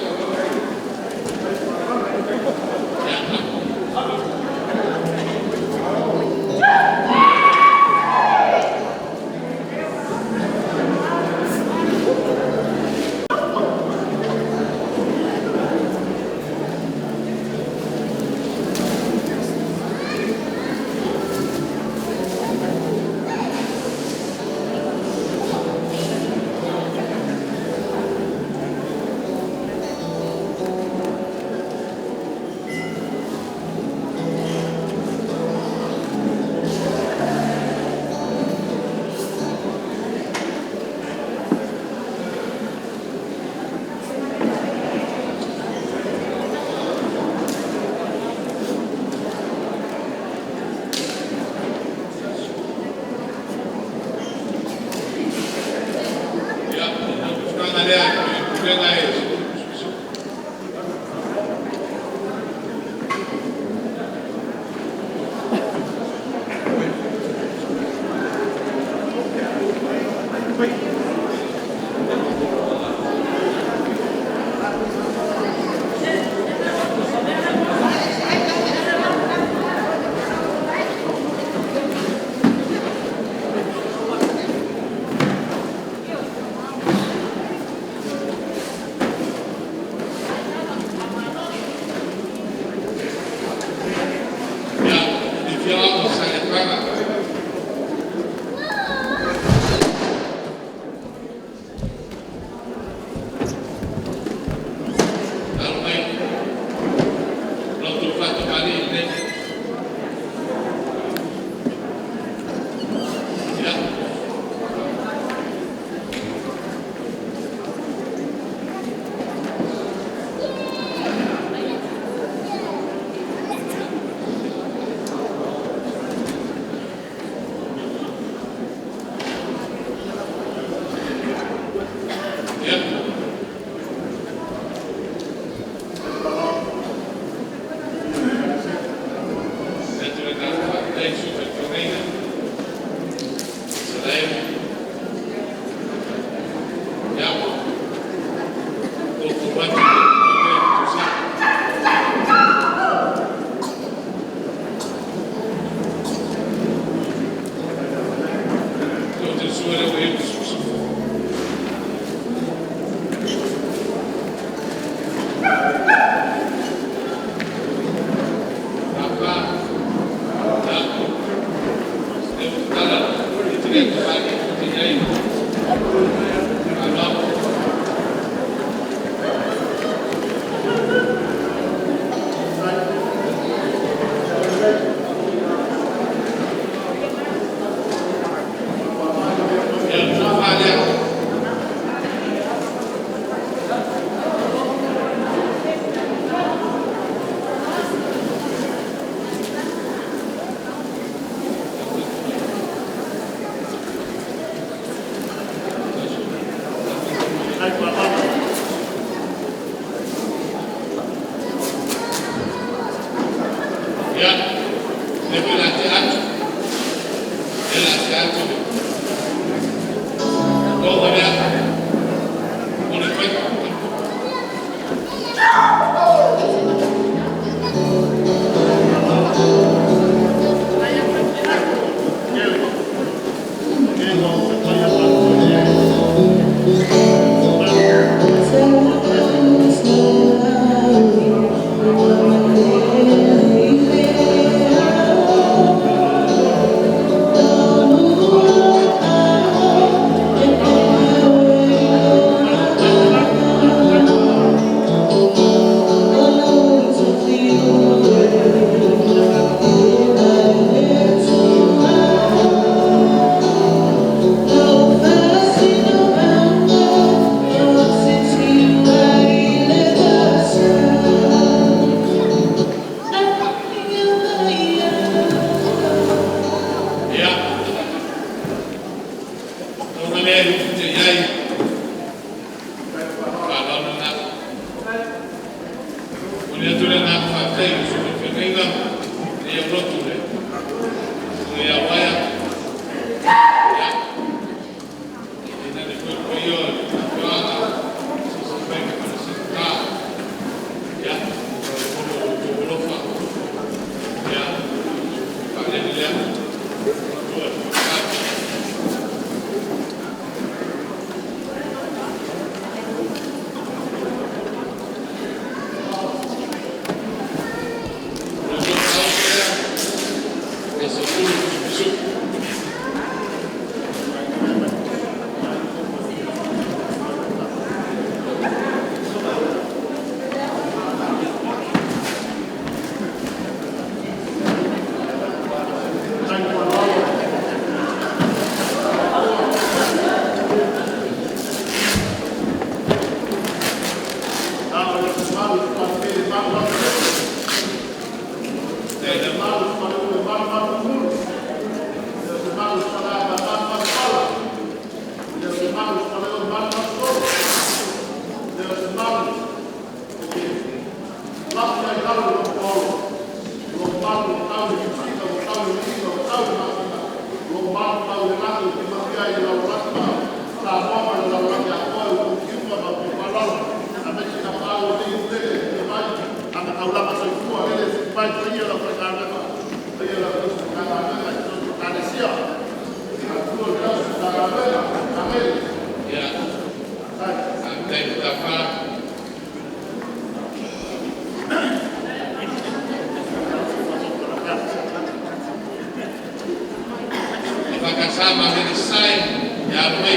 Alo mai.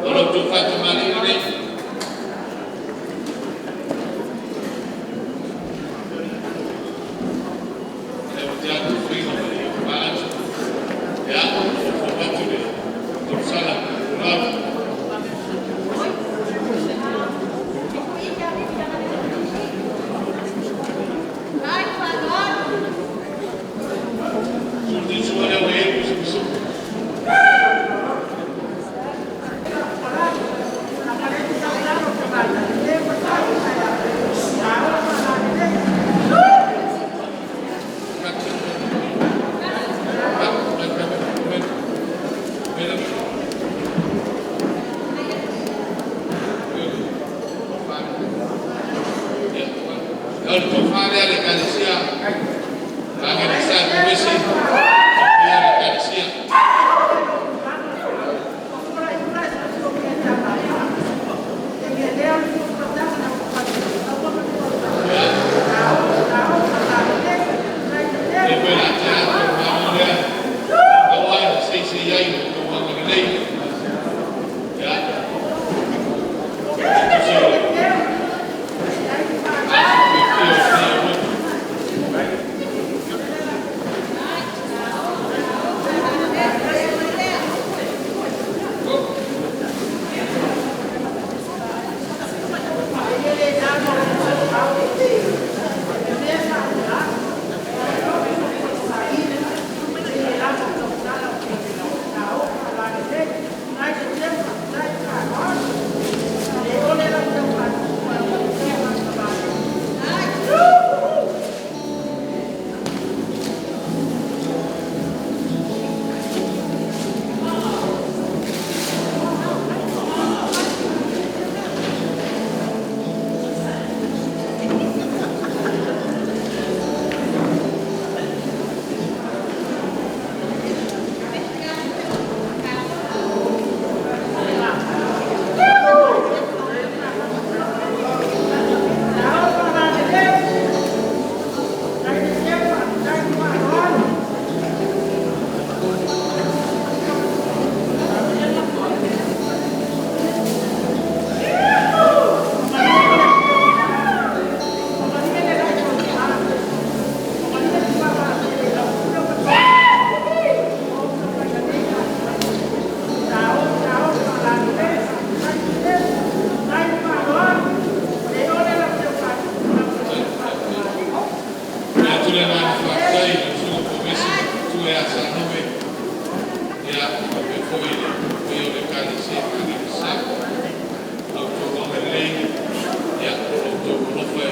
O lo outou faatamalii lenei. E o te atu suiga ma le faaaso. Ia, o atu le tausaga lau. Sul lea ua i ai pisapisa. O le tofa lea a le Ekalesia Ekanisa i Komesi, ia le Ekalesia. E foi la te atu o malo lea. Aua e seisei ai o outou agalelei. Ia. Se o aso fiafia o lenei auafi. Le atu le agaga faafetai i lau Susuga Komesi Matua ia Salome, ia faapea foi le paia o le Ekalesia Ekanisa. Lau outou agalelei, ia o lo outou alofa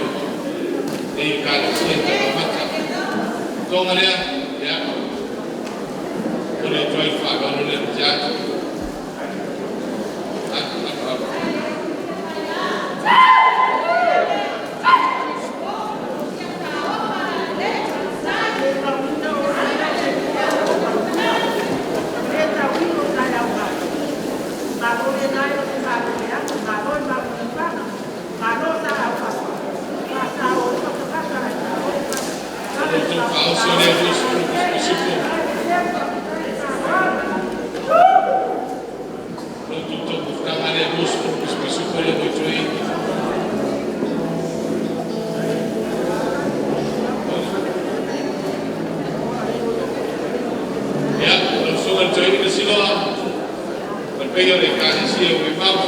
e lenei Ekalesia taumamata. Toga lea, ia, o le atu ai le faaaloalo lea te atu. Atu, atu, atu. O lo outou faaoso lea 20 pisapisupo. Lo outou taumafataga lea 20 pisapisupo lea ua toe. Ia, lau Susuga i le Toeaina Siloa, ma le paia o le Ekalesia ua i mau.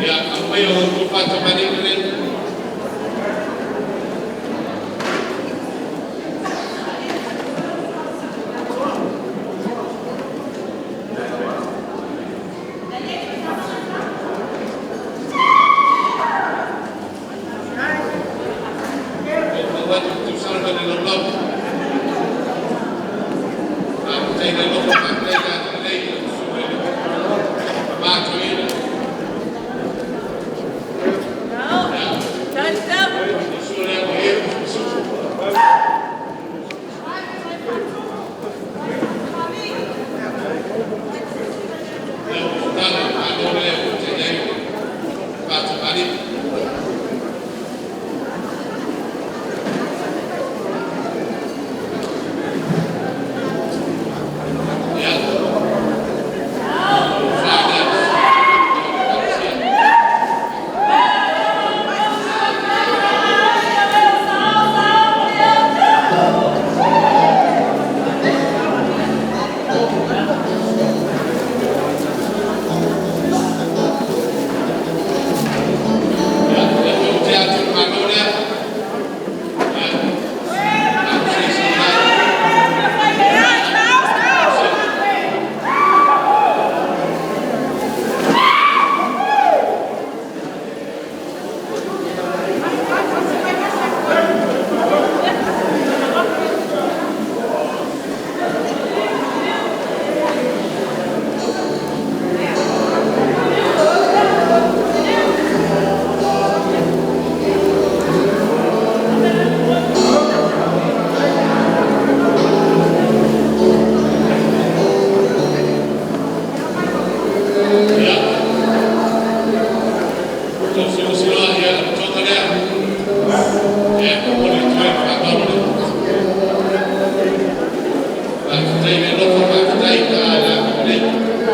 Ia, alo mai o outou faatamalii lenei. O atu tausaga ma le laulau. Faafetai le alofa, faafetai le agalelei i lau Susuga i le Mama Toeaina. Ia,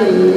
Ia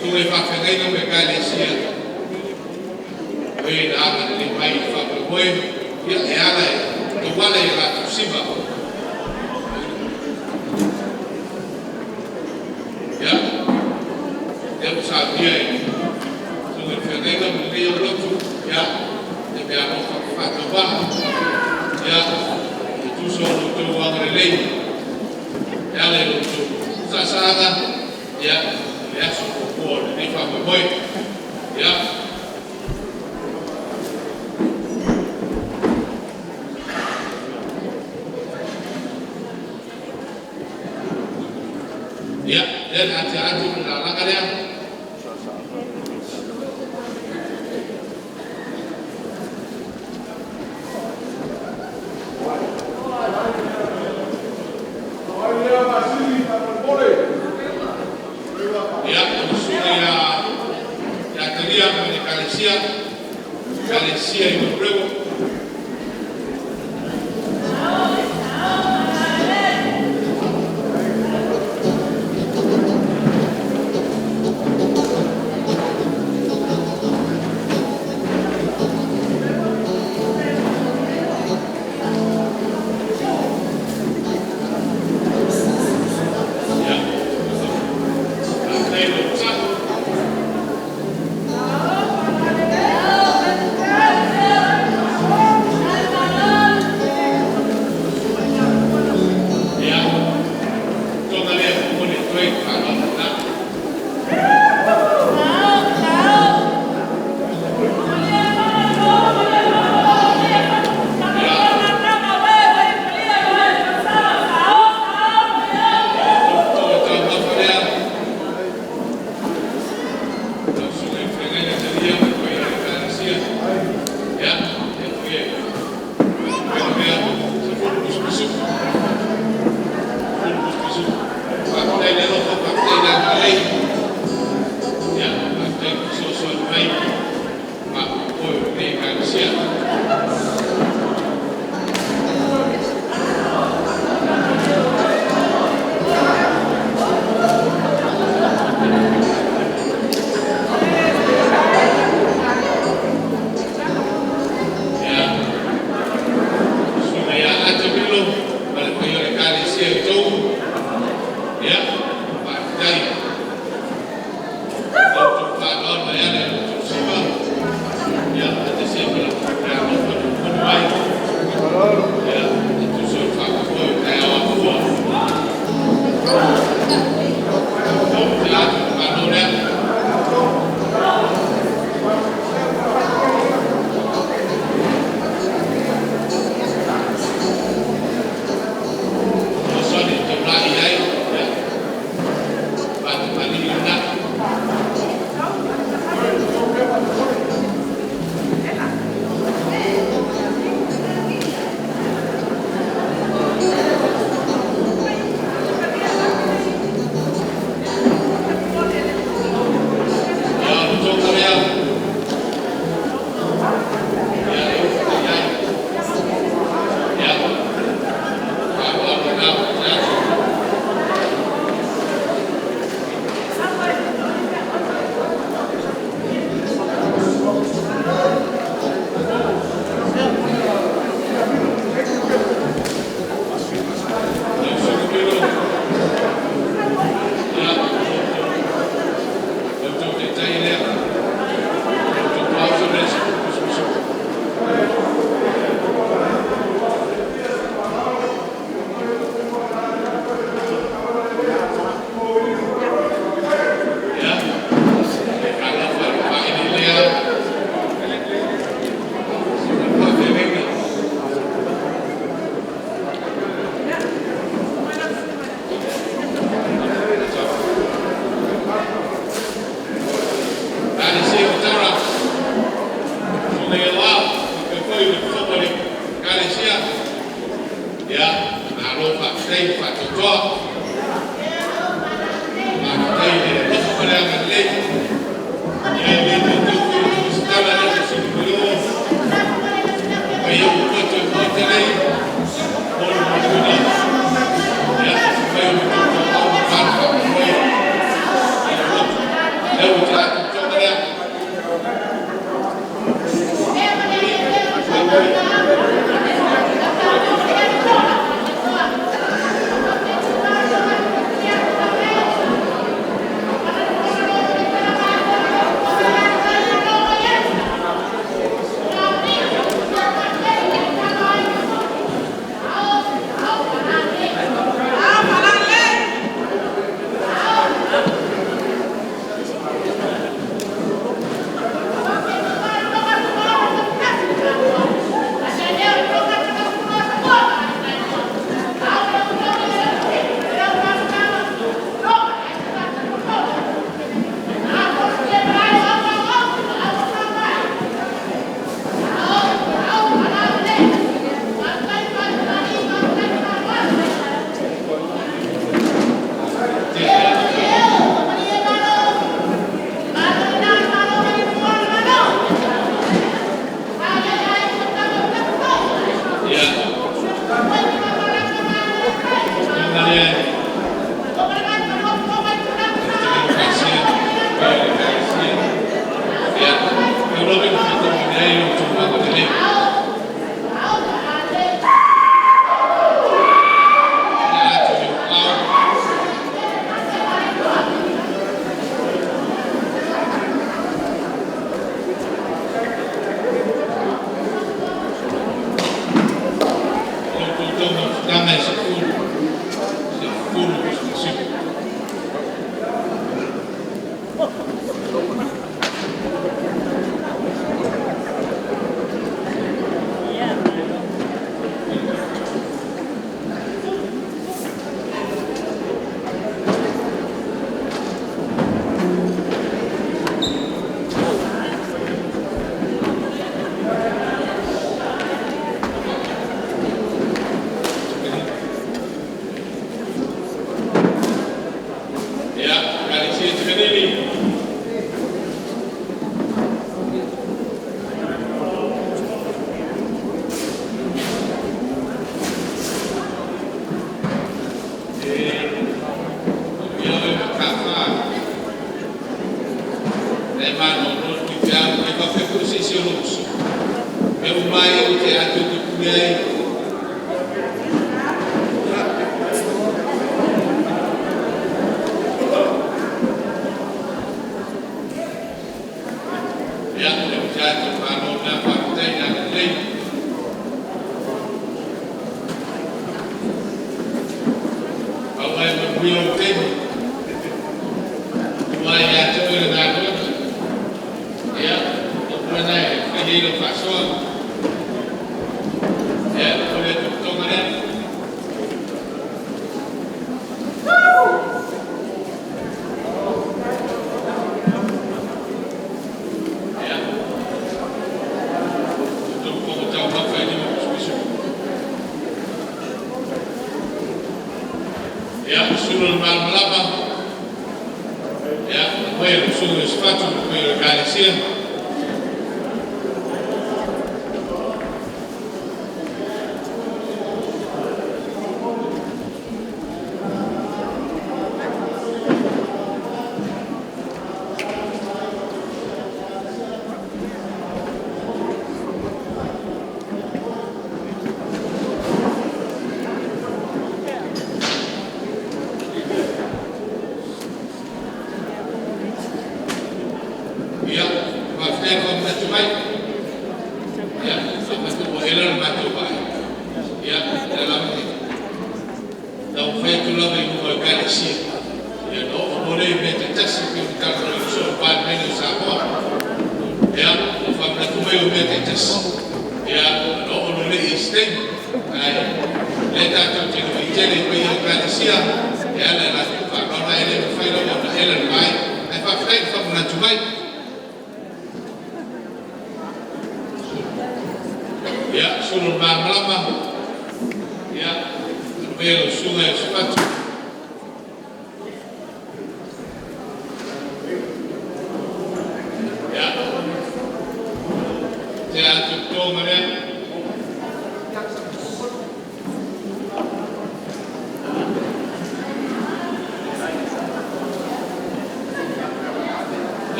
Susuga i faafeagaiga ma Ekalesia o e na agalelei mai i le faamoemoe, ia, e ala e tauala i a latou siva. Ia, lea ua saunia e le susuga i le feagaiga ma lenei aulotu, ia, se meaalofa faatauvaa, ia, e tusa o lo outou agalelei e ala i lo outou saasaaga, ia, i le aso muamua o lenei faamoemoe. Ia. Ia, lea o le a tea atu le lalaga lea. Ia, o le susuga ia Talia ma le Ekalesia i Manurewa. Ia, faafetai le onosai. Ia, toga lea e momoli atu ai le faaaloalo lena. Ia, o le taumafa lea lau susuga i le feagaiga Talia ma le paia o le Ekalesia. Ia, ia foi e mea se fulu lusulusu, fulu lusulusu. Faafetai le alofa, faafetai le agalelei. Ia, faafetai le fesoasoani mai faamoemoe o lenei Ekalesia. Ia, susuga ia Ata Milo ma le paia o le Ekalesia i Togo. Ia, faafetai i la outou faaaloalo e ala i la outou siva, ia, faatasi ai ma la outou meaalofa na momoli mai, ia, e tusa o le faamoemoe o le taeao afua. Lau tea atu le malo lea. Fesoasoani e taulai i ai, ia, faatamalii lena. Ia, o le toga lea, ia, e ufita i ai. Ia, faaaloalo lena ua tea atu. Lau susuga Milo, ia, o lo outou taitai lea, o lo outou tuauso lea Sefulupisupisu'u. Ia, meaalofa i le faaeleelea susuga i le faafeagaiga.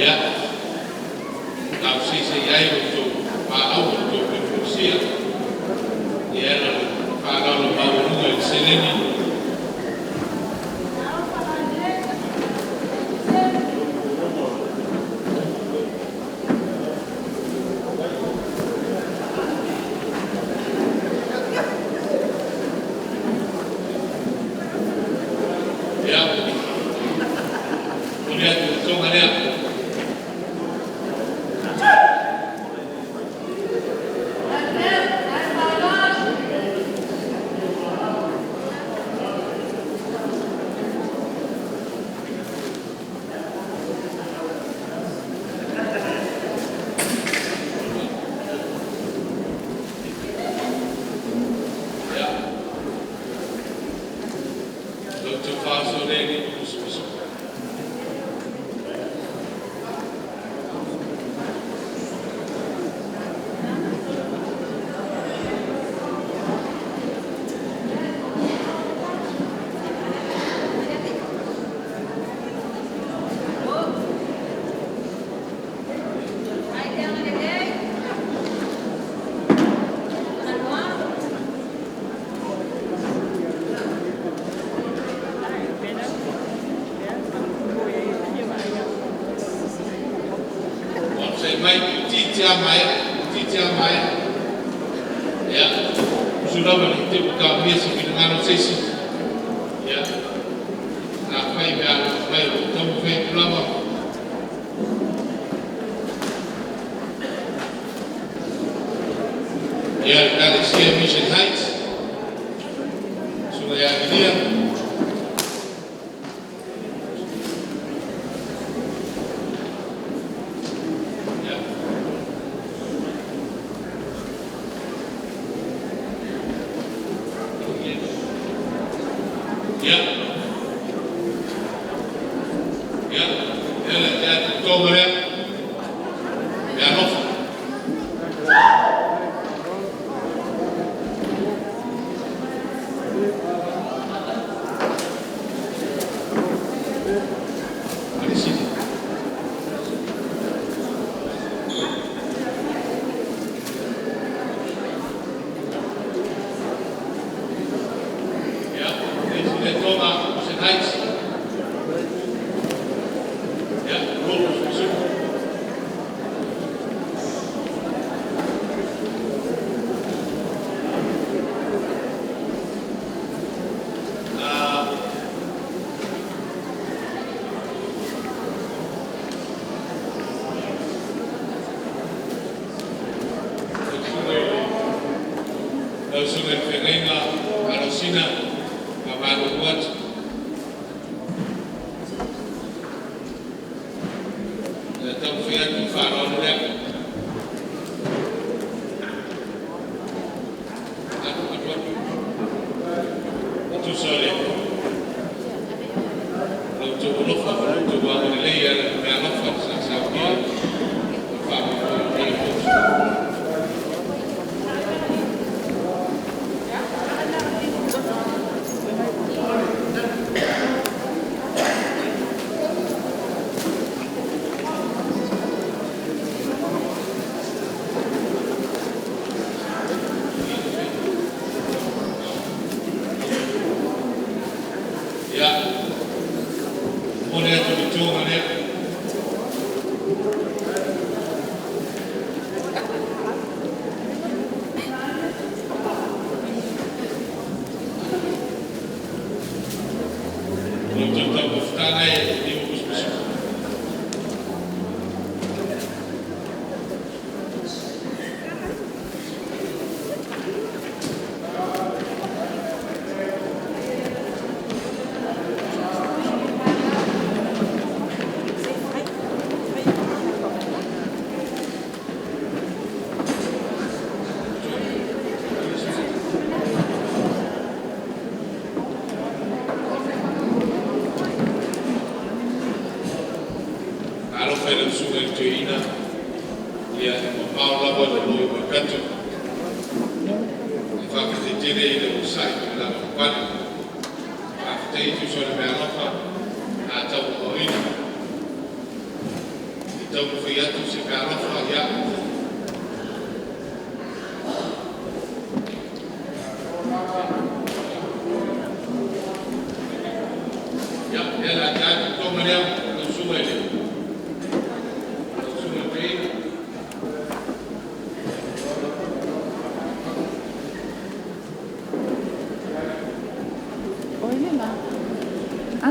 Ia, tau seisei ai o tou paau o tou fefusia. Ia, le faaaloalo maualuga i le seleni. Ia, o le atu tonga lea. Ia, lo te whaso le ni pusu. Sei mai titi a mai, titi a mai. Ia, usu lava le te ka mia se finagalo sesi. Ia, na fai mea mai o tamu fai tu lava. Ia, Kalesia Mission Heights. Sunga ia Ilia. Ia. Ia. Ia. Ia le te atu tonga lea. Ia alofa. Alesina. Ia, le le tonga Mission Heights. Ia, lolo su. Ah, Lau susuga i le feagaiga Alosina, faamalulu atu. Ia taumafai atu i le faaaloalo lea. Atu, atu, atu. E tusa o le lo outou alofa ma lo outou agalelei e ala i le meaalofa sa saunia o le faamoemoe o lenei aso. Ia, momoli atu le toga lea. O lo outou taumafataga e liu pusupusu. Alofa i lau susuga i le toeaina, ia e mamao lava le loi Waikato. E faafetai tele i le onosai ma le lavapapale. Faafetai e tusa o le meaalofa a tauaoina. Taumafai atu se fealofa ia. Ia, lea la tatou toga lea, lau susuga i le lau susuga i le Toeaina. Oi le la. A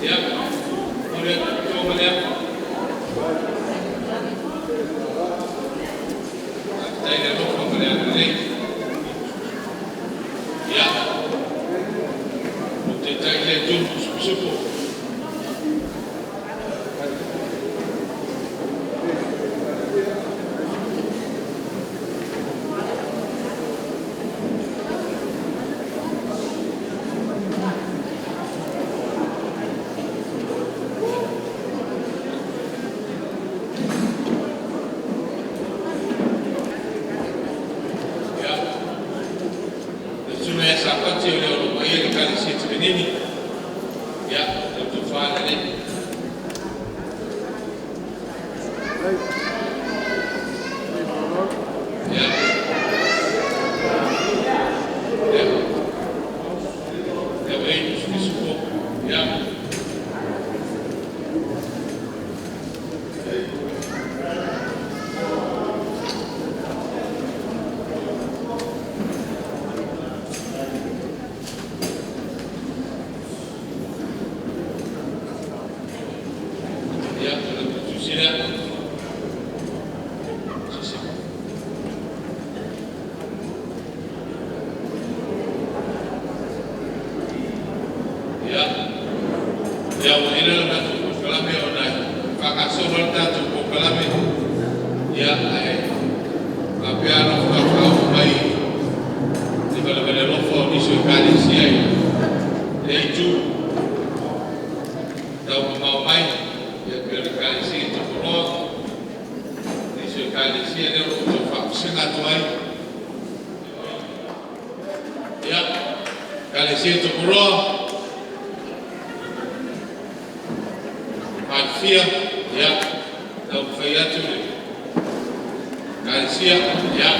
Ia, o le toga lea. Faafetai i le alofa ma le agalelei. Ia, o taitai lea e tolu tusitusipo. Ia, le susuga ia Sapati o le olomaia le Ekalesia Tipinini. Ia, lau tofa lelei. Ia, ia, ia ei tusitusipo. Ia. Ia, o le tusi lea. Sisi. Ia, ia ua ila le matou polokalame ona e faagasolo le tatou polokalame. Ia, ae faapea ona faafaaoo mai le valevale alofa o nisi o Ekalesia i lea itu tau mamao mai, ia pei o le Ekalesia i Tafoloa, nisi o Ekalesia lea o lo o tau faapasega atu ai. Ia, Ekalesia i Tafoloa, Falefia, ia, taumafai atu le Ekalesia, ia.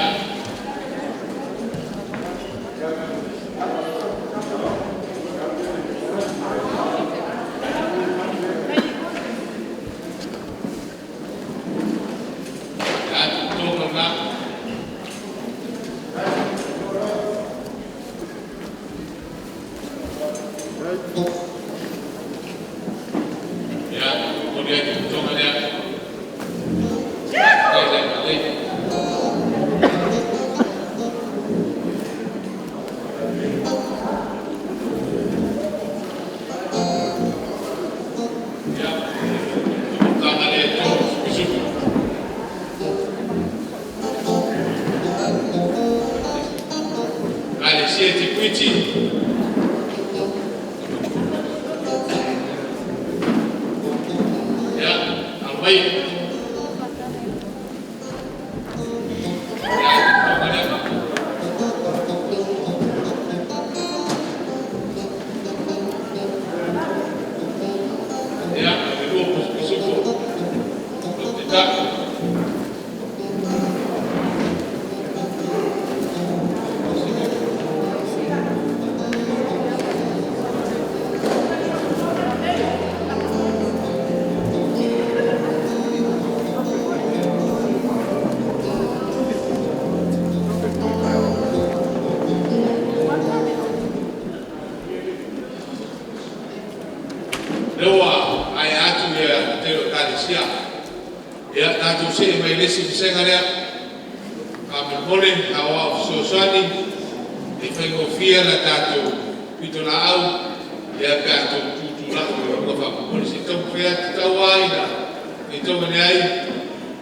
Ia, toga lena. Ia, momoli atu le toga lea. Faafetai le agalelei. Ia, tulaga lea e tolu pisupisupo. Ekalesia Tipuiti. Ia, alo mai. Ia, toga lea. Ia, e lua pisupisupo. O te taku. Lea ua maea atu ia le tele o Ekalesia. Ia, tatou see mai le isi vasega lea. Faamolemole aoao fesoasoani e faigofie la tatou pitolaau ia pe a tou tutulai mai luga faamolemole. Se i taumafai atu tau lava ina i tau ane ai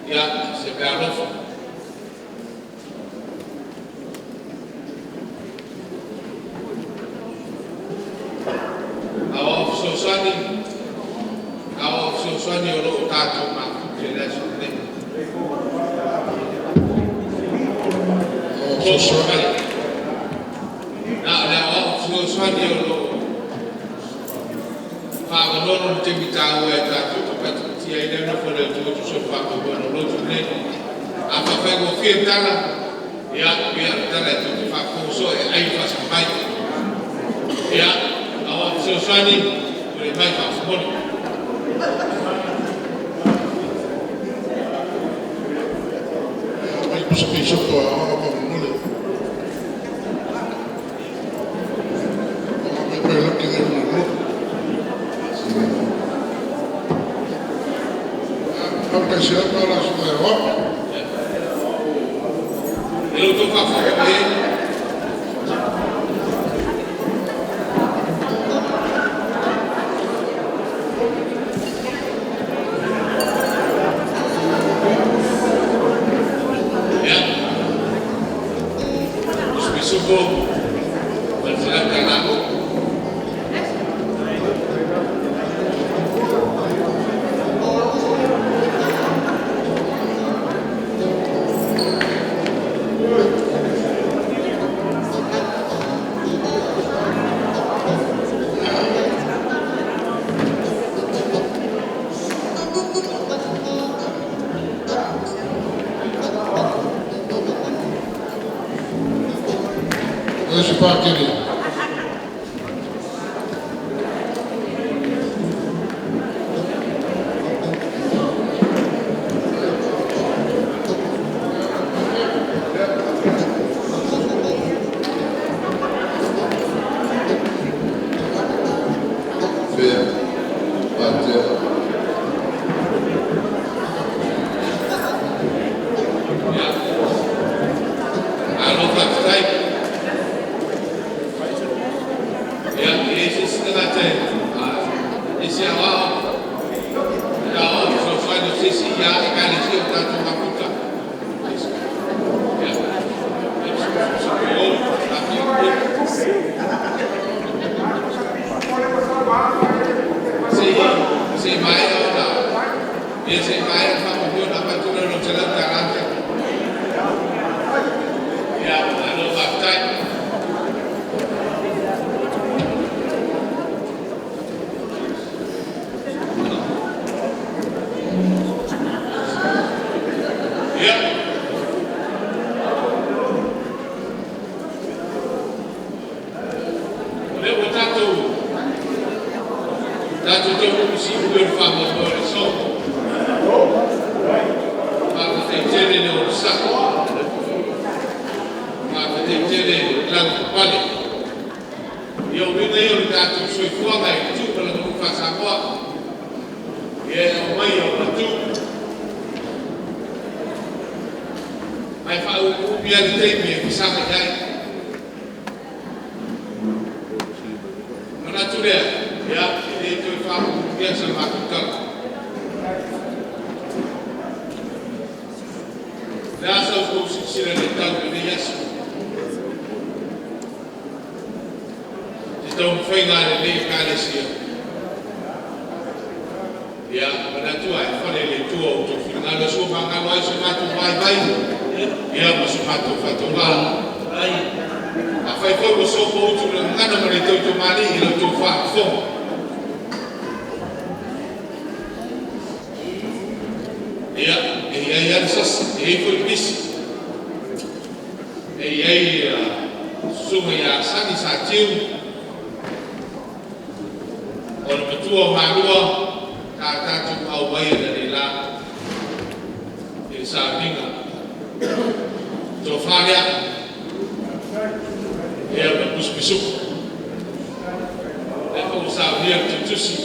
ia se meaalofa. Aoao fesoasoani, aoao fesoasoani o lo o tatou mafute i le aso lenei. Fesoasoani. Na o le aoao fesoasoani o lo o faamanonu le taimi taua e tatou te patipatia ai le alofa o le Atua e tusa o le faamoemoe o le lotu lenei. A faafaigofie le tala, ia, pei lava o le tala e tou te faafofoga soo e ai le faasaga mai. Ia, aoao fesoasoani, tulai mai faamolemole. Aumai le pisisopo a Aoao faamolemole. Aumai pailate ia faamolemole. Faafetai lau Susuga i le Aoao. I lo outou faafofoga mai, ia, uso pisupo ma le $100. Le isi Patele. Fea Patea. Ia, malo faafetai. Ia, e i ai se isi tagata e se aoao, se aoao fesoasoani a se isi Ekalesia ua tatou mafuta. Ia, se i maea ona ia se i maea le faamoemoe ona avatu lea o lau $100. Ia, malo faafetai. Ia, o lea ua tatou taunuu i siui o le faamoemoe o le aso. Faafetai tele le onosai, faafetai tele le lavapapale. Ia o uiga ia o le tatou soifuaga e tu ma le aganuu faa-Samoa. Ia e aumai e aumatu, ma e faaumiumi lava le taimi e fesagai ai. Ona manatu lea, ia, e le toe faaumiumia sa matou tala. O le a sa outou silasila le tau i lenei aso i se taumafaiga a lenei Ekalesia? Ia, manatu ae fale i le Atua outou finagalo e suamagalalo ai so matou vaivai ia ma so matou faatauvaa. Afai foi ua sopoutu le gagana ma le tautamalii i la outou faafofoga, ia, e i ai lava le sasi, e i ai foi le pisi. E i ai le susuga ia Sani Satiu, o le matua o Malua, sa tatou auai analeila i le sauniga. Le tofa lea, ia ma le pisupisupo, lea foi ua saunia le tusitusi.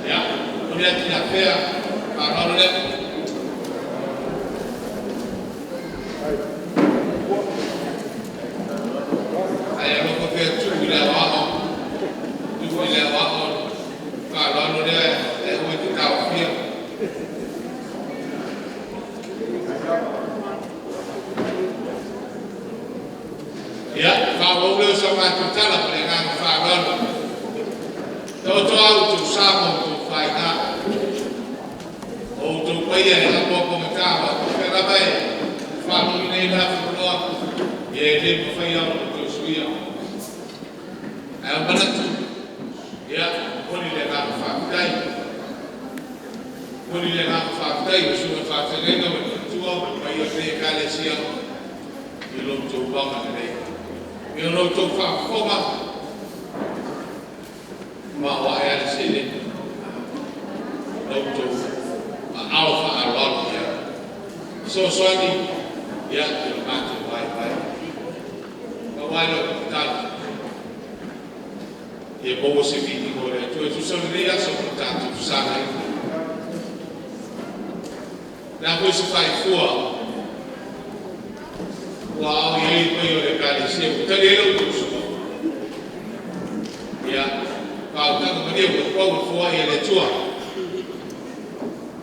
Ia, momoli atu le faaaloalo lea. Ae alofa pea tuu i le aoao, tuu i le aoao le faaaloalo lea ae aua e te taofia. Ia, faaauau lea o sa matou tala ma le agaga faaaloalo. Taoto a outou sa ma outou faiga, o outou paia e apoa pogata ma tupe lava e faalogina ai le afuloa ia e lē mafai a ona toe suia. Ae o manatu ia momoli le agaga faafetai, momoli le agaga faafetai i susuga faafeagaiga ma le faletua ma le paia o lenei Ekalesia i lo outou agalelei i lo outou faafofoga maoae a le seleni la outou aao faaaloalo i ai fesoasoani ia i lo matou vaivai. Pau lava lea o le tatalo ia maua se viiga o le Atua e tusa o lenei aso ma le tatou fesagaina. O le a foi se faifua ua ao i ai le paia o le Ekalesia ua tali ai la outou sua, ia faautaga malie ua pau le foai a le Atua.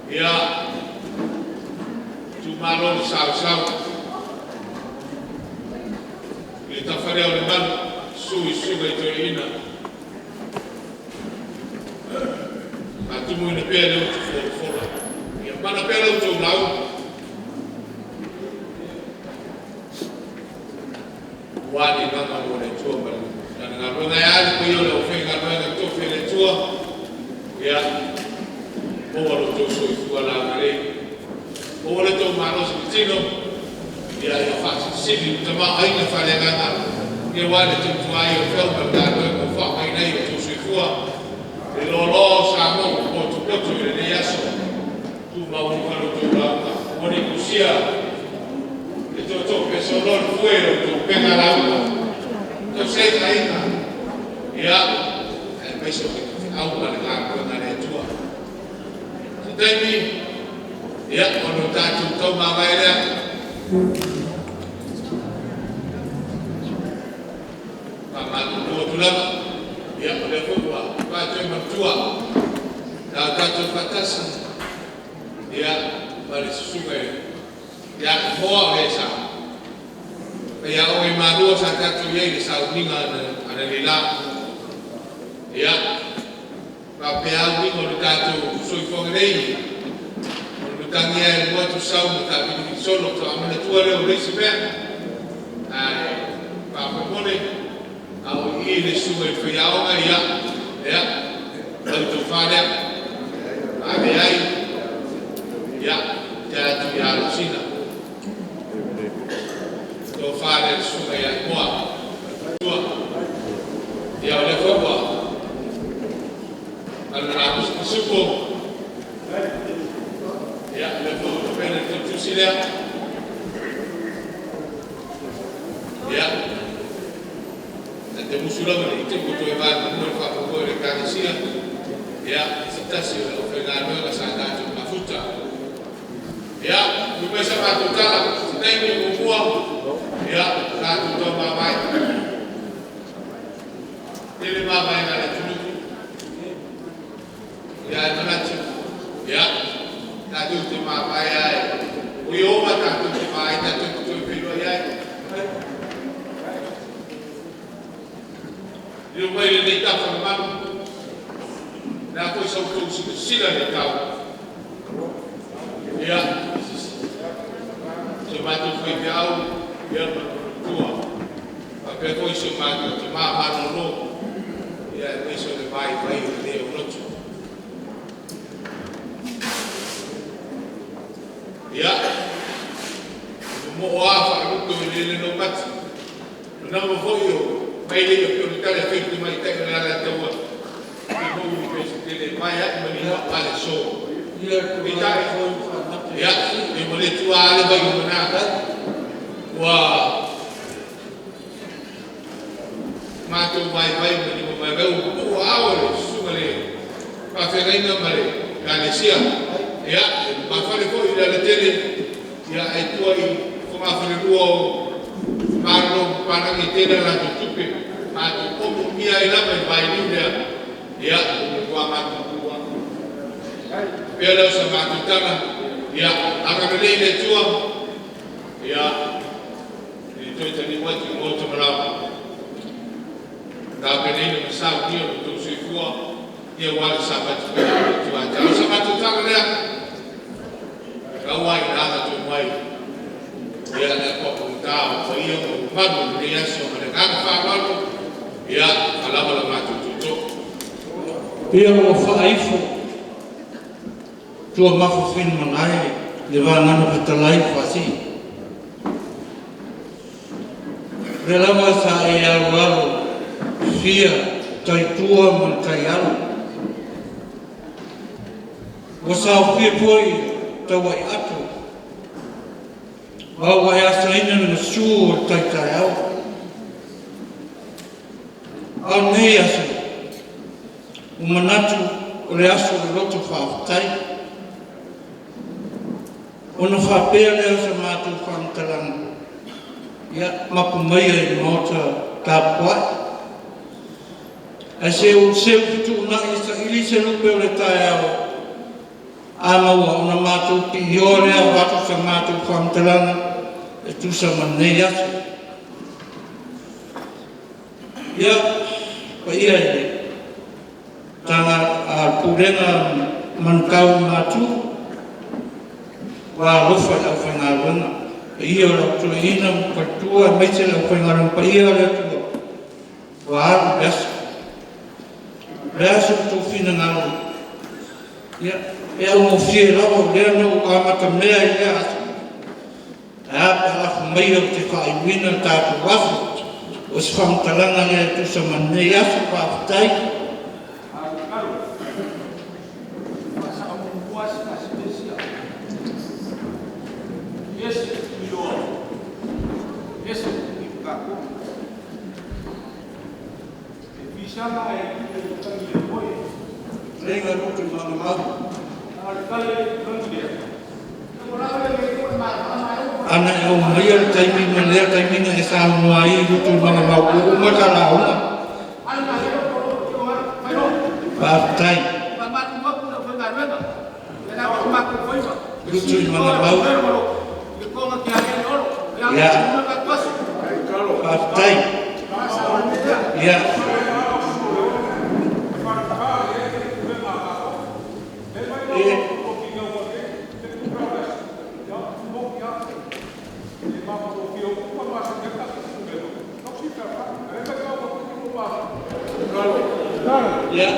Ia tumalo le sausau i le tafa lea o le malu, susu i susuga i toeaiina, faatumuina pea le utu folafola. Ia mana pea la outou lauga aua le igaga mo le Atua ma lana galuega. E a le paia o le aufaigaluega totofi a le Atua, ia maua lo outou soifua laulelei, maua le tou malosi tino, ia faasilisili le tamaoaiga faaleagaga ia aua le tautua ai o feau ma le galuega ua faaaogaina ai o outou soifua. Le loaloa o Samoa ua potopoto i lenei aso, tumau lo outou lauga ua le tusia le tootoo pesolo le fue o outou upega lauga tausi ai aiga ia aemaise o le feau ma le galuega a le Atua. Se taimi ia ona o tatou taumavae lea. Faamalulu atu lava ia o lea foi ua faatoe manatua na o tatou faatasi ia ma le susuga ia Imoa o le sa faiaoga i Malua sa tatou i ai i le sauniga analeila. Ia faapea uiga o le tatou soifuaga nei, o le matagi lava e alu atu sau ma tavilivili solo faatoa manatua lea o le isi mea. Ae faamolemole, a o i i le susuga i le faiaoga, ia lau tofa lea ave ai ia te atu ia Alosina tofa lea le susuga ia Imoa tua. Ia o lea foi ua alalapu pisupo ia o lea foi ua tapena le tautusi lea ia e te musu lava ne i te i ua toe vaemanua i le faamoemoe o le Ekalesia ia se tasi o le aufaigaluega sa tatou mafuta. Ia, fai mai sa matou tala, se taimi muamua, ia, tatou taumavae. Tele mavaega a le atunuu. Ia, ae manatu, ia, tatou te mavae ai. O Ieova tatou te vaai, tatou te toe feiloai ai. Lilo mai lenei tafa o le malu, le a foi sa outou silasila i le tau. Ia, si o matou faifeau, ia ma le faletua, faapea foi si o matou tamā malolo, ia aemaise o le vaivai o lenei aulotu. Ia, momoo lava faalupe o eleele laumati. O nama foi o mailei a pei o le tala e fai i le tamaitai o le Alataua, se i maua ni pese tele e vae ai ma lima aua le aso. Peitai, ia, e ua le tuua lava le vai o mana. Ua matou vaivai ma lima vaivai, ua pupuu aao o le susuga i le faafeagaiga ma le Ekalesia. Ia, e lumafale foi i le alatele, ia, ae tua i fogafalelua o Malolo ma papalagi e tele a latou tupe. Matou omoomia ai lava i le vailiu lea, ia, ua matua matutu lava. Pea lea o sa matou tala, ia, agalelei le Atua, ia, i le toe taliu atu i maota ma laoa. Tapenaina ma saunia lo outou soifua, ia aua le savali pea o le Atua. O sa matou tala lea. Ia, alava la matou tutu. Ia ua faaifo tua mafafiina malae le vagana fetalai Faasii. Le lava sa e aloalo fia taitua ma le taialo, ua saofia foi tauaiato ma ua e asaina le gasu o le tai taeao. A o lenei aso, ua manatu o le aso o le loto faafetai, ona faapea lea o sa matou faamatalaga, ia mapu maia i le maota tapuai, ae se i ou seu fetuunai e saili se lupe o le taeao, a maua ona matou piioa lea avatu sa matou faamatalaga e tusa ma lenei aso. Ia, le paia i le Pulega a Manutau ma Matu, ua alofa i le aufaigaluega, le paia o le Au Toeaina ma Faletua aemaise le aufaigaluega paia a le Atua ua alu le aso. O le a so outou finagalo, ia e augofie lava o lea na ou amatamea i lea aso, ae a pe a lafo maia ou te faaiuina le tatou aso. O se faamatalaga lea e tusa ma lenei aso. Faafetai. Fetalaiga Lutuimagamau. Ana e aumaia le taimi ma lea taimi na e saunoa ai Lutuimagamau ua uma ta lauga. Faafetai. Lutuimagamau. Ia, faafetai. Ia. Ia.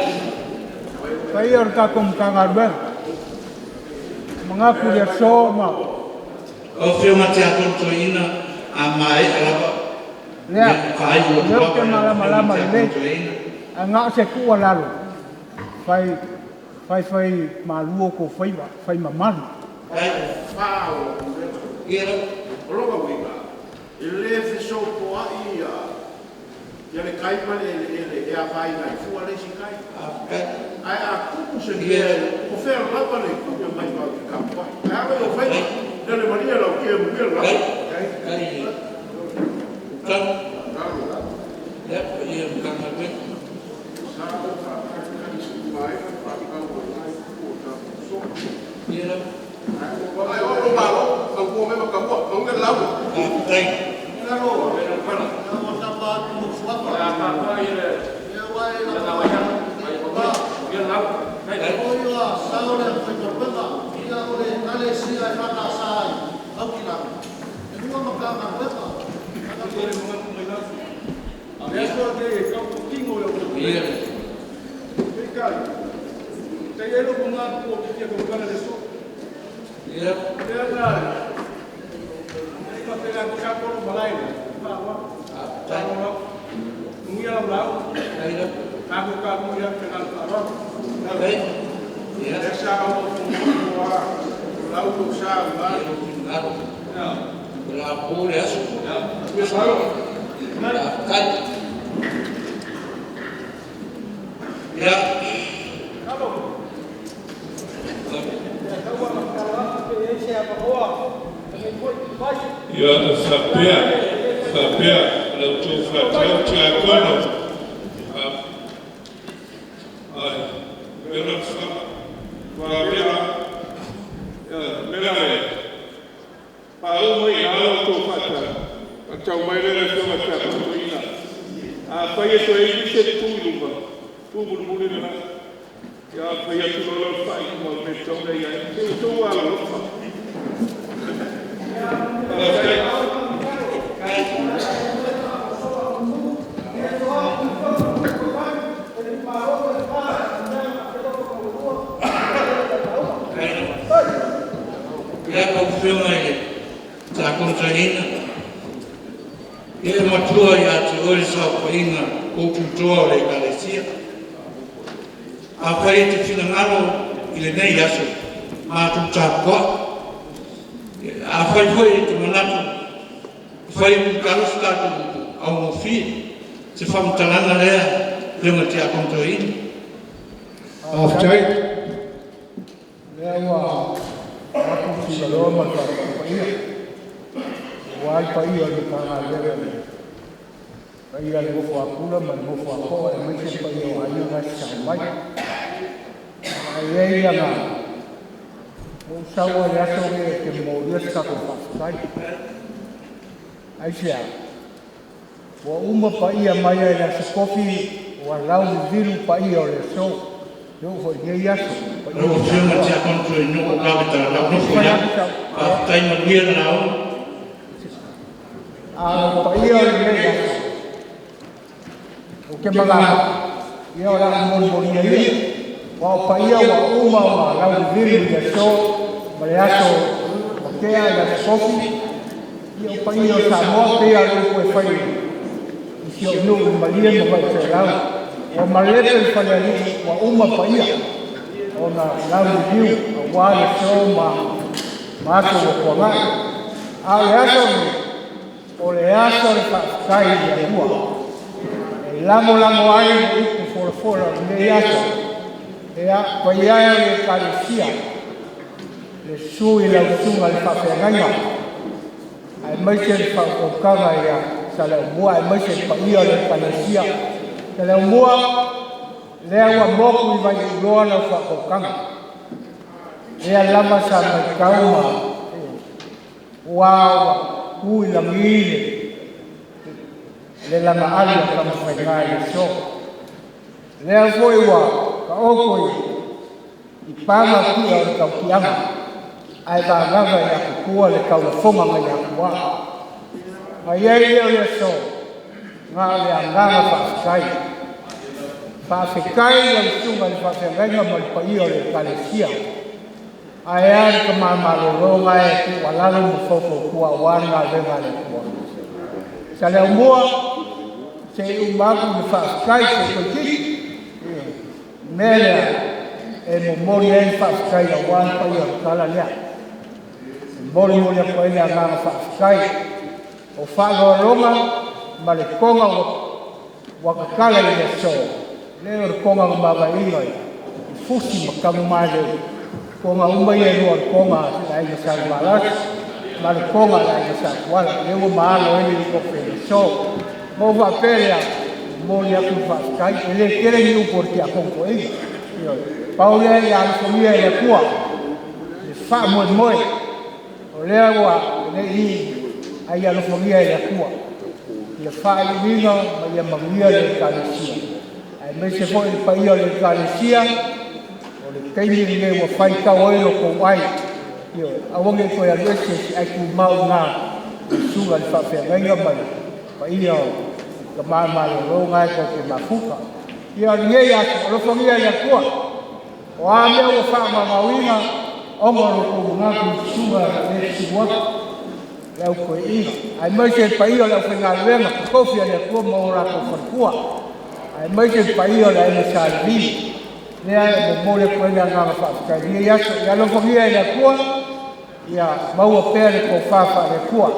Paia o le tatou Matagaluega, manatu i le aso ma Lau Afioga i le Tiakono Toeaina, a maea lava, lea ia faaiu o atu lea ou lava te e lau Afioga i malamalama le lelei, Tiakono Toeaina. Ae na o se tuualalo, fai fai fai malu outou faiva, fai mamalu. Ia. O lona uiga, e le fesopoai ia le tai ma le eleele e afaina ai fua le isi tai. Ae a tupu se mea, o fea lava le itu e omai matou te tapuai. Ae alo i ou faiva, lele malie lau autia manuia le vaaia. Kai utagi. Ia, paia o Matagaluega. Ia. Faafetai. Ia. Ia. Faafetai. Kai. Ia. Finagalo. O le a po le aso. Faafetai. Ia. Ia faapea, la outou faatau tiakono, ai, mela faapea, mela e Faauma i ina la outou faatau, faatau mai lea le Afioga i le Tiakono Toeaina. Afai e toe i ai nisi e tutu i luma, tu mulimuli lena. Ia ona fai atu loa lea o le faaiuga o le mea e tatau ona i ai. Se i outou alolofa. Faafetai. Ia lau Afioga i le Tiakono Toeaina, ia e matua ia te oe le saofaiga a tou tutoa o le Ekalesia. Afai e te finagalo i lenei aso, matou tapuai. Afai foi e te manatu e fai e Mulitalo se tatou upu, augofie se faamatalaga lea Afioga i le Tiakono Toeaina. Faafetai. Lea ua avatu le tuliloa ma le faafetai paia aua le paia o le Matagaluega, le paia i le nofo a Pule ma le nofo a Toa aemaise le paia o Aiga na e Sasae mai. Ae i ai le agaga, ua ou sau lava i le aso lenei ou te momolia se tatou faafetai. Aisea? Ua uma paia mai lava i le aso Tofi ua laulivilu paia o le aso, e oo foi i lenei aso, paia Lau o Afioga i le Samoa. Tiakono Toeaina ua ou vave A o se i nofo i fai lalo. atu sau, Faafetai manuia le lauga. A o paia o lenei aso, ou te manatu, ia o le a molimolia ia, aua o paia ua uma ona laulivilu i le aso ma le aso ua tea i le aso Tofi. Ia o paia o Samoa pei lava o le upu e fai i si ou nuu i Malie ma Vaitoelau, ua malepe le falealii ua uma paia ona lauliliu aua le aso ma aso ua tuanai. A o le aso lenei, o le aso o le faafetai i le Atua e lagolago ai le upu folafola o lenei aso. Ia, paia e o le Ekalesia, le susu i lau susuga i le faafeagaiga aemaise le faautautaga ia Saleaaumua aemaise le paia o le Ekalesia. Saleaaumua, lea ua motu i Vaiuuloa lau faautautaga, lea lava sa matau ma ua tu i lagi le lagaali a Tamafaiga i le aso. Lea foi ua taoto i paga tia o le tautiaga, ae vavava i atutua le taulafoga nai Atua. Na i ai lea o le aso, na o le agaga faafetai. Faafetai i lau susuga i le faafeagaiga ma le paia o le Ekalesia. Ae a le tama malolo na e tuualalo ma faufautua aua le galuega a le Atua. Saleaaumua, se i uma atu le faafetai se toeitiiti. Le mea lea e momoli ai le faafetai aua le paia o le tala lea. E molimoli atu ai le agaga faafetai o faaaloaloga ma le toga ua tatala i le aso, lea o le toga na mavaeina i Fusi ma Tanumaleu, toga uma ia e lua o le toga a le Aiga Salevalasi ma le toga a le Aiga Satuala, lea ua maalo ai le iutofe i le aso. Ma ou faapea lea, momoli atu le faafetai, e le tele ni upu a le Tiakono Toeaina. Ioe, pau lea ia alofagia e le Atua le faamoemoe, o lea ua le i, a ia alofagia e le Atua ia faaiuina ma ia manuia le Ekalesia, aemaise foi le paia o le Ekalesia, o le taimi lenei ua faitau ai lo outou ai. Ioe, aua ne i toe alu ese ae tumau i ina i le susuga i le faafeagaiga ma le paia o tama malolo na e tou te mafuta. Ia o lenei aso, alofagia e le Atua, o a mea ua faamaumauina ona o lo outou manatu i susuga e susu atu le au toeaina, aemaise le paia o le aufaigaluega totofi a le Atua ma o latou faletua, aemaise le paia o le Aiga Sa Levi, lea e momoli atu ai le agaga faafetai i lenei aso. Ia alofagia e le Atua, ia maua pea le tofa faale-Atua,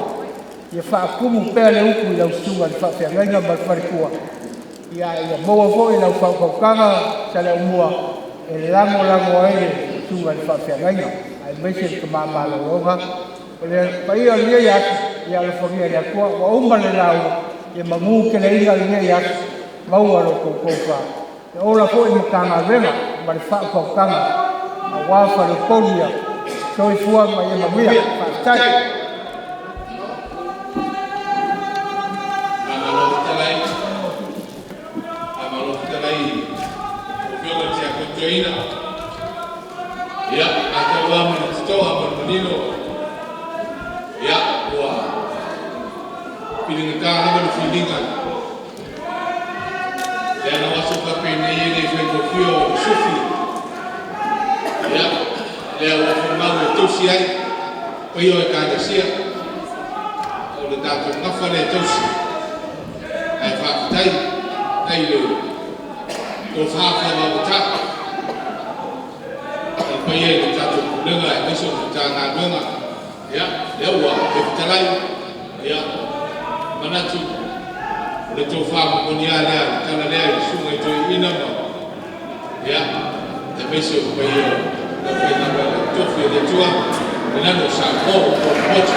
ia faatumu pea le utu i lau susuga i le faafeagaiga ma le faletua, ia maua foi lau faautautaga Saleaaumua e lagolago ai le susuga i le faafeagaiga, aemaise le tama malolo. O le paia o lenei aso, ia alofagia e le Atua, ua uma le lauga, ia manuteleina lenei aso, maua lo outou tofa, e ola foi le Matagaluega ma le faautautaga aua faleupolu ia. Soifua ma ia manuia. Faafetai. Faamalo fetalai, faamalo fetalai i lau Afioga i le Tiakono Toeaina. Ia, matau lava ma le totoa ma le manino, ia, ua filigata lava le filiga, leaga o aso faapenei e le faigofie o sufi, ia, lea ua fomau e tausi ai. Paia o Ekalesia, o le tatou gafa lea e tausi, ae faafetai, faafetai i le tofa faavaomatā i le paia i le tatou Pulega aemaise o le Matagaluega. Ia, lea ua e fetalai, ia, manatu o le tofa moni lava lea, le tala lea i le susuga i toeaiina ma, ia, aemaise o le paia o le aufaigaluega totofi a le Atua, tainane o Samoa ua potopoto.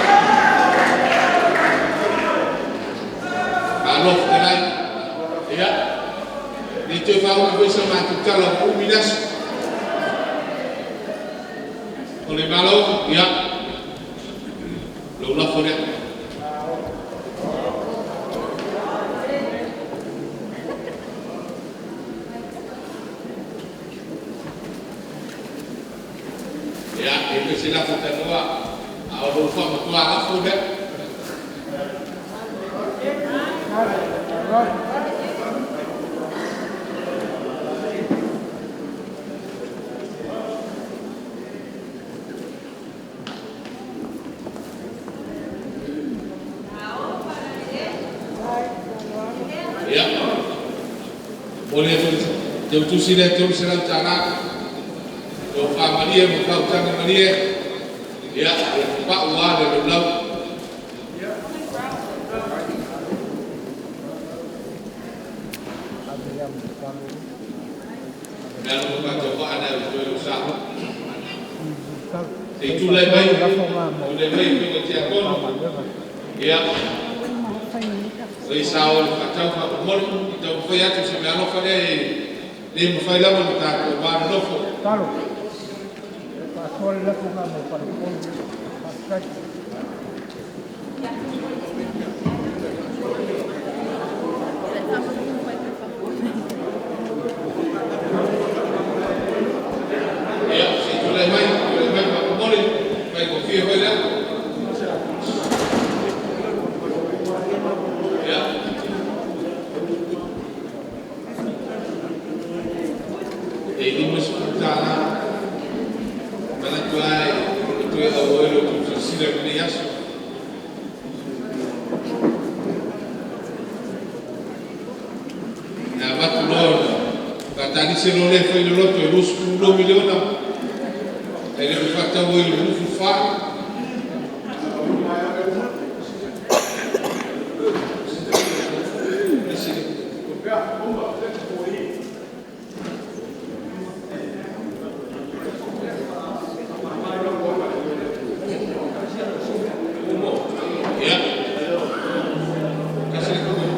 Malo fetalai. Ia, le toe faaumi foi sa matou tala ua umi le aso. O le malo, ia, lou lafo lea. Ia, e le o se lafo tanoa, a o lou faamatua lafo lea. Ia, momoli atu le teutusi lea $300, tofa malie ma faautaga malie, ia, ia papau lava le laulau. Le ala ma faatauvaa lea o le toe o Samoa. Se i tulai mai, tulai mai Afioga i Tiakono. Ia, fai sao o le faatau faamolemole. I taumafai atu se meaalofa lea e le mafai lava ona tatou va nonofo. Talo. Faasoa le lafoga mo faleupolu. Faafetai. Ia, se i tulai mai, tulai mai faamolemole. Faigofie foi lea. Ia. E $50. Manatu lava e toe auai lo outou silasila i lenei aso. E avatu loa ona faatalise loa lea e fai le loto e $22 miliona. E le o faatau ai i le 24. Ia. Kasi le kuku.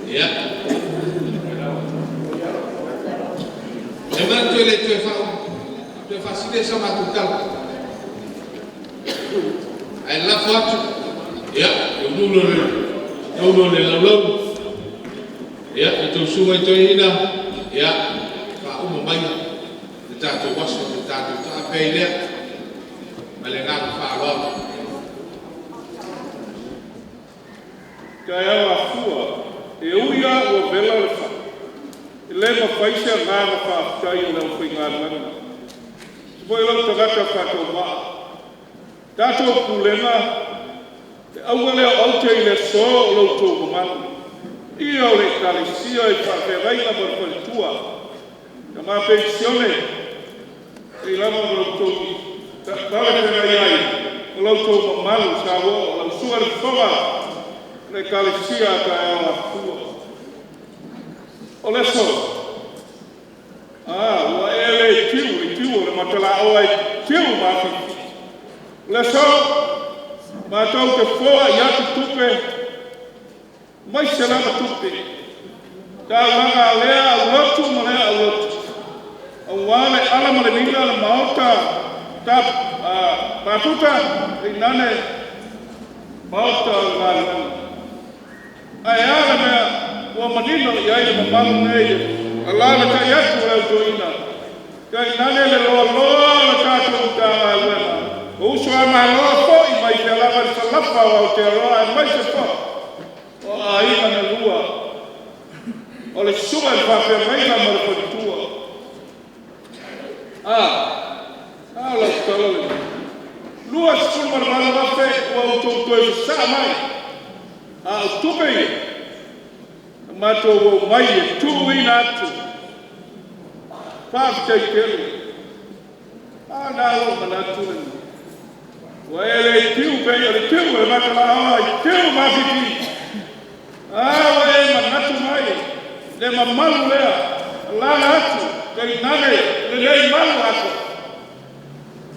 Ia. E manatu e le toe toe faasili sa matou tala. Ae lafo atu, ia, e ulu o le laulau, ia, i tou susuga i toeaiina, ia, faauma mai le tatou aso le tatou taape ai lea. Ma le agaga faaaloalo. Taeao afua, e ui lava ua vela le fai, e le mafai se agaga faafetai o le aufaigaluega. Se foi lau tagata faatauvaa. Tatou pulega, e auga lea o aute i le aso o lo outou mamalu. Ia o le ekalesia i faafeagaiga ma le faletua. Tama penisione, sei lava ma lo outou talafeagai ai o lo outou mamalu sa ua o lau susuga i le fofoga o le ekalesia a taeao afua. O le aso, ua e le tiu i le tiu o le matalaoa e tiu ma afifi. O le aso, matou te foai atu tupe, mai se lava tupe. Taulaga a lea aulotu ma lea aulotu. Auā le ala ma le lila le maota ta patuta i nane maota o le galuega. Ae a le mea ua manino i ai le mamalu nei alaalatai atu o le autoina. Tainane le loaloa o le tatou Matagaluega. O uso a Malo foi mai fea lava i le salafa o Aotearoa aemaise foi o aiga na lua. O le susuga i le faafeagaiga ma le faletua. A, o lau tala lena. $28,000 ua outou toe sasaa mai, a o tupe ia, na matou omai e tuuina atu. Faafetai tele. A na lou manatu lena. Ua e le tiu pei o le tiu o le matalaoa i tiu ma afifi. A ua e manatu mai le mamalu lea, alaala atu, tainane lenei malu atoa.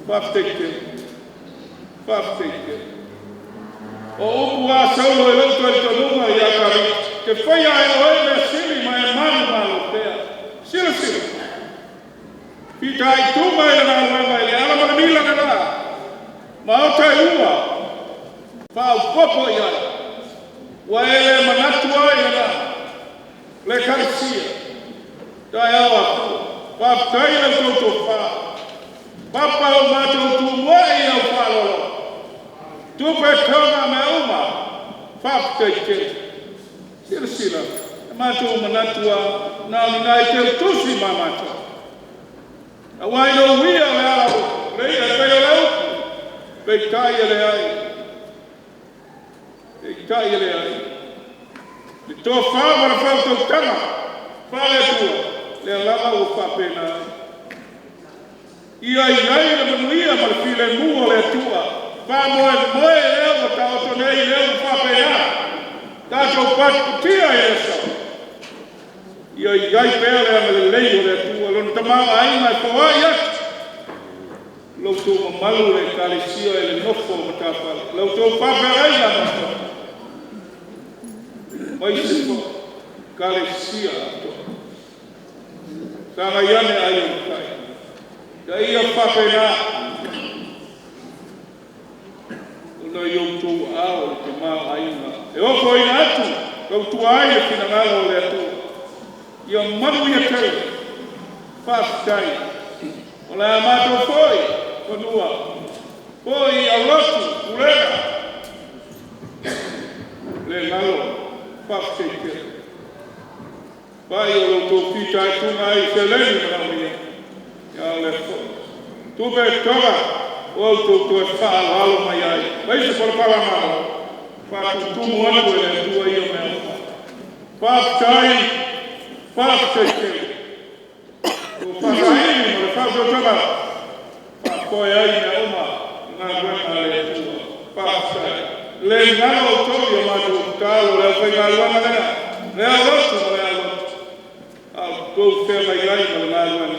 Faafetai tele, faafetai tele. O upu a Saulo i lou talitonuga ia Tavita, te faia e oe mea sili ma e manumalo pea. Silasila, fitaituga i le galuega i le ala ma le mila le la, maota e lua, faaopoopo i ai, ua e le manatu ai lena, le Ekalesia, taeao afua. Faafetai i la outou tofa, papa o matou tumuai au faaaloalo, tupe toga mea uma, faafetai tele. Silasila, e matou manatu lava, na o ni nai teutusi ma matou. Aua ina uia o le ala o le i'a e pei o le upu, peitai e leai, peitai e leai. Le tofa ma le faautautaga faale-Atua, lea lava ua faapena ai. Ia i ai le manuia ma le filemu o le Atua. Faamoemoe lea ua taoto nei, lea ua faapena. Tatou patipatia i le aso. Ia i ai pea le agalelei o le Atua, lona tamaoaiga e foai atu. Lo outou mamalu le Ekalesia i le nofo a matafale. La outou faafeagaiga ma le faletua. Aemaise foi Ekalesia atoa. Sagai ane ai o le tai. Ia ia faapena ona i outou aao le tamaoaiga e ofoina atu, tautua ai le finagalo o le Atua. Ia manuia tele. Faafetai. O le a matou foi fanua, foi i aulotu, pulega, le galo, faafetai tele. Pai o lo outou fitaituga ai i seleni manaomia, ia o lea foi. Tupe toga, ua outou toe faaaloalo mai ai. Mai se palapala faatutumu atu e le Atua ia mea uma. Faafetai, faafetai tele. Ua faasaili ma le faautautaga, faafoe ai mea uma i galuega a le Atua. Faafetai. Le galo outou i a matou tatalo le aufaigaluega lea, le aulotu ma le aulotu. A outou feagai ai ma le galuega,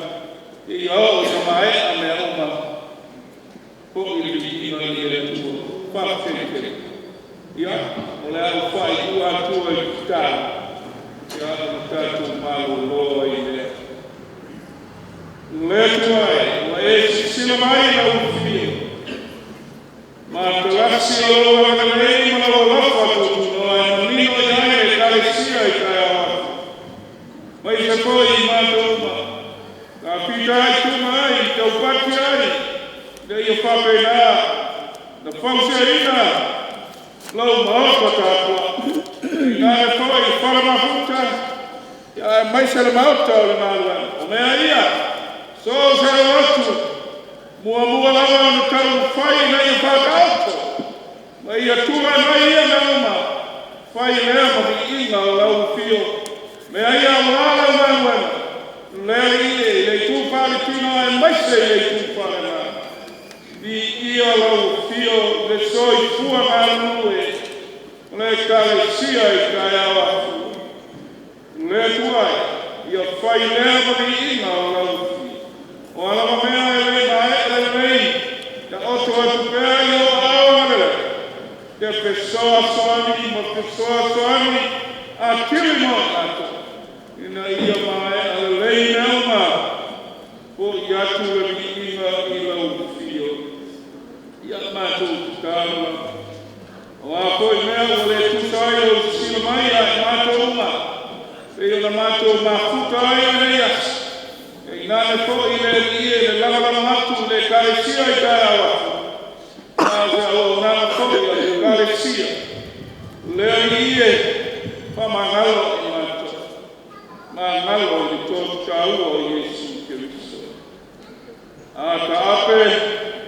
ia oo ina maea mea uma, foi le viiga i le Atua. Faafetai tele. Ia, o le a ou faaiua atua i le tatalo, ia ona tatou malolo ai lea. Le Atua e, ua e silasila mai i lau ulufia, matalasi o lou agalelei ma lou alofa tuutunoa e manino i ai le Ekalesia i taeao afu. Mai se foi i matou uma, sa fitaituga ai, taupati ai, ina ia faapena na fausiaina lau maota tapuai. Tainane foi i fale mafuta, ia aemaise le maota o le galuega. O mea ia, so o se alo atu, muamua lava ona taumafai ina ia faataoto, ma ia tulai mai ia mea uma, fai lea ma viiga o lau afio. Mea ia aua lau galuega, le alii e, i le itu faaletino aemaise i le itu faaleagaga. Viia lau afio le soifua galulue o le Ekalesia i taeao afua. Le Atua e, ia fai lea ma viiga o lau afio. O a lava mea e le maea lelei, taoto atu pea i ou aao agalelei, te fesoasoani ma fesoasoani atili mo i latou, ina ia maea lelei mea uma, fo'i atu le viiga i lau afio. Ia matou tatalo lava. O a foi mea ua le tusa ai lou silasila mai ia i matou uma, pei ona matou mafuta ai i lenei aso, tainane foi le alii e le lagolago atu i le Ekalesia i taeao afu, a o se auaunaga foi a le Ekalesia, le alii e, faamagalo i matou. magalo i le toto taua o Iesu Keriso. A taape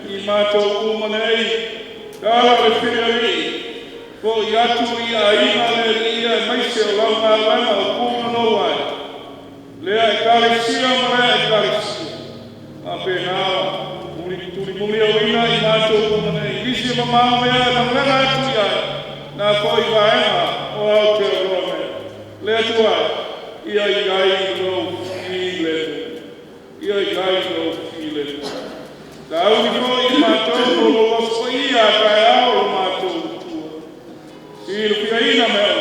i matou uma nei, tala o le filialii, fo'i atu i aiga le alii aemaise o lau galuega o puganou ai, lea Ekalesia ma lea Ekalesia. Faapena tulimuliauina i matou uma nei, nisi e mamao mea e magalega atu i ai, na foi vaega o Aotearoa nei. Le Atua e, ia i ai lou filemu, ia i ai lou filemu. Sauni foi i matou mo lou Aso Paia a taeao lo matou Atua. Silafiaina mea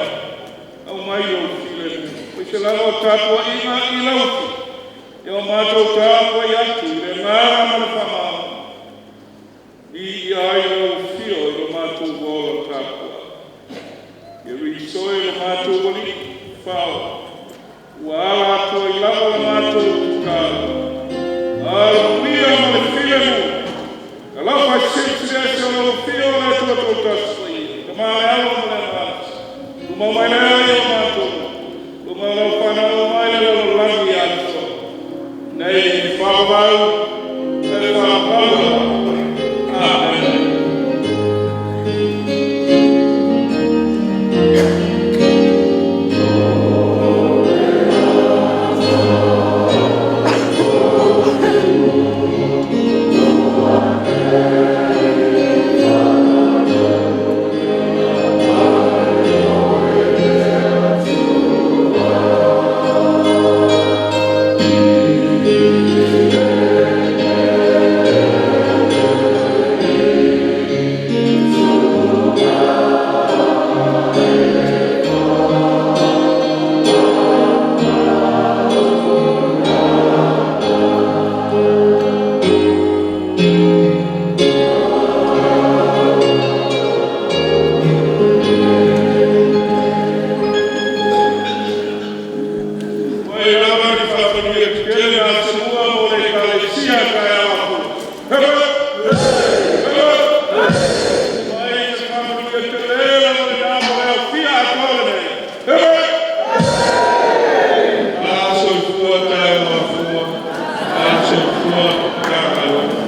aumai lou filemu. Aemaise lava o tapuaiga i lau Afio, ia o matou tapuai atu i le agaga ma le faamaoni. Viia ai lau Afio i lo matou ola tapuai. Keriso e lo matou Alii Faaola, ua ala atu ai lava la matou tatalo. Alofagia ma le filemu. Alofa silisili ese o lau Afio le Atua Toatasi Paia, Tama le Alo ma le Agaga. Tumau mai lea i o matou, luga o lau whanau mai le lalolagi atoa. Nei faavavau, e faapau. Amen. Mai lava ni faamanuia tetele na Asemua mo le Ekalesia taeao fou. Hei! Hei! Mai se faamanuia tele lava lena mo le aofia atoa lenei. Hei! A soifua taeao mafua, a soifua Matagaluega.